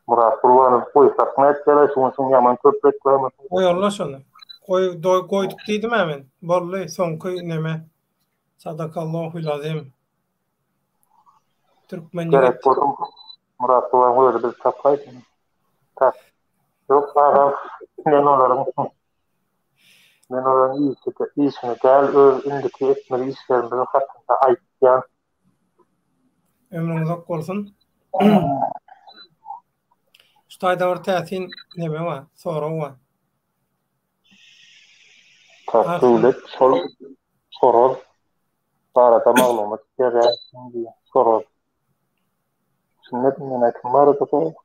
[SPEAKER 2] Murat Gurbanow goýsak nätýär şuň üçin ýaman köp reklama.
[SPEAKER 1] Goýarlar şony. Goý doý goýduk diýdim-ä men. Boldy soňky neme. Sadakallahul azim. Türkmen ýigit.
[SPEAKER 2] Gerek bolsa Murat Gurbanow özi bizi tapaýsyn. Tap. Ýok agam men olaryň men olaryň işi işini däl öz indiki etmeli işlerimiz hakynda aýtýan.
[SPEAKER 1] Ömrüň uzak bolsun. Şu taýda bir täsin neme bar, sorag bar.
[SPEAKER 2] Tak döwlet şol soraz barada maglumat berýärsiň diýýär. Soraz. Düşünmedim men kim barada sorag?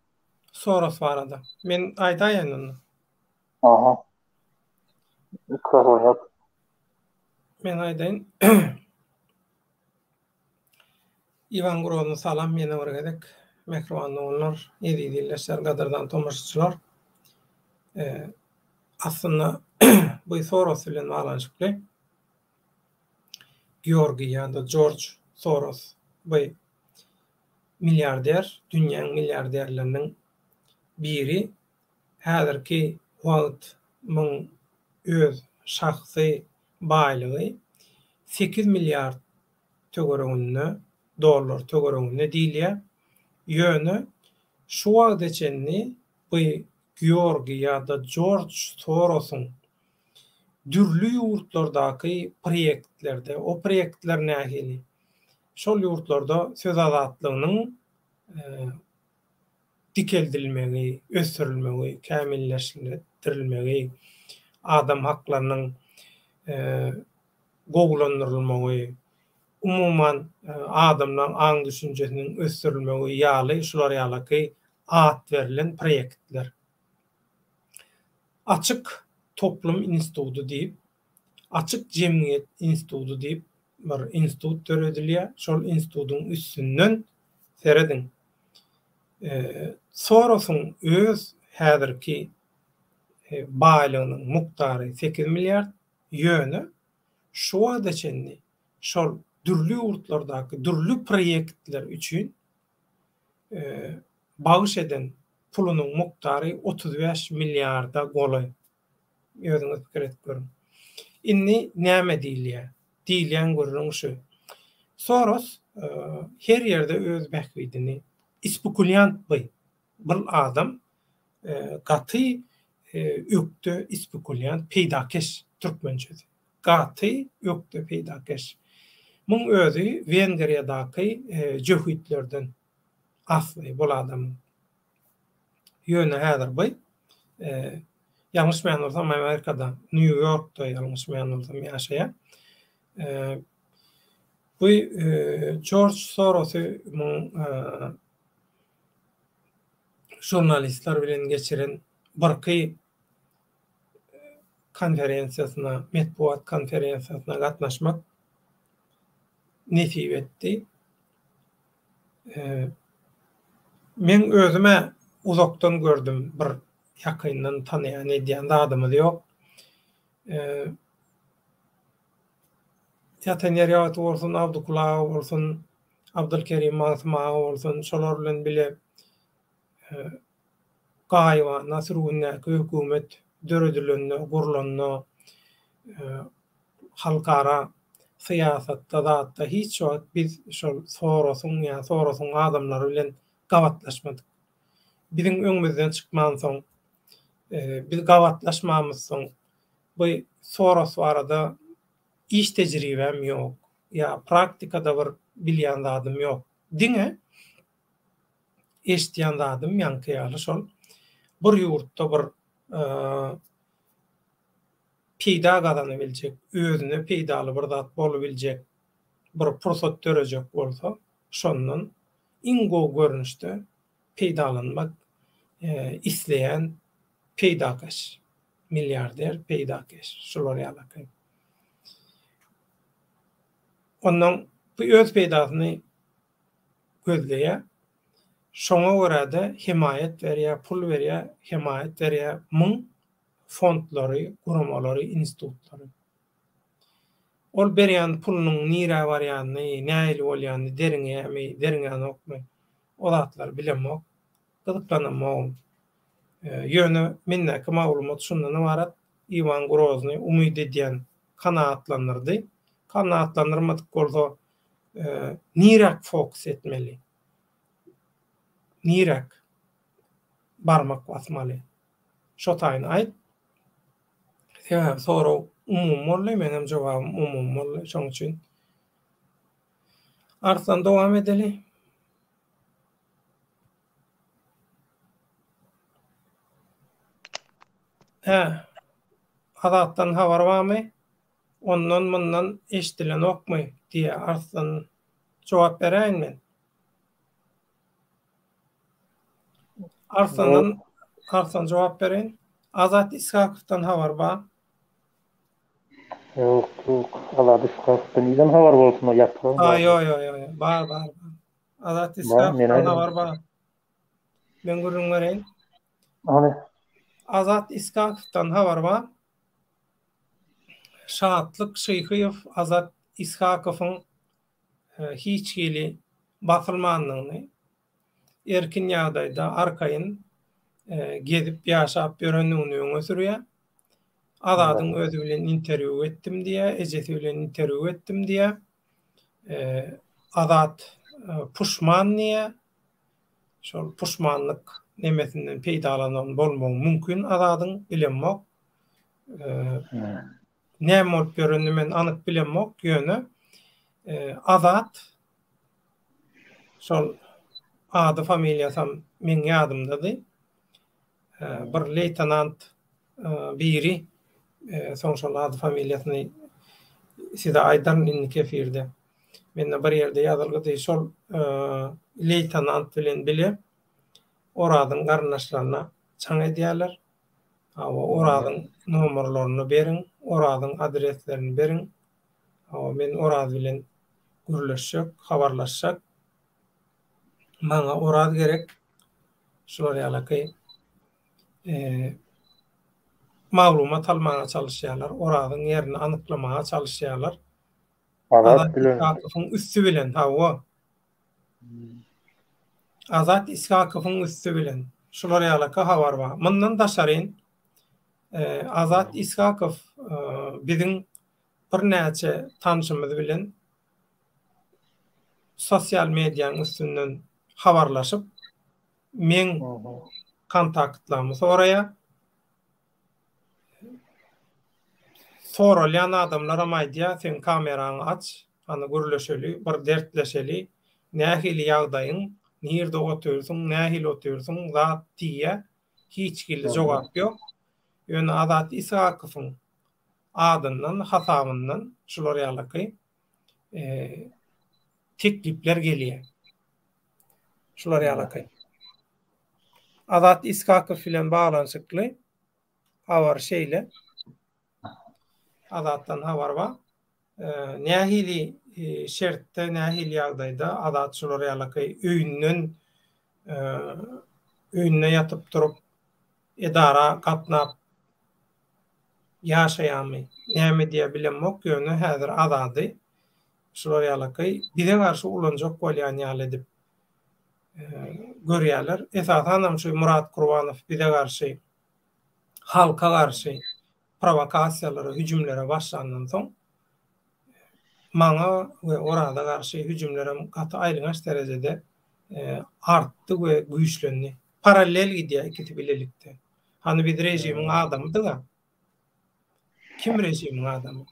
[SPEAKER 1] Soros barada. Men aýdaýyn onda.
[SPEAKER 2] Aha. Mikrofon ýok.
[SPEAKER 1] Men aýdaýyn. Iwan Grozny salam ýene bir gezek. Mähriban doganlar, eziz ildeşler, gadyrdan tomaşaçylar. Aslynda bu Soros bilen baglanyşykly. Georgiý ýa-da Jorj Soros bu milliarder, dünýäň milliarderleriniň biri. Häzirki wagt muň öz şahsy baýlygy sekiz milliard töwereginde dollar töwereginde diýilýär. Ýöne şu wagta çenli bu Georgiý ýa-da Jorj Sorosyň dürli ýurtlardaky proýektlerde, o proýektler nähili? Şol ýurtlarda söz azatlygynyň dikeldilmegi, ösdürilmegi, kämilleşdirilmegi, adam haklarynyň gowulandyrylmagy, umuman, adamlaryň aň-düşünjesiniň ösdürilmegi ýaly şular ýalaky at berlen proýektler. Açyk toplum instituty diýip, Açyk jemgyýet instituty diýip bir institut döredilýär. Şol institutyň üstünden serediň. Sorosyň öz häzirki baýlygynyň mukdary sekiz milliard, ýöne şu wagta çenli şol dürli ýurtlardaky dürli proýektler üçin bagyş eden pulunyň mukdary 35 milliarda golaý. Özüňiz pikir edip görüň. Indi näme diýilýär? Diýilýän gürrüň şu. Soros her ýerde öz bähbidini, ispekuliant by. Bul adam gaty ökde ispekuliant, peýdakeş türkmençesi. Gaty ökde peýdakeş. Muň özi Wengriýadaky jöhitlerden asly bul adamyň. Ýöne häzir bu ýalňyşmaýan bolsam Amerikada, Nýu-Ýorkda ýalňyşmaýan bolsam ýaşaýar. Bu Jorj Sorosy muň žurnalistler bilen geçiren birki konferensiýasyna, metbugat konferensiýasyna gatnaşmak nesip etdi. Meň özüm-ä uzakdan gördüm, bir ýakyndan tanaýan edýän zadymyz ýok. Ýatan ýeri ýagty bolsun, Abdykul aga bolsun, Abdylkerim Magsym aga bolsun, şolar bilen bile gaýybana sürgündäki hökümet döredilende, gurlanda halkara syýasatda zatda hiç wagt biz şol Sorosyň ýa Sorosyň adamlary bilen gabatlaşmadyk. Biziň öňümizden çykmansoň, biz gabatlaşmamyzsoň bu Soros barada. Iş tejribäm ýok, ýa praktikada bir bilýän zadym ýok. Diňe eşidýän zadym ýaňky ýaly şol bir ýurtda bir peýda gazanabiljek, özüne peýdaly bir zat bolubiljek bir pursat dörejek bolsa, şondan iň gowy görnüşde peýdalanmak isleýän peýdakeş, milliarder peýdakeş, şular ýalaky. Ondan bu öz peýdasyny gözleýär. Şoňa görä-de hemaýat berýär, pul berýär, hemaýat berýär muň fondlary, guramalary, institutlary. Ol berýän pulunyň nirä barýanyny, nähili bolýanyny derňeýärmi, derňänokmy, o zatlary bilemok, gyzyklanamogam. Ýöne mendäki maglumat şundan ybarat, Iwan Grozny umyt edýän kanagatlandyrdy. Kanagatlandyrmadyk bolsa, niräk fokus etmeli? Niräk barmak basmaly? Şo taýyny aýt. Sebäbi sorag umumy boldy, meňem jogabym umumy boldy. Şoň üçin Arslan dowam edeli. Hä, Azatdan habar barmy? Ondan-mundan eşdilenokmy? diýýär Arslan. Jogap beräýin men. Arslandan Arslan jogap bereýin. Azat Ishakowdan habar bar.
[SPEAKER 2] Ýok, ýok. Azat Ishakowdan nirden habar bolsun, o ýatyr.
[SPEAKER 1] A, ýok, ýok, ýok. Bar, bar, bar. Azat Ishakowdan habar bar. Men gürrüň bereýin.
[SPEAKER 2] Hany.
[SPEAKER 1] Azat Ishakowdan habar bar. Şatlyk Şyhyýew Azat Ishakowyň hiç hili basylmandygyny, erkin ýagdaýda arkaýyn gezip ýaşap ýörendigini öňe sürýär. Azadyň özi bilen interwýu etdim diýýär, ejesi bilen interwýu etdim diýýär. Azat puşman diýýär. Şol puşmanlyk nemesinden peýdalanan bolmagy mümkin Azadyň, bilemok. Näme bolup ýörenini men anyk bilemok, ýöne Azat şol ady familiýasam meň ýadymdady. Bir leýtenant biri soň şol ady familiýasyny size aýdaryn indiki efirde. Mende bir ýerde ýazylgydy şol leýtenant bilen bile Orazyň garyndaşlaryna jaň edýärler. Hawa, Orazyň nomerlerini beriň, Orazyň adreslerini beriň. Hawa, men Oraz bilen gürleşjek, habarlaşjak. Maňa Oraz gerek. Şular ýalaky maglumat almaga çalyşýarlar, Orazyň ýerini anyklamaga çalyşýarlar.
[SPEAKER 2] Azat bilen.
[SPEAKER 1] Ishakowyň üsti bilen, hawa. Azat Ishakowyň üsti bilen. Şular ýalaky habar bar. Mundan daşaryn Azat Ishakow biziň birnäçe tanşymyz bilen sosial medianyň üstünden habarlaşyp, meň kontaktlarymy soraýar. Soralýan adamlaram aýdýar, sen kameraňy aç, hany gürleşeli, bir dertleşeli, nähili ýagdaýyň, nirde otyrsyň, nähili otyrsyň, zat diýýär. Hiç hili jogap ýok. Ýöne Azat Ishakowyň adyndan, hasabyndan şular ýalyky teklipler gelýär. Şular ýalyky. Azat Iskakow bilen baglanyşykly habar şeýle. Azatdan habar bar. Nähili şertde, nähili ýagdaýda Azat şular ýalyky öýünden öýünde ýatyp durup edara gatnap ýaşaýarmy, näme edýär bilemok, ýöne häzir Azady şular ýalyky bize garşy ulanjak bolýan ýaly edip görýärler. Esasanam şu Myrat Kurbanow bize garşy, halka garşy prowokasiýalara, hüjümlere başlandan soň maňa we Oraza garşy hüjümlerem gaty aýylganç derejede artdy we güýçlendi. Parallel gidýär ikisi bilelikde. Hany biz režimiň adamydyga. Kim režimiň adamy?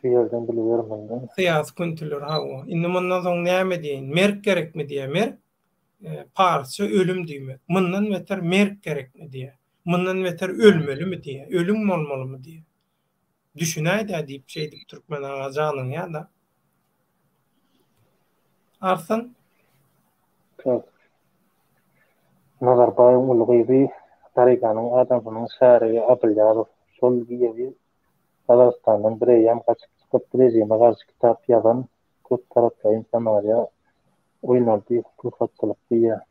[SPEAKER 2] Şu ýerden bilibermeli.
[SPEAKER 1] Syýasy küntüler hawa. Indi mundan soň näme diýeýin? Merk gerekmi diýýär. Merk parsça ölüm diýmek. Mundan beter merk gerekmi diýýär. Mundan beter ölmelimi diýýär. Ölüm bolmalymy diýýär. Düşünäý-dä diýip şeýdip Türkmen aga janygýar-da. Arslan.
[SPEAKER 2] Tak. Nazarbaýyň uly gyzy Dariganyň adamsynyň şärigi Abylýazow. Şol giýewi Gazagystandan bireýýäm gaçyp çykyp, režime garşy kitap ýazan köp taraplaýyn senariýa oýnaldy, pulhatçylyk diýýär.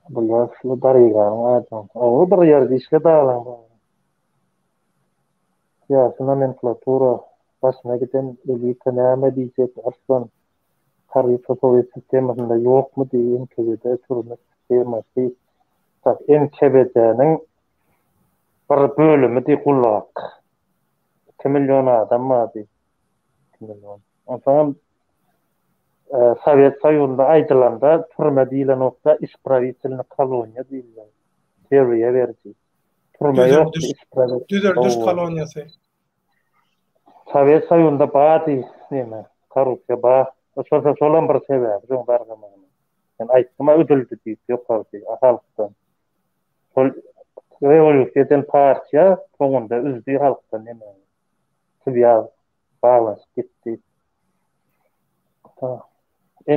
[SPEAKER 2] Abylýazow şul Dariganyň adamsy. Oba bir ýerde işledi aglaň. Syýasy nomenklatura başyna giden elita näme diýjek Arslan korrupsiýa sowet sistemasynda ýokmydy NKWD türme sistemasy tak NKWD-niň bir bölümidi gulak 2 million adam bardy 2 million onsoňam Sowet Soýuzynda aýdylanda türme diýilenokda ispravitelnyý koloniýa diýilýär terbiýe beriji Türme ýokdy,
[SPEAKER 1] ispravitelnyý Düzeldiş koloniýasy.
[SPEAKER 2] Sowet Soýuzynda bardy neme, korrupsiýa bar. Şolsa şolam bir sebäbi şoň dargamagynyň. Men aýtdym-a üzüldi diýip ýokarky halkdan. Şol rewolýusiýa eden partiýa soňunda üzdi halkdan nemäni. Swýaz baglanyşyp gitdi.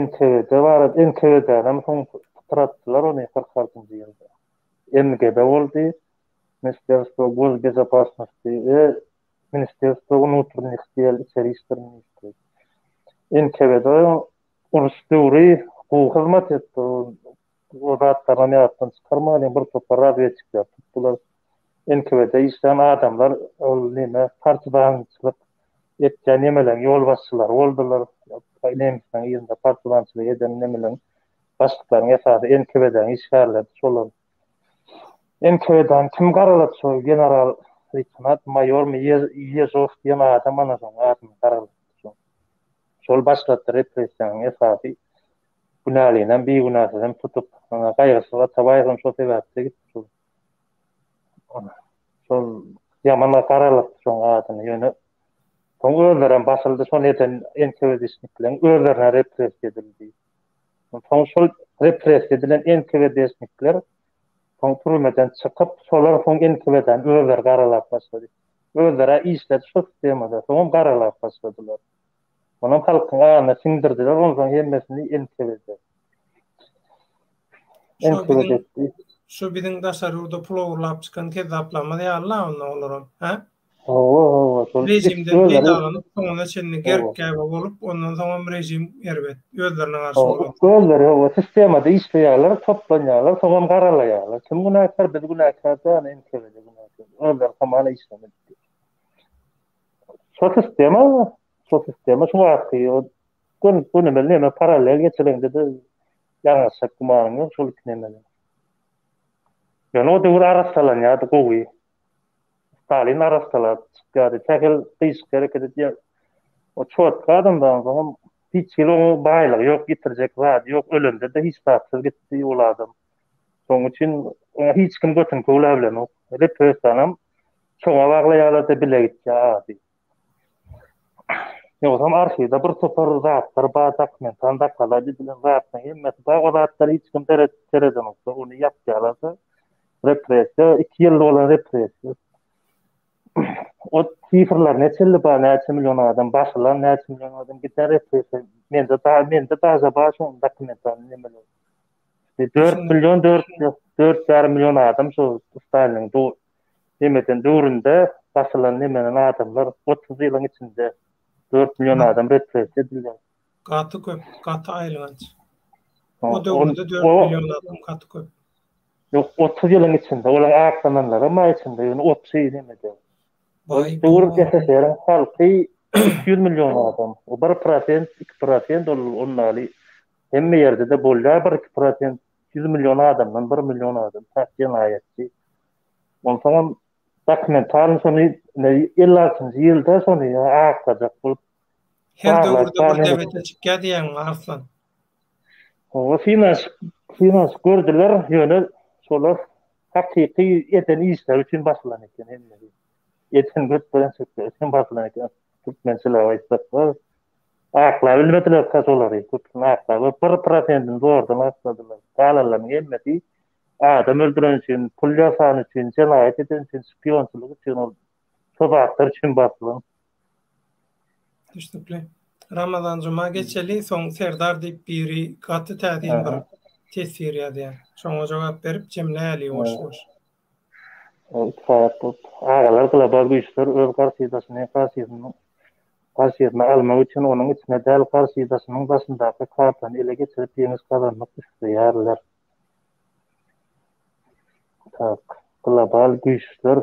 [SPEAKER 2] NKWD barada NKWD-nem soň pytratdylar ony 46-njy ýylda. MGB boldy. Ministerstwo gosbezopasnosti we Ministerstwo wnutrnih del, içeri işler ministri. NKWD uruş döwri gowy hyzmat etdi. O zatlaram ýatdan çykarmalyň, bir topar razwedçikler tutdular. NKWD işlän adamlar ol neme partizançylyk etýän nemeleň ýolbaşçylary boldular. Nemisleň yzynda partizançylyk eden nemeleň başlyklaryň esasy NKWD-niň işgärleridi şolar. NKWD-ni kim garalady şol general leýtenant maýormy Ýežow diýen adam ana şoň adyny garalatdy şoň. Şol başlatdy repressiýanyň esasy günälinem bigünäsizem tutup ana Gaýgysyz Atabaýewem şo sebäpli gitdi şol. Şol ýaman garalatdy şoň adyny ýöne soň özlerem basyldy şony eden NKWD-şnikleň özlerine repressiýa edildi. Soň şol repressiýa edilen NKWD-şnikler soň türmeden çykyp, şolar soň NKWD-ni özleri garalap başlady. Özleri-ä işledi şo sistemada, soňam garalap başladylar. Onam halkyň aňyna siňdirdiler, onsoň hemmesini NKWD.
[SPEAKER 1] NKWD etdi. Şu biziň daşary ýurda pul ogurlap çykan kezzaplarymyz ýaly-la onda olaram, hä?
[SPEAKER 2] Hawa, hawa,
[SPEAKER 1] şol Režimden peýdalanyp, soňuna çenli gerk-gäbe bolup, ondan soňam režim erbet, özlerine garşy
[SPEAKER 2] bolan. Özleri, hawa, sistemada işleýärler, toplanýarlar, soňam garalaýarlar. Kim günäkär, biz günäkär däl, NKWD günäkär. Özleri hamala işlemedik diýip. Şo sistema, şo sistema şu wagtky o gön, gönümel neme parallel geçireňde-de ýalňyşjak gümanyň ýok şol iki nemede. Ýöne o döwür arassalanýardy gowy. Stalin arassalap çykýardy. Sähel gyşyk hereket edýär. O çotga adam da onsoňam hiç hili oňa baýlygy ýok, ýitirjek zady ýok, ölende-de hiç zatsyz gitdi ol adam. Şonuň üçin oňa hiç kim götüni köwläbilenok. Repressiýanam şoňa baglaýarlar-da bile gitýär ady. Ýogsam arhiwde bir topar zatlar bar, dokumental dokalat edilen zatlaryň hemmesi bar. O zatlara hiç kim seredenoklar, ony ýapýarlar-da. Repressiýa, iki ýyl bolan repressiýa. O sifrler neçelli bar, näçe million adam basylan, näçe million adam giden repressiýa. Mende da, mende daže bar şoň dokumental nemeler. 4 million, 4, 4,5 million adam şo Staliniň nemeden döwründe basylan nemenen adamlar 30 ýylyň içinde 4 million adam repressiýa edildi.
[SPEAKER 1] Gaty köp, gaty aýylganç. O döwürde 4 million adam gaty köp.
[SPEAKER 2] Ýok, 30 ýylyň içinde, olaryň aklananlaram bar içinde, ýöne 30 nemede. Döwür SSR-iň halky 200 million adam. O 1%, 2% ol ondaly hemme ýerde-de bolýar 1-2 prosent 100 million adamdan 1 million adam tak jenaýatçy. Onsoňam dokumentalny şony 56-njy ýylda şony aklajak bolup
[SPEAKER 1] Her döwürde bir debete çykýar diýýäňmi Arslan?
[SPEAKER 2] Hawa, synanyşyk, synanyşyk gördüler, ýöne şolar hakyky eden işleri üçin basylan eken hemmesi. Eden götberençilikleri üçin basylan eken. Türkmençilik aýtsak, aklabilmediler şolary. Köpüsini aklap, bir prosentini zordan akladylar. Galanlarynyň hemmesi adam öldüren üçin, pul ýasan üçin, jenaýat eden üçin, şpionçylyk üçin ol şo zatlar üçin basylan.
[SPEAKER 1] Düşnükli. Ramazan Juma geçeli, soň Serdar diýip biri gaty täsin bir teswir ýazýar. Şoňa jogap berip jemläýeli ýuwaş-ýuwaş.
[SPEAKER 2] Sagat bolup, agalar global güýçler öz garşydaşyny garşysynyň garşysyna almak üçin onuň içine däl garşydaşynyň daşyndaky kartany ele geçirip ýeňiş gazanmak isleýärler. Tak, global güýçler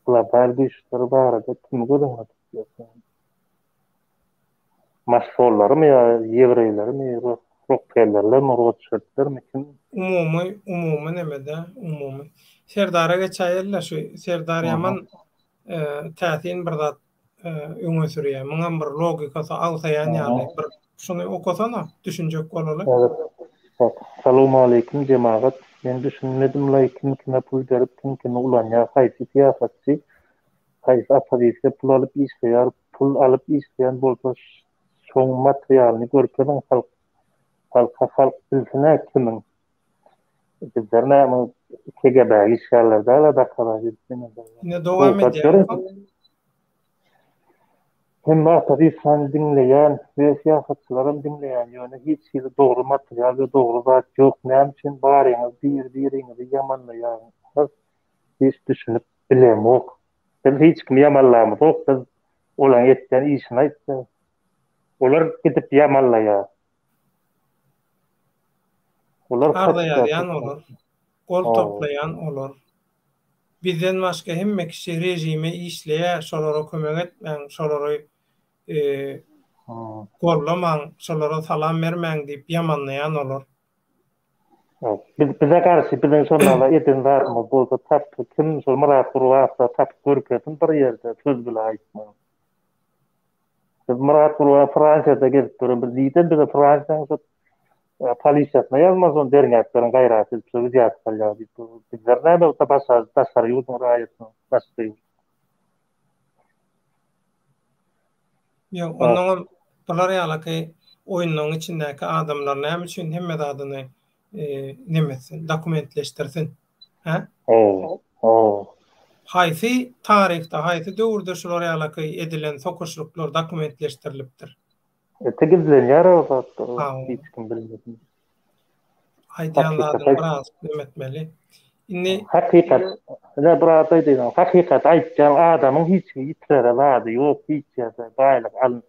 [SPEAKER 2] global güýçler barada kimi göz öňünde tutýarsyň? Masonlarymy ýa ýewreýlerimi, Rokfellerlermi, Rothschildlermi kim?
[SPEAKER 1] Umumy, umumy nemede, umumy. Serdara geçäýeli-le şu Serdar ýaman täsin bir zat öňe sürýär. Muňam bir logikasy agsaýan ýaly. Bir şuny okasana, düşünjek bolaly.
[SPEAKER 2] Salowmaleýkim jemagat. Men düşünmedimlaý kim kime pul berip kim kimi ulanýar haýsy syýasatçy haýsy oppozisiýa pul alyp işleýär pul alyp işleýän bolsa şoň materialyny görkeziň halk halka halk bilsinä kimiň bizler näme KGB işgärleri däl dakara
[SPEAKER 1] Ine dowam edýär.
[SPEAKER 2] Hemme oppozisiýany diňleýän we syýasatçylaram diňleýän ýöne hiç hili dogry material we dogry zat ýok näme üçin baryňyz bir biriňizi ýamanlaýaňyz hiç düşünip bilemok. Biz hiç kimi ýamanlamyzok biz olaň etýän işini aýtýas. Olar gidip ýamanlaýar.
[SPEAKER 1] Olar Arza ýazýan olar. Gol toplaýan olar. Bizden başga hemme kişi režime işleýär şolara kömek etmäň şolary gollamaň şolara salam bermäň diýip ýamanlaýan olar.
[SPEAKER 2] Biz bize garşy biziň şonda eden zadymyz bolsa tapyp kim şol Myrat Gurbanow tapyp görkezsin bir ýerde söz bile aýtman. Biz Myrat Gurbanow Fransiýada gezip ýören biz nirden bize Fransiýanyň şo polisiýasyna ýazmaz ony derňäp beriň gaýrat edip şo wizýatka alýar diýip. Bizler näme bolsa başga daşary ýurduň raýatynyň başga ýurt.
[SPEAKER 1] Ýok, onnoňam bular ýalaky oýunlaryň içindäki adamlar näme üçin hemme zadyny neme etsin, dokumentleşdirsin? Hä?
[SPEAKER 2] Hawa, hawa.
[SPEAKER 1] Haýsy taryhda, haýsy döwürde şular ýalaky edilen sokuşlyklar dokumentleşdirilipdir?
[SPEAKER 2] Ete gizlenýär o zatlar, hiç kim bilmesin.
[SPEAKER 1] Aýdýan zadyňy biraz neme etmeli. Indi
[SPEAKER 2] Hakykat, ine bir zat aýdaýyn, hakykat aýtýan adamyň hiç bir ýitirere zady ýok, hiç ýerde baýlyk alyn.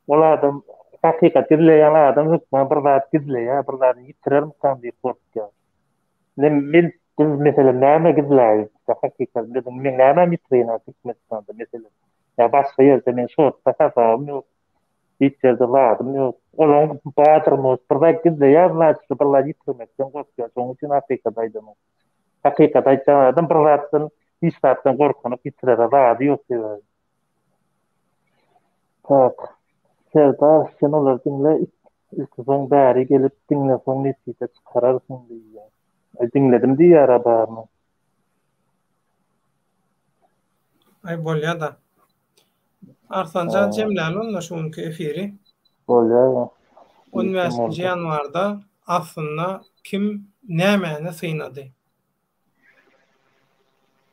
[SPEAKER 2] Ol adam hakykat gizleýän adam hökman bir zat gizleýär, bir zady ýitirermikam diýip gorkýar. Men men biz meselem näme gizläýin, hakykat biziň men nämämi ýitireýin Türkmenistanda meselem. Ýa başga ýerde men şortda hasabym ýok. Hiç ýerde zadym ýok. Olaň bardyr most bir zat gizleýär znaçt bir zat ýitirmekden gorkýar. Şonuň üçin hakykat aýdanok. Hakykat aýtýan adam bir zatdan hiç zatdan gorkanyp ýitirere zady ýok sebäbi. Tak. Serdar sen olary diňle ilki soň bäri gelip diňle soň netije çykararsyň diýýär. Aý diňledim diýýär-ä baryny.
[SPEAKER 1] Aý bolýa-da. Arslanjan jemläli onda şu günki efiri.
[SPEAKER 2] Bolýar.
[SPEAKER 1] 15-nji ýanwarda aslynda kim nämäni synady?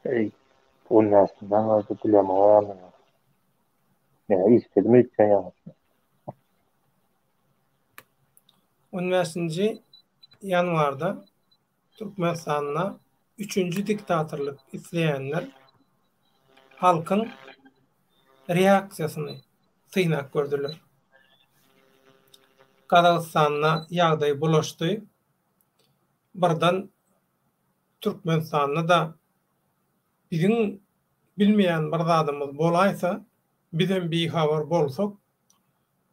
[SPEAKER 2] Eý, 15-nji ýanwarda bilemok men. Men işledim öýtýän ýaňy.
[SPEAKER 1] 15-nji ýanwarda Türkmenistanda üçünji diktatorlyk isleýänler halkyň reaksiýasyny synap gördüler. Gazagystanda ýagdaý bulaşdy. Birden Türkmenistanda-da biziň bilmeýän bir zadymyz bolaýsa, bizem bihabar bolsak,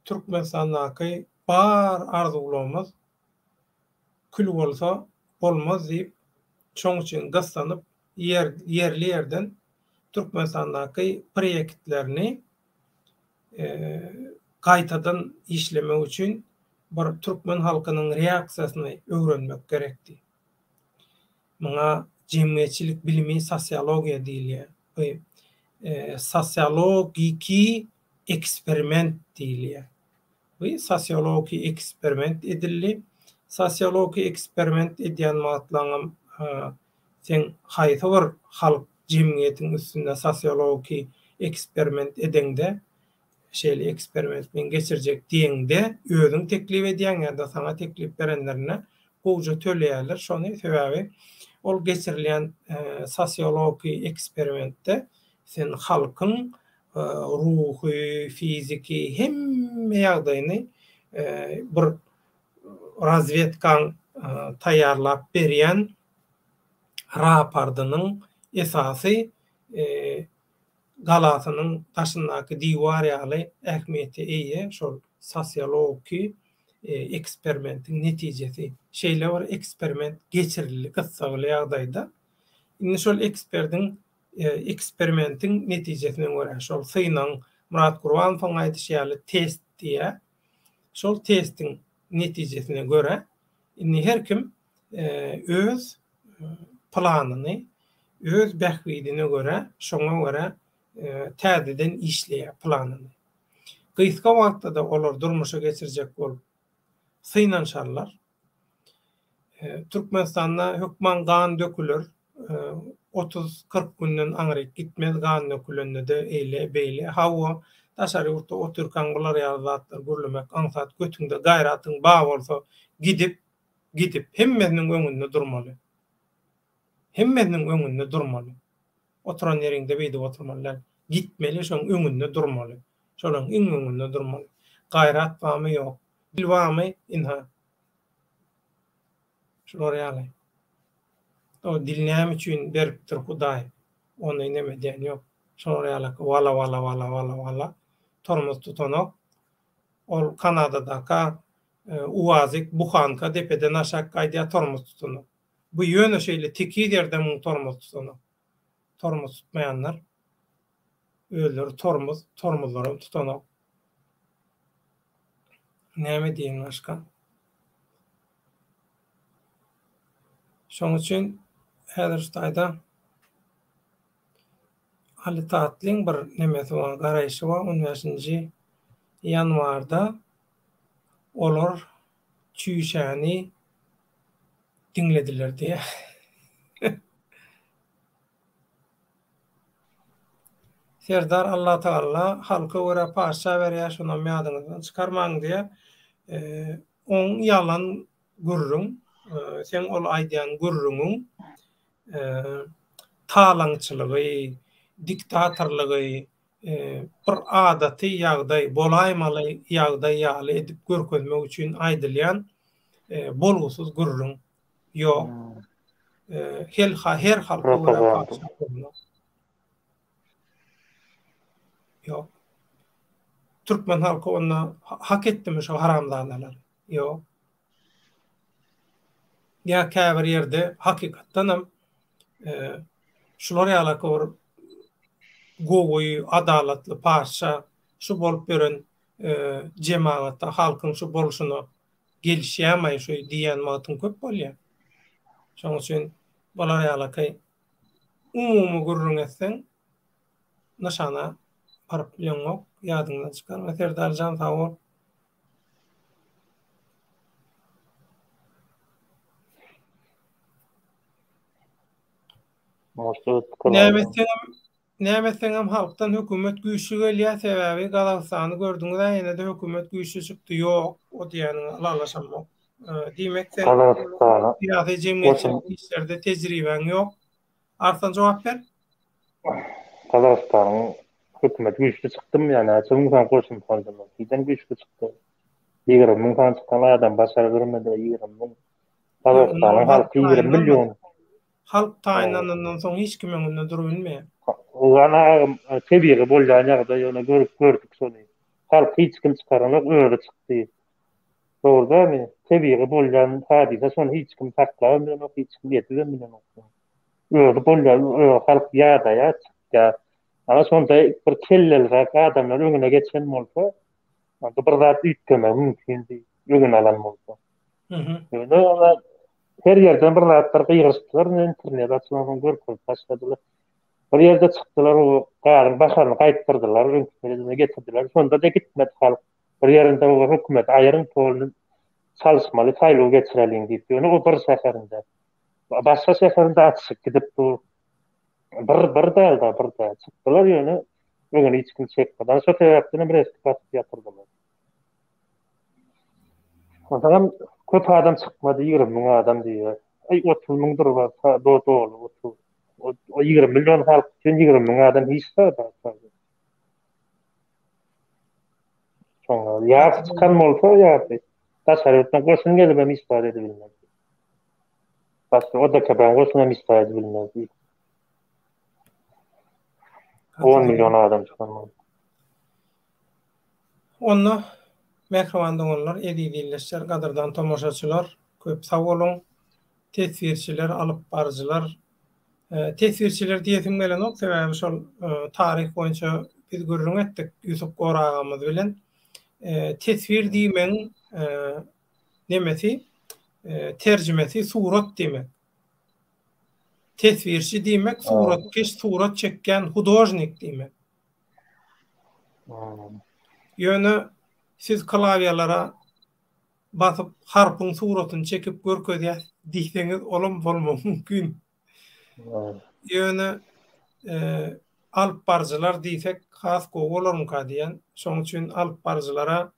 [SPEAKER 1] Türkmenistandaky bar arzuwlarymyz kül bolsa bolmaz diýip, şoň üçin gyssanyp ýerli-ýerden Türkmenistandaky proýektlerini gaýtadan işlemek üçin bir türkmen halkynyň reaksiýasyny öwrenmek gerekdi. Muňa jemgyýetçilik bilimi, sosiologiýa diýilýär. Bu. Sosiologiki eksperiment diýilýär. Bu sosiologiki eksperiment edildi. Sosiologiki eksperiment edýän wagtlaňam sen haýsy bir halk jemgyýetiň üstünde sosiologiki eksperiment edeňde, şeýle eksperiment men geçirjek diýeňde özüň teklip edýäň ýa-da saňa teklip berenlerine gowja töleýärler şony sebäbi ol geçirilýän sosiologiki eksperimentde sen halkyň ruhy, fiziki hemme ýagdaýyny bir razwedkaň taýýarlap berýän rapordynyň esasy galasynyň daşyndaky diwar ýaly ähmiýete eýe şol sosiologiki eksperimentiň netijesi. Şeýle bir eksperiment geçirildi gyssagly ýagdaýda. Indi şol eksperdiň eksperimentiň netijesine görä şol synagyň Myrat Gurbanowyň aýdyşy ýaly test diýýär. Şol testiň netijesine görä indi her kim öz planyny öz bähbidine görä şoňa görä täzeden işleýär planyny. Gysga wagtda-da olar durmuşa geçirjek bolup synanyşarlar. Türkmenistanda hökman gan döküler. 30-40 günden aňryk gitmez gan dökülende-de eýle, beýle. Hawa, daşary ýurtda otyrkaň bular ýaly zatlar gürlemek aňsat, götüňde gaýratyň bar bolsa gidip, gidip hemmesiniň öňünde durmaly. Hemmesiniň öňünde durmaly. Oturan ýeriňde beýdip oturmaly däl. Gitmeli şoň öňünde durmaly. Şolaň iň öňünde durmaly. Gaýrat barmy ýok. Dil barmy ynha. Şular ýaly. O dil näme üçin beripdir Hudaý? Ony neme edýän ýok. Şolar ýaly wala wala wala wala wala tormoz tutanok. Ol Kanadadaka uazik buhanka depeden aşak gaýdýar tormoz tutanok. Bu ýöne şeýle tekiz ýerde muň tormoz tutanok. Tormoz tutmaýanlar özleri tormoz, tormozlaram tutanok. Näme diýeýin başga? Şoň üçin häzir şu taýda Aly Tatlyň bir nemesi bar, garaýşy bar, on bäşinji ýanwarda olar çüýşäni diňlediler diýýär. Serdar Allatagalla halka görä patyşa berýär şonam ýadyňyzdan çykarmaň diýýär. Oň ýalan gürrüň, seň ol aýdýan gürrüňiň talaňçylygy, diktatorlygy bir adaty ýagdaý, bolaýmaly ýagdaý ýaly edip görkezmek üçin aýdylýan bolgusyz gürrüň. Ýok. Hel her halka görä patyşa bolmaz. Ýok. Türkmen halky onda hak etdimi şo haramzadalar? Ýok. Ýa käbir ýerde hakykatdanam şular ýalaka bir gowy, adalatly patyşa şu bolup ýören jemagata, halkyň şu bolşuna gelişýämaý şu diýýän wagtyň köp bolýar. Şonuň üçin bular ýalaky umumy gürrüň etseň nyşana baryp bileňok, ýadyňdan çykarma Serdar jan sag bol. Näme etseňem Näme etseňem halkdan hökümet güýçli gelýär sebäbi Gazagystany gördüňiz-ä ýenede hökümet güýçli çykdy ýok o diýýäniňe ylalaşamok. Diýmek sen syýasy jemgyýetçilik işlerde tejribäň ýok. Arslan jogap ber.
[SPEAKER 2] Gazagystanyň hökümeti güýçli çykdymy ýa näçe müň sany goşun saldylar? Nirden güýçli çykdy? 20 müň sany çykan adam başarabilmedi 20 müň. Gazagystanyň halky 20 million.
[SPEAKER 1] Halk taýynlanandan soň hiç kim öňünde durubilmeýär.
[SPEAKER 2] Owgan agam tebigy bolýan ýagdaý ýöne görüp gördük şony. Halk hiç kim çykaranok özi çykdy. Dogry dälmi? Tebigy bolýan hadysa şony hiç kim saklabam bilenok hiç kim edibem bilenok. Özi bolýar özi halk ýadaýar çykýar. Ana şonda bir kelleliräk adamlar öňüne geçen bolsa onda bir zat üýtgemegi mümkindi öňüni alan bolsa. Ýöne Her ýerden bir zatlar gygyryşdylar, indi internet açylansoň görkezip başladylar. Bir ýerde çykdylar, o gazyň bahasyny gaýtdyrdylar, öňküsine getirdiler. Şonda-da gitmedi halk. Bir ýerinde o hökümeti aýyryň, polny çalyşmaly, saýlaw geçireliň diýip. Ýöne o bir şäherinde. Başga şäherinde atyşyk gidip dur. Bir, bir däl-de, bir däl. Çykdylar ýöne öňüni hiç kim çekmedi. Ana şo sebäpden hem resmi basyp ýatyrdylar. Onsoňam köp adam çykmady, 20 müň adam diýýär. Aý 30 müňdür bar, doly 30. O 20 million halk üçin 20 müň adam hiç zat. Şoňa ýarysy çykan bolsa ýarysy daşary ýurtdan goşun gelip hem hiç zat edibilmez. Başga ODKB-niň goşuny hem hiç zat edibilmez. 10 million adam çykan bolsa.
[SPEAKER 1] Onda mähriban doganlar, eziz ildeşler, gadyrdan tomaşaçylar, köp sag boluň. Teswirçiler, alyp baryjylar, teswirçiler diýesim gelenok, sebäbi şol taryh boýunça biz gürrüň etdik Ýusup Gor agamyz bilen. Teswir diýmegiň nemesi, terjimesi surat diýmek. Teswirçi diýmek suratkeş, surat çekýän hudožnik diýmek. Ýöne siz klawialara basyp harpyň suratyny çekip görkezýäs diýseňiz olam bolmagy mümkin. Ýöne alyp baryjylar diýsek has gowy bolarmyka diýýän. Şonuň üçin alyp baryjylara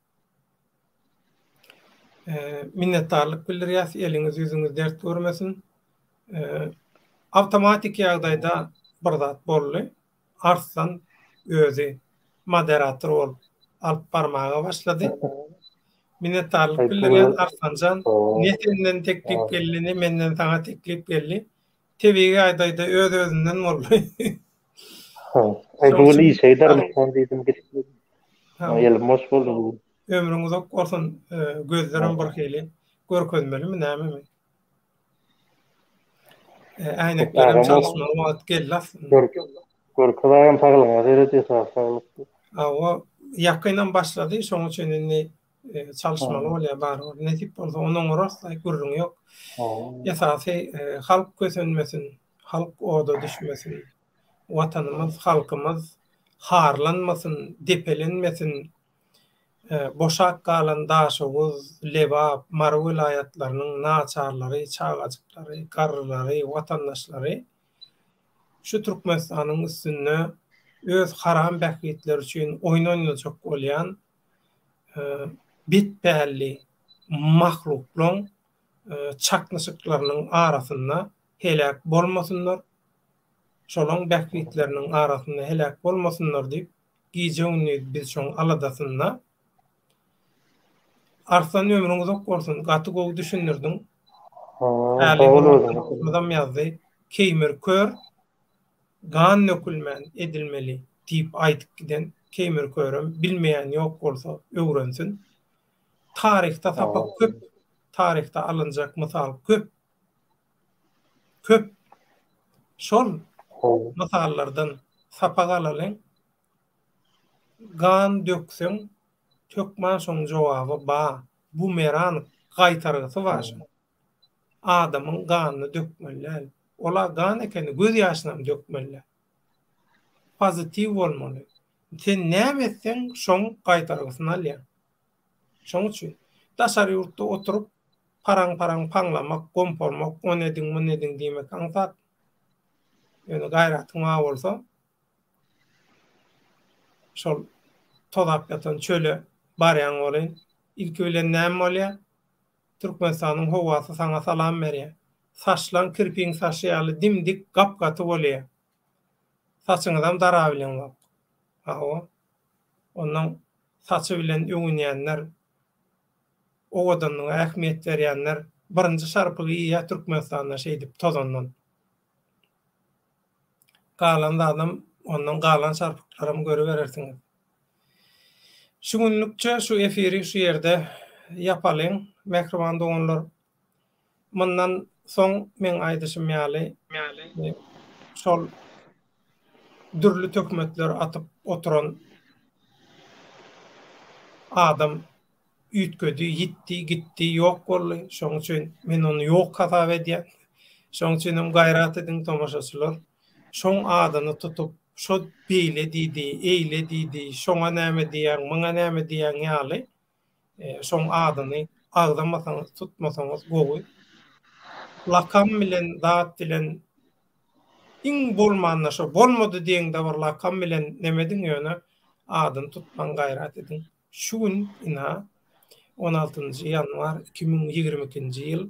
[SPEAKER 1] minnetdarlyk bildirýäs. Eliňiz ýüzüňiz dert görmesin. Awtomatiki ýagdaýda bir zat boldy. Arslan özi moderator bolup alyp barmaga başlady. Minnetdarlyk bildirýän Arslanjan. Ne senden teklip geldi, ne menden saňa teklip geldi. Tebigy ýagdaýda öz-özünden boldy.
[SPEAKER 2] Aý bu gün işe gidermikäm diýdim gitmedim. Elim boş boldy bu gün.
[SPEAKER 1] Ömrüň uzak bolsun, gözlerem birhili görkezmelimi nämemi? Äýneklerem çalyşmaly wagt geldi aslynda.
[SPEAKER 2] Görkez agam saglygyňa seret esasy saglyk.
[SPEAKER 1] Hawa, ýakynam başlady, şonuň üçin indi çalyşmaly bolýar barybir. Nesip bolsa ony oňararys, gürrüň ýok. Esasy halk kösenmesin, halk oda düşmesin. Watanymyz, halkymyz harlanmasyn, depelenmesin. Boşap galan Daşoguz, Lebap, Mary welaýatlarynyň naçarlary, çagajyklary, garrylary, watandaşlary şu Türkmenistanyň üstünde öz haram bähbitleri üçin oýun oýnajak bolýan betpälli mahluklaň çaknyşyklarynyň arasynda heläk bolmasynlar, şolaň bähbitleriniň arasynda heläk bolmasynlar diýip, Gije-gündiz biz şoň aladasynda. Arslan ömrüň uzak bolsun gaty gowy düşündirdiň. Hälem ýazdy. Keýmir kör gan dökülmän edilmeli diýip aýdyp giden Keýmir körem bilmeýän ýok bolsa öwrensin. Taryhda sapak köp, taryhda alynjak mysal köp. Köp. Şol mysallardan sapak alalyň. Gan dökseň, hökman şoň jogaby ba. Bumerang gaýtargysy bar şoň. Adamyň ganyny dökmeli däl. Ol-a gan ekeni, göz ýaşynam dökmeli däl. Pozitiw bolmaly. Sen näme etseň, şoň gaýtargysyny alýaň. Şoň üçin daşary ýurtda oturyp paraň-paraň paňlamak, gomparmak, ony ediň, muny ediň diýmek aňsat. Ýöne gaýratyň bar bolsa, şol tozap ýatan çöle barýaň welin, ilki bilen näme bolýar? Türkmenistanyň howasy saňa salam berýär. Saçlaň kirpiň saçy ýaly dim-dik, gap-gaty bolýar. Saçyňyzam darabileňzok. Hawa. Onnoň saçy bilen öwünýänler, owadanlyga ähmiýet berýänler birinji şarpygy iýýär Türkmenistanda şeýdip tozandan. Galan zadam ondan galan şarpyklaram görüberersiňiz. Şu günlükçe şu efiri şu ýerde ýapalyň mähriban doganlar. Mundan soň meň aýdyşym ýaly şol dürli töhmetler atyp oturan adam üýtgedi, ýitdi, gitdi, ýok boldy. Şonuň üçin men ony ýok hasap edýän. Şonuň üçin hem gaýrat ediň tomaşaçylar. Şoň adyny tutup, şo beýle diýdi, eýle diýdi, şoňa näme diýýäň, muňa näme diýýäň ýaly şoň adyny agzamasaňyz, tutmasaňyz gowy. Lakam bilen, zat bilen iň bolmanda şo bolmady diýeňde bir lakam bilen nemediň ýöne adyny tutmaň gaýrat ediň. Şu gün ynha on altynjy ýanwar 2022-nji ýyl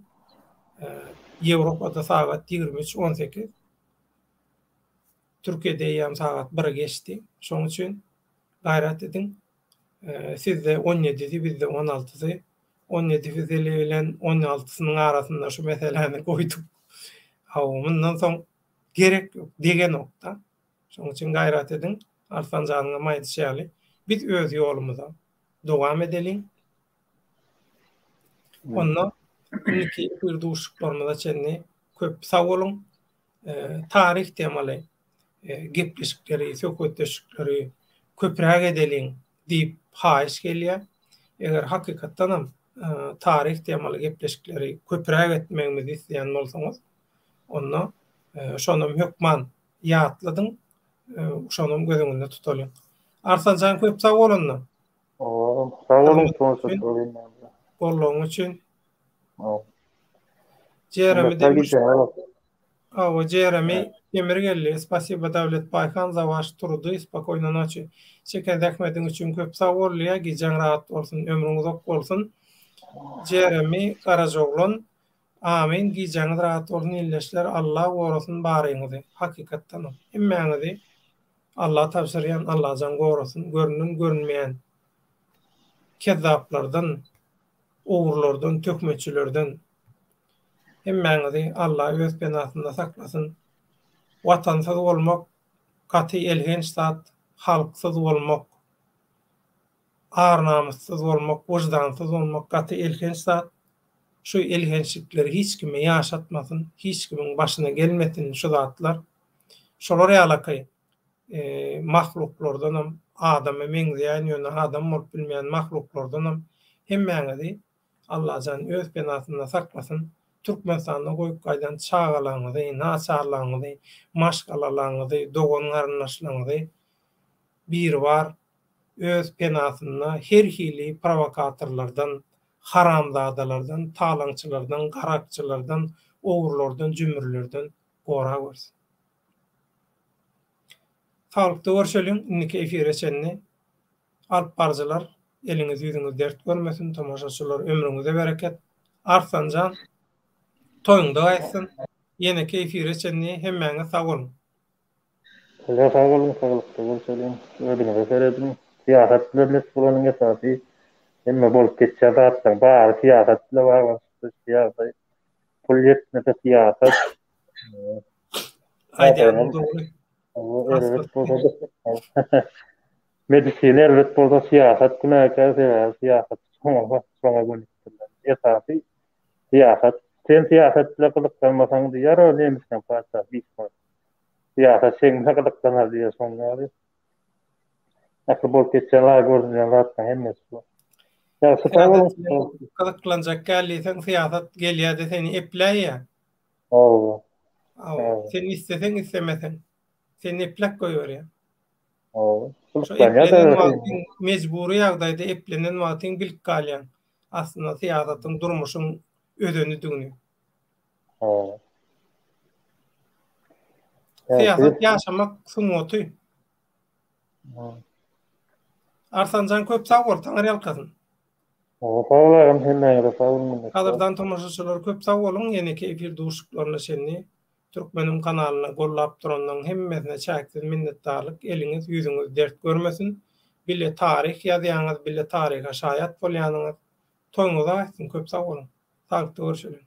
[SPEAKER 1] Ýewropada sagat 23 18 Türkiýede eýýäm sagat biri geçdi. Şonuň üçin gaýrat ediň. Sizde on ýedisi, bizde on altysy. On ýedisi bilen on altysynyň arasynda şu meseläni goýduk. Hawa, mundan soň gerek ýok, degenok-da. Şonuň üçin gaýrat ediň. Arslan janyňam aýdyşy ýaly, biz öz ýolumyza dowam edeliň. Onda indiki efir duşuşyklarymyza çenli köp sag boluň. Taryh temaly gepleşikleri, söhbetdeşlikleri köpräk edeliň diýip haýyş gelýär. Eger hakykatdanam taryh temaly gepleşikleri köpräk etmegimizi isleýän bolsaňyz, onda şonam hökman ýatladyň. Şonam göz öňünde tutalyň. Arslan jan köp sag bol onda.
[SPEAKER 2] Sag boluň,
[SPEAKER 1] Goldawyň üçin. Jeremy Demir. Awa Jeremy Demir geldi. Spasibo Dawlet Baýhan za waş trudy. Spokojno noçi. Çeken zähmetiň üçin köp sag bol diýýär. Gijäň rahat bolsun, ömrüň uzak bolsun. Jeremy Garajoglan Amin gijäňiz rahat bolsun ildeşler Allah gorasyn baryňyzy hakykatdanam hemmäňizi Alla tabşyrýan Allajan gorasyn görünen görünmeýän kezzaplardan ogrulardan töhmetçilerden hemmäňizi Alla öz penasynda saklasyn watansyz bolmak gaty elhenç zat halksyz bolmak ar-namyssyz bolmak wyždansyz bolmak gaty elhenç zat Şu elhençlikleri hiç kime ýaşatmasyn, hiç kimiň başyna gelmesin şu zatlar. Şolar ýalaky mahluklardanam, adama meňzeýän ýöne adam bolup bilmeýän mahluklardanam hemmäňizi Allajan öz penasynda saklasyn. Türkmenistanda goýup gaýdan çagalaryňyzy, naçarlaryňyzy, maşgalalaryňyzy, dogan-garyndaşlaryňyzy Biribar öz penasynda her hili prowokatorlardan, haramzadalardan, talaňçylardan, garakçylardan, ogrulardan, jümrülerden goragörsün. Saglykda görşeliň, indiki efire çenli. Alyp baryjylar, eliňiz ýüzüňiz dert görmesin, tomaşaçylar ömrüňize bereket. Arslanjan, toýuňda gaýtsyn. Ýeneki efire çenli hemmäňiz sag boluň.
[SPEAKER 2] Size sag boluň saglykda görşeliň özüňize serediň syýasat bilen meşgul boluň esasy hemme bolup geçýän zatlaryň bary syýasat bilen baglanyşykly şu ýagdaý pul ýetmese syýasat
[SPEAKER 1] Aýdýanyň dogry.
[SPEAKER 2] Erbet bolsa medisina erbet bolsa syýasat günäkär sebäbi syýasat şoňa şoňa gönükdirilen esasy syýasat sen syýasat bilen gyzyklanmasaň diýýär o nemisleň patyşasy Bismark Syýasat şeňňe gyzyklanar diýýär şoň ýaly. Ähli bolup geçýän zat görünýän zatlaryň hemmesi şu.
[SPEAKER 1] Ýagşy sag boluň. Gyzyklanjak däl diýseň syýasat gelýär-de seni epläýýär.
[SPEAKER 2] Hawa.
[SPEAKER 1] Hawa. Sen isleseň islemeseň seni epläp goýberýär.
[SPEAKER 2] Hawa.
[SPEAKER 1] Şo eplenen wagtyň mejbury ýagdaýda eplenen wagtyň bilip galýaň. Aslynda syýasatyň durmuşyň özenidigini.
[SPEAKER 2] Hawa.
[SPEAKER 1] Syýasat ýaşamak sungaty. Arslanjan köp sag bol, Taňry ýalkasyn.
[SPEAKER 2] Sag bol agam, hemmäňize sag boluň.
[SPEAKER 1] Gadyrdan tomaşaçylar köp sag boluň, ýeneki efir duşuşyklaryna çenli Türkmeniň kanalyna gollap duranlaryň hemmesine çäksiz minnetdarlyk, eliňiz ýüzüňiz dert görmesin, bile taryh ýazýaňyz, bile taryha şaýat bolýanyňyz, toýuňyz aýtsyn, köp sag boluň. Saglykda görüşeliň.